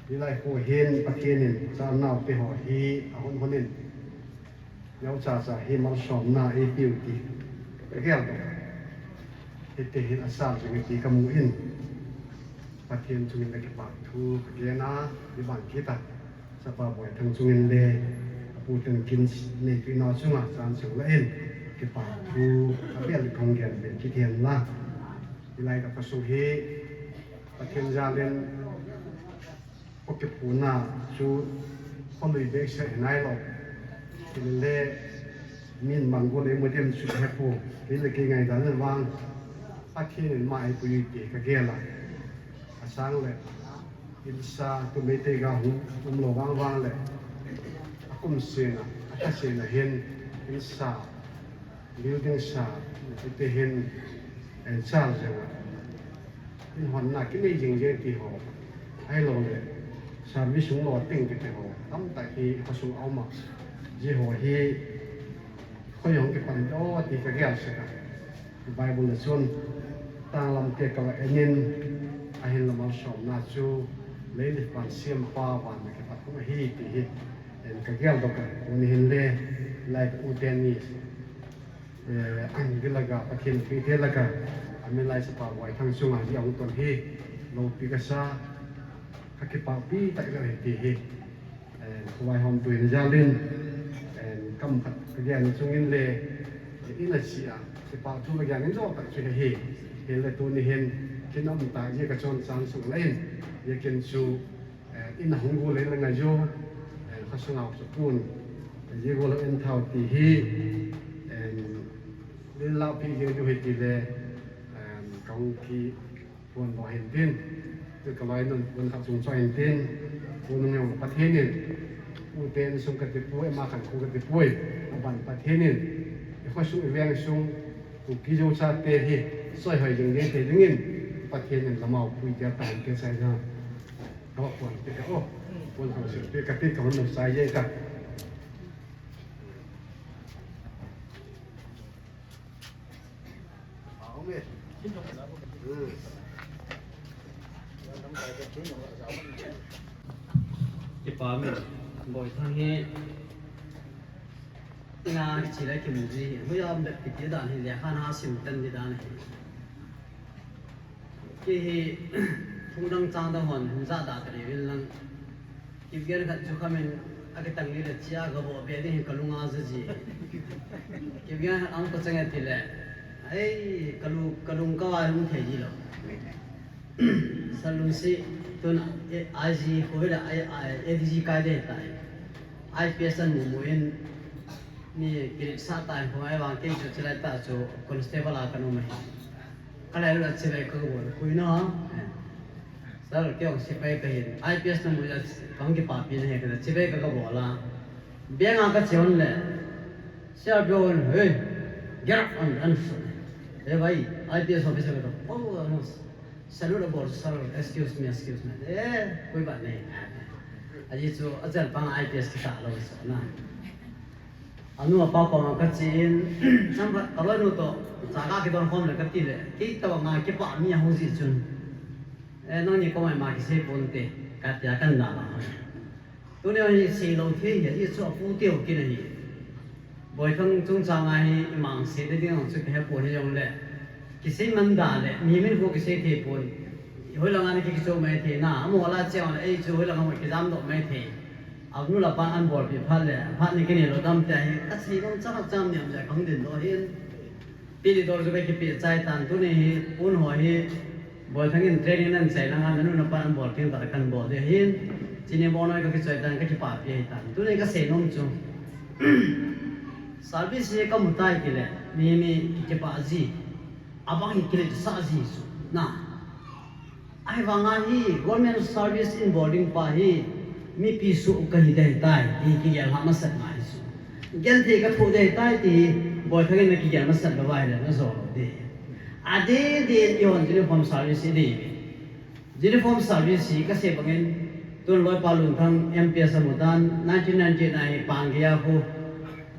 Hilai ho hin Pathen in cha nau te ho hi a hon hon in. Neocha cha hi malsomna eipe u ti ka gel doh. Hiti hin asal jing ti ka mu in. Pathen chungin ka kipah thu ka gen a, hi ban kita. Chapa Boithang chungin le, apu ten kin neipi na chunga chan sung la in. Kipah thu ka bel kong gen ben kit hen la. Hilai ka pasung hi, Pathen jal in, Ka kipuna chu kholui bek seh hinai lo. Tin le min mang go le mo dem chu he pu. Tin le kei ngaidan le vang. Pathen in ma eipui ti ka gel a. Asang le insa tu Meitei ga hung um lo vang vang le. Akum sena, atha sena hin insa. Building sa, iti hin, eh, chal jeng a. In honna kinei jing jeng ti ho. Ahilou le, service hung lo teng kiti ho. Tamtah hi khosung a um a. Ji ho hi, khoi hung kipan do ti ka gel sek a. Bible le chun, tanglam te ka va en in, ahin la malsomna chu, lei le pan siam pa van na kipat hung ahi ti hi. En ka gel doh a, tuni hin le, lai ka u ten ni. Eh, an gil laga, Pathen pi te laga, a min lai sapa Vaithang chunga hi a hung ton hi, loupi ka sa, ka kipahpi tak le ti hi. Eh, vaihom tuin jal in, eh, kam khat ka gel chungin le, eh, in a chi a, kipah thu ka gel in jo tak chu hi. Hin le tuni hin, kin um ta ji ka chon chang sung la in, ye kin chu, Eh, in a hung go le le ngai jo, eh, kha sunga chu pun. Eh, ye go lo en thau ti hi, eh, lin lau pi ye jo hi ti le, eh, kong ki pun lo hin tin. Tu ka lai nun pun kha chung cho hin tin. Pun nung yong Pathen in. U ten sung ka ti pui, ma khan khu ka ti pui. A ban Pathen in. I kho sung i veng sung. U ki jo cha te hi. Soi hoi jing jing te ding in. Pathen in lamau pui tia ta hin ke sai na. Ka va puan te ka, oh, puan ka sir te ka te ka man sa ye ka. Kipa min, Boithang hi, ina kichi lai kimu ji hi, hui am det kiti dan hi, lekha na sim tan di dan hi. Kei hi, phung dang chang dang hon, hung ja da ka dei vin lang. Kipgen khat chu khamin, a kitang ni le chia ka bo be ding hi ka lung a ja ji. Kipgen khat ang ka chang e ti le. Ai, ka lu-, ka lung ka va hung thei ji lo. Salun si, tun, eh, I G ko hi la, I, I, A D G kai de tai. I P S an mu mu in, ni kirit sa tai ko ai vang kei chu chilai ta chu constable a ka nu mai. Ka lai lula chibai ka bol, kui no, eh. Sir, kei jong sipai ka hin. I P S na mu ja, kong kipapi na he ka chibai ka ka bol a. Beng a ka che on le. Sir, bro, hey, get up and run. Eh, bhai, I P S officer ka to. Oh, no. Salute abol, salute, excuse me, excuse me. Eh, koi ba nei. Ajeh chu, achal pang I P S kita lo so na. Anu apa ko ka chin, sampa, ka lo nu to, sa ka kidon khom le ka ti le, kei to nga kipa mi a hung ji chun. Eh, nang ni ko mai ma kisei pon te, ka tia kan da la. Tuni hi seilou thei hi, ajeh chu apu teu kin ahi. Boithang chungchang a hi imang sei ding chu kahe pon hijongle. Kisei man da le, mi min ko kisei thei pon. Hoilang a na kikichou mai thei na, amaho la cheu le, ei chu hoilang a kijam doh mai thei. Anu le apan bolpi phat le, phat ni kini lo dam te hi, kasei nom chang chang niam ja kang din lo hin. Pi li dor chu ka kipe chai tan tuni hi, un ho hi, Boithang in training nan chai langa, nanu napa an bol tin ta kan bol de hin. Chini bon noi ka kichoi tan ka kipa pi hi tan. Tuni ka sei nom chu. Service hi ka mu tai kile, mi mi kipa ji. Abang hi kile sa ji su. Na. Ahivanga hi government service in boarding pa hi mipi su ka hi dei tai, ti kigel ha masat ngai su. Genthei ka thu dei tai ti Boithang in na kigel masat lo vai le na zo lo de. Adeh deh in ihon uniform service idei. Uniform service hi kasei bangin tun loipa Lunthang M P S amu tan nineteen ninety-nine hi Pangia khu,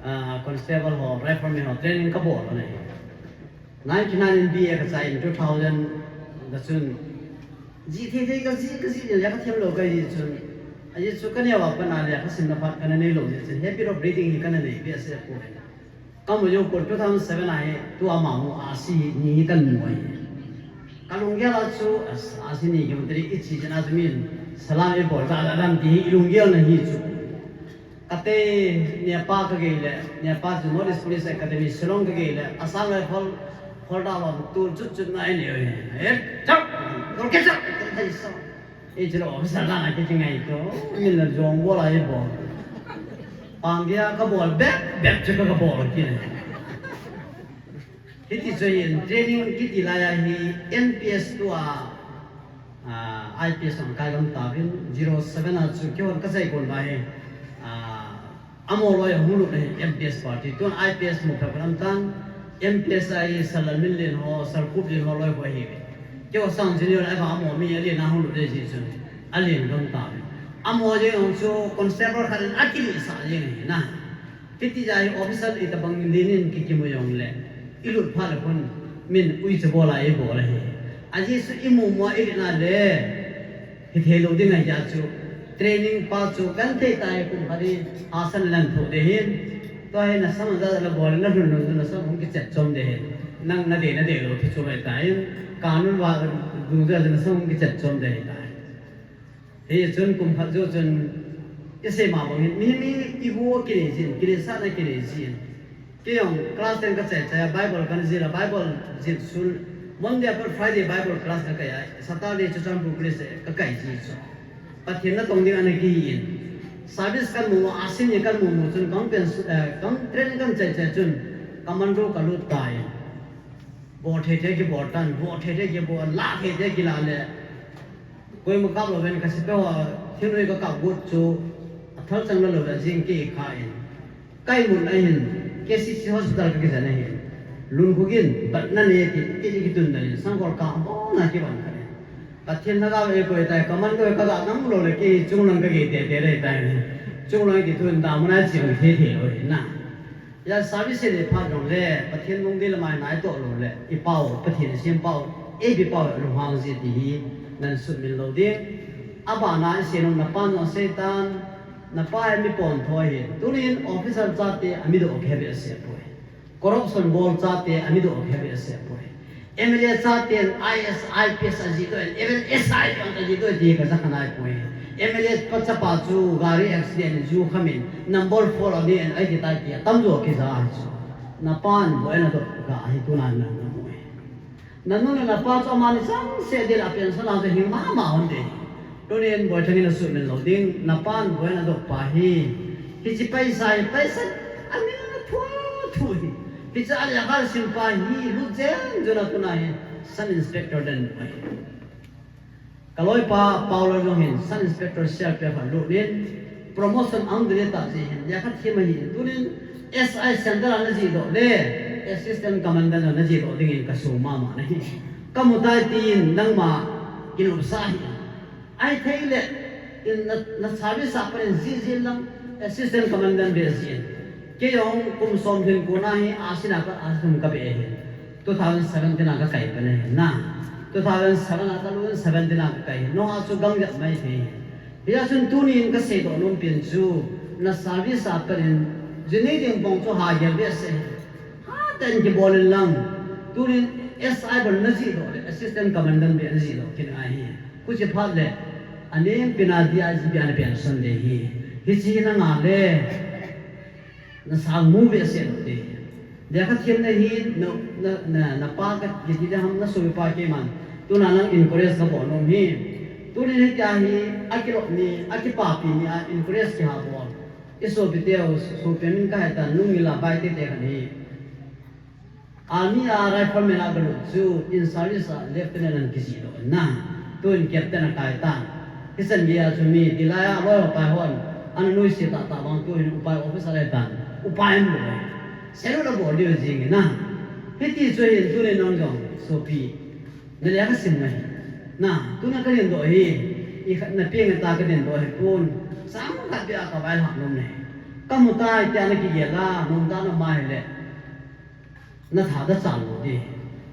ah, constable ho, rifleman ho training kabol anei. Ninety-nine in B A kachai in two thousand da chun. Ji thei thei ka ji, ka ji le ka them lo ka ji chun. Ajeh chu ka neo a pat a le ka sim na phat ka na nei lo ji chun. Habit of reading hi ka na nei behseh poi. Ka mu jou pon two thousand seven a hi, tua ma mu a si ni hi kan mu ahi. Ka lunggel a chu, a si ni kimu teri ichi jana chu min, salam ibol ta la dam ti hi lunggel na hi chu. Kate, Nepal ka gei le, Nepal chu North East Police Academy, Shillong ka gei le, Assam Rifle, Kholda lam tu chut chut na ini oi. Eh, chap, kol ke chap, kol ke chap. Ei, chilo officer la na kichingai to, min la jong bol a ibol. Pangia kabol bep bep chu kabol kile. Hiti chu hin training kiti laiya hi N P S tua, ah, I P S ang kai lam ta vin zero seven a chu kihon kasei kon ba hi, ah, Amaho loi ahung lut le M P S party. Tun I P S mo phe lam tan M P S a hi Sir Lalminlen ho, Sir Khuplien ho loi ho hi. Keo sang junior a ba amaho mi alien ahung lut le ji chun. Alien gam ta. Amaho jeng chu constable khat in akili sa jeng hi na. Kiti ja hi officer itabang lien in kikimu jong le. Ilut pha le khun min ui che bol a ibol ahi. Ajeh chu imu mo ilut na le. Hithei lou ding ahi a chu, training pa chu kan thei tai kum khat hi, asan lan tho de hin. Tua hi na sam ja la bol na lhun lhun na sam hung kichet chom de hin. Nang na de na de lou thi chu mai tai. Kanun va dung ja na sam hung kichet chom de hin tai. Hi chun kum khat jo chun, i sei ma bang hin, mi mi i bu kile jin, kile sa na kile jin. Kei jong class ten ka chai chai a Bible kan jil a Bible jil sun Monday a pat Friday Bible class ka kai a Saturday chu Churachandpur College ka kai ji chu. Pathen natong ding ana kihi in. Service kan mu a senior kan mu mu chun kan pen, eh, kan training kan chai chai chun commando ka lut tai. Bol thei thei kibol tan, bol thei thei kibol, la thei thei kila le. Koima kap lou ven ka sepai ho, thingnoi ka kap got chu, athal chang la lou le jing kei kha in. Kai mun ahin, K C C hospital ka kisan ahin. Lun khu gin, bat na ne ti, ti ki tun da in, sangkol ka bon na ki ban ka ne. Pathen na ga ve koi tai, commando ka ga nang lou le kei chunglang ka gei te te le tai. Chunglang ki tun da mun a chi thei thei lou na. Hia service le phat jong le, Pathen lungdei le mai nai toh lou le, i pau, Pathen i sem pau, ei pi pau, lunghang ji ti hi, nan sut min lou ding. Abana i sei nom na pan jong sei tan, na pa hi mi pon tho hi. Tunin officer chate a mi doh khe behseh poi. Corruption bol chate a mi doh khe behseh poi. M L A chaten I S, I P S a ji doh in, even S I jong a ji doh ti ka sa khanai poi. M L A pa chapa chu gari accident ju khamin number four a ni en ai ti tai ti a tam jo ki ja hi chu. Na pan bo en a doh ka hi tu nan nan na mo. Na nu na pa chu amani chang se de la pension a chu hing ma ma hon de. Tunin Boithang in a sut min lou ding, na pan bo en a doh pa hi. Hichi paisa hi, paisa a min a thu thu hi. Hichi a le a kal sim pa hi, lut jen jen a tuna hi, sub inspector den pa hi. Ka loipa Paolo jong hin, sub inspector C R P F a lut in, promotion ang de ta ji hin, ya khat hi ma hi, tunin S I center a na ji doh le, assistant commander na ji doh ding in ka su ma ma na hi. Kamu tai tin nangma kinopsa hi. Ahithei le, in na, na service a pat in jih jin lang, assistant commandant beh jin. Kei jong kum som lhin kon a hi, a sina ka, a sum ka beh hi. Two thousand seventeen a ka kai pan ahi na. Two thousand seven a ka lhun, seventeen a ka kai hi. Nungah chu gang jep mai thei hi. Hijeh chun tunin ka seidoh nom pen chu, na service a pat in, juni ding bang chu ha gel behseh hi. Hatah in kibol in lang. Tunin S I bol na jih doh le, assistant commandant beh na jih doh kit ahi. Huchi phat le, anem pin a D I G beh a na pension le hi. Hichi na nga le, na sang mu behseh doh de. Lekha thiem na hi, na, na, na, na pa ka, kiti le ham na sopi pa keiman. Tuna nang encourage ka bol nom hi. Tunin hitia hi, akilop ni, akipapi ni a encourage kiha bol. I sopiteu, sopi min ka heta, Lungmil a bai tete khat hi. Army a rifleman a ka lut chu, in service a lieutenant an kijih doh na. Tuin captain a kai tan. Hichan gei a chu mi, tilai a loi upai hon, ana nuisat tahtah vang tuin upai officer a le tan. Upai an bol e. Salute a bol diu jing e na. Hiti chu hin tunin nang jong, sopi. Na lekha sim ngai. Na, tuna ka din doh hi. I khat na peng ta ka din doh hi pon. Sang khat beh a ka vaihom nom ne. Kamu tai tia na kigel a, nom ta na mai le. Na tha da chan lo di.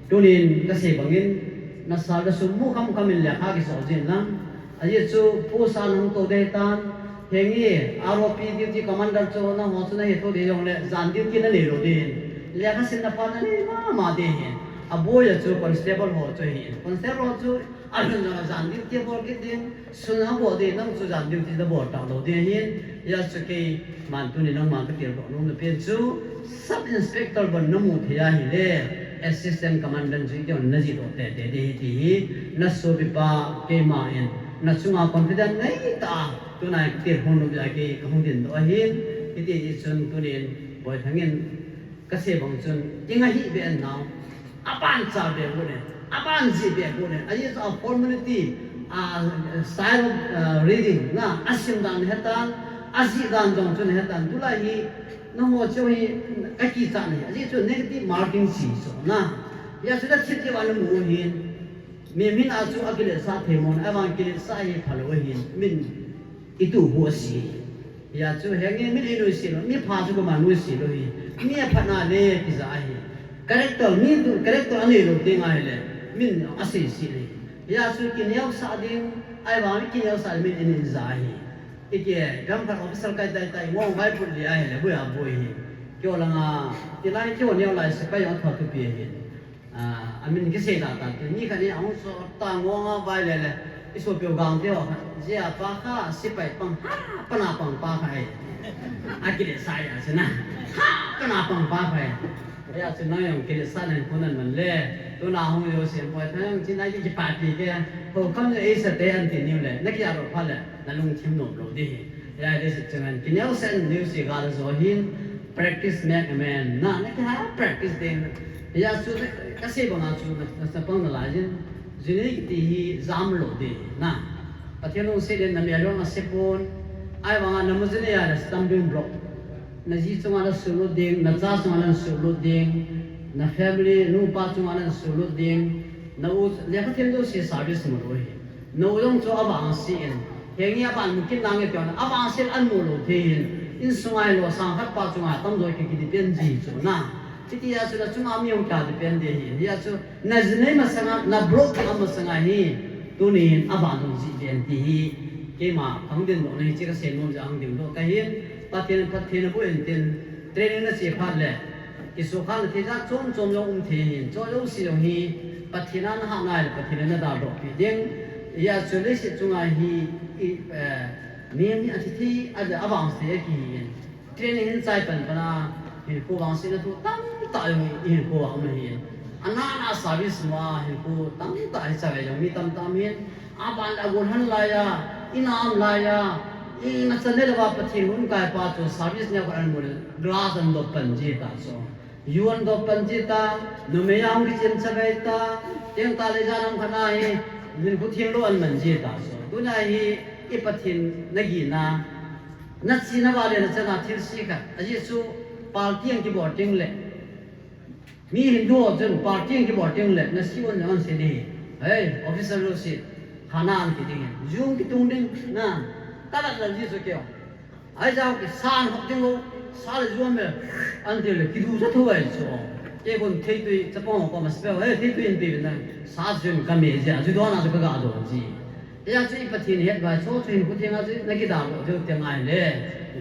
Tunin ka sei bangin, na sal da sum mu kham kham in lekha kiso jin lang. Ajeh chu post a nahung to ding tan, henge, R O P duty commander chu nangho chu nahi tho ding jongle, jan duty nanei lou ding. Lekha simna phat nanei mama ding ahi. Aboi a chu constable ho chu ahi. Constable ho chu alhun jong a jan duty bol kit ding, sun a bol ding, nang chu jan duty nabol talou ding ahi. Hijeh chun keiman tuni nangma ka tildoh nom na pen chu, sub inspector bou namu thei ahile, assistant commandant chu iti hon najih doh tete ding ahi ti hi, na sopipa keima in, na chunga confident nei tah a, tuna ka tilkhou nom jeh a kei kahung din doh ahin, hiti chun tunin, Boithang in, ka sei bang chun, i ngah hih beh nau, aban cha beh got in, aban jih beh got in, ajeh chu a formality, a style of, uh, reading, na, asim dan hetan, ajih dan jong chun hetan, tulai hi, Nangho chu hi, ka kichat nahi, ajeh chu negative marking chi chu na. Hijeh chun na thip thip a namu ahin. Mi min a chu akiletsah thei mong, ahivang kiletsah hi phalou ahin. Min itu hu asi. Hijeh chun henge min inuisat lou, mi pha chu koima nuisat lou hi. Mi aphatna le kija ahi. Character, mi tu character anei lou teng ahile. Min asei sih ahi. Hijeh chun kineosah ding, ahivang kineosah min in ija ahi. Ike, gam khat officer kai tai tai, ngong vai put li ahile, boi a boi hi. Kio langa, tilai kio neo lai sepai jong thua thupi ahi. Ah, amin kisei da ta, tu ni khat ni ahung so ta ngong a vai le le, i sopiu gang te ho, jia pa kha, sepai pang, ha, pana pang pa kha ahi. Akile sai a sina, ha, pana pang pa kha ahi. Hijeh chun nang jong kiletsah nan khun nan man le, tuna hung jo sem poi, thang jong chin a ki kipapi ke, ho kam jo ei sa te an ti niu le, na ki aro pha le. Na lungthim nom lou ding ahi. Hijeh chun chunga kineosah in news i gal jo hin practice make a man. Na, na kiha practice ding. Hijeh chun ka sei banga chu na, na, na pang nalai jin. Juni kiti hi jam lou ding. Na. Pathen lungset in na mel jong ase pon. Ahivanga na mu juni a na stumbling block. Na ji chunga na sulut ding, na cha chunga na sulut ding, na family, nupa chunga na sulut ding, na u, lekha thiem jouse service mu lou ahi. Na u jong chu avangse in, henge aban mu kit nange tiho, avangse in an mu lou thei hin, insunga hilou sang khat pa chunga tamjo ki, ki depend ji chu na. Hitia chu na chunga mi jong ka depend ding ahi. Hijeh chun Na ji nei masanga, na block a masanga hi, tunin aban hung ji den ti hi, keima kahung din doh na hi, hiche ka sei nom jeh a hung din doh kahin, Pathen, Pathen aboh in tin, training na che phat le, kisukha na thei jat chom chom jong um thei hin, chujouse jong hi, Pathen a na hat nai le, Pathen in na daldoh pi ding, hijeh chun leiset chunga hi, i, eh, mi, mi athi thei, a, avangse a kihi in. Training hin chai pan pan a, hinkho vangsetna thu tamtah jong i hinkho a um ahin. Ana na service ma hinkho tamtah hi chai jong mi tamtah um ahin. Aban le agon han lai a, in a um lai a, i na chan le va Pathen hun kai pa chu service neo khat an mu le glass an dop pan ji ta chu. Ju an dop pan ji ta, numei a hung kichem chabai ta, teng tah le jan am khat na hi, hinkho theng lou an man ji ta chu. Tuna hi i Pathen na gina, Na chena vale na chana thilse khat. Ajeh chu party ang kibol teng le. Mi Hindu ho chun party kibol ding le, na si un, un si ding. Hei, officer lo si, khana an ti ding. Jung kitung ding, na, kalat la ji so keo. Ai jao ki san hop ding lo, sa le juam le, an ti le, kidu sa thu ai so. Kei kon thei tui, chapang ko mas pe, hei, thei tui in pi na, sa jun ka me ja, ju do na ka ga do ji. Hijeh chun i Pathen het vai chu, chu hin khu theng a chu na kidaldoh jou teng ahile,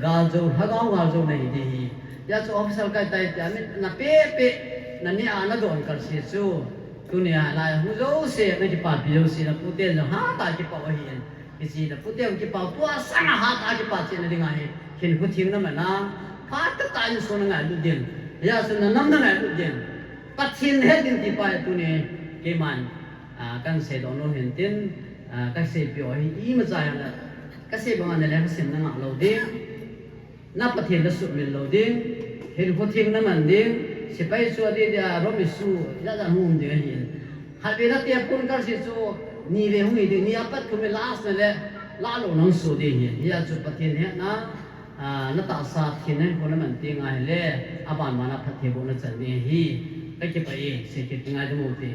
gal jou, lhagao gal jou na hi ding ahi. Hijeh chun officer kai tai tia min na pe pe, na neh a na don kal se chu. Tuni a lai hung jouse, na kipapi jouse, na puten jong hatah a kipah u ahin. Hiche na puten kipah u, tua sanga hatah a kipah cheh na ding ahi. Hin khu theng na man a, phat tah tah in so na ngailut ding. Hijeh chun na nam na ngailut ding. Pathen het ding ti pa hi tuni, keiman. Ah, kan seidoh nom hin tin, ah, ka seipeh u hi imacha jong le, ka sei banga na leng ka sim na ngah lou ding, na Pathen na sumil lou ding, hinkho theng na man ding, sepai chu adeh deh a room issue, ijat jat hung um ding ahin. Khatvei na tepon kal se chu, ni vei hung hi ding, ni apat thum le last na le, la lou nang so ding ahin. Hijeh chun Pathen hetna, ah, na tahsa thenna hinkho na man teng ahile, aban ban a phattheibohna chan ding ahi. Ka kipah e, sei kit ngai ding u te.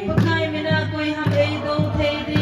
Pakai mina koi ham eidou thei ding.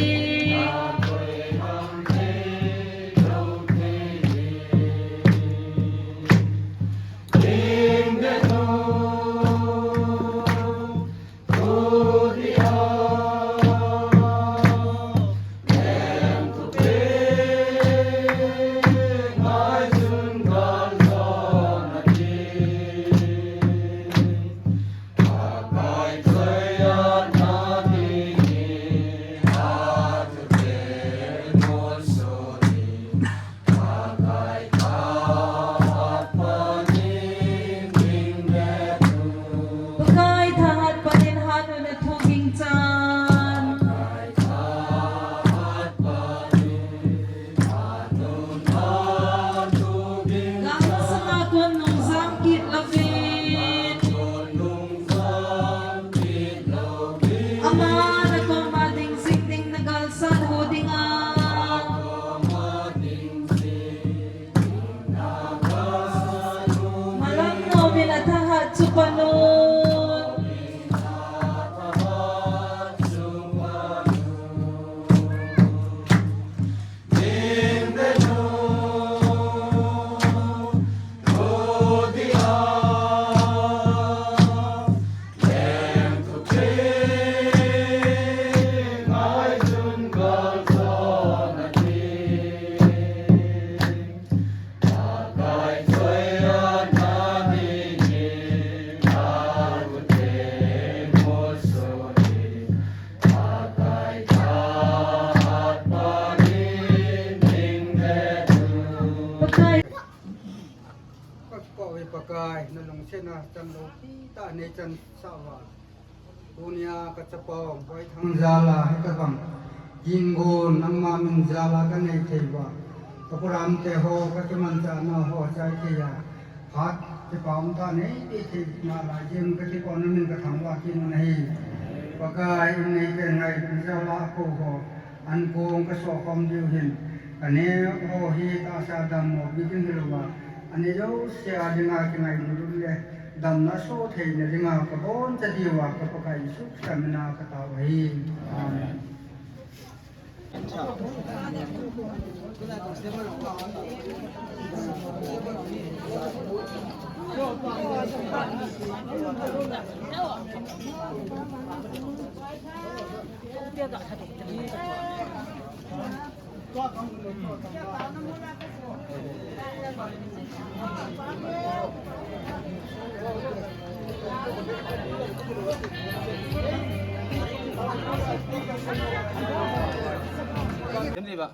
Pakai thahat panin hat un athu ging chan. Gam sanga kon nung jam kit louvin. Ama na koma ding jing ding na galsat ho dinga. Malam nomin athahat chu panun. Pakai. Ka kipah uve Pakai, na lungsetna chan loupi tah nei chansah uva. Tunia ka chapang Boithang jal a hitabang gingon nangma min jal a ka nei thei uva. Ka program te ho, ka kimanchahna ho chai thei a. Phat kipa um tah nei pe thei nalai jeh in ka kipah u na min ka thangvah kit u ahi. Pakai, in nei pen ngai jal a kou ho. An kong ka soh khom diu hin, ka neo hi tahsa dammo bit ding hilouva, aneo jouse a dinga kingailut le damna soh theina dinga ka boncha diuva ka Pakai Jesu Christa mina ka tao ahi. Amen. Dem di ba?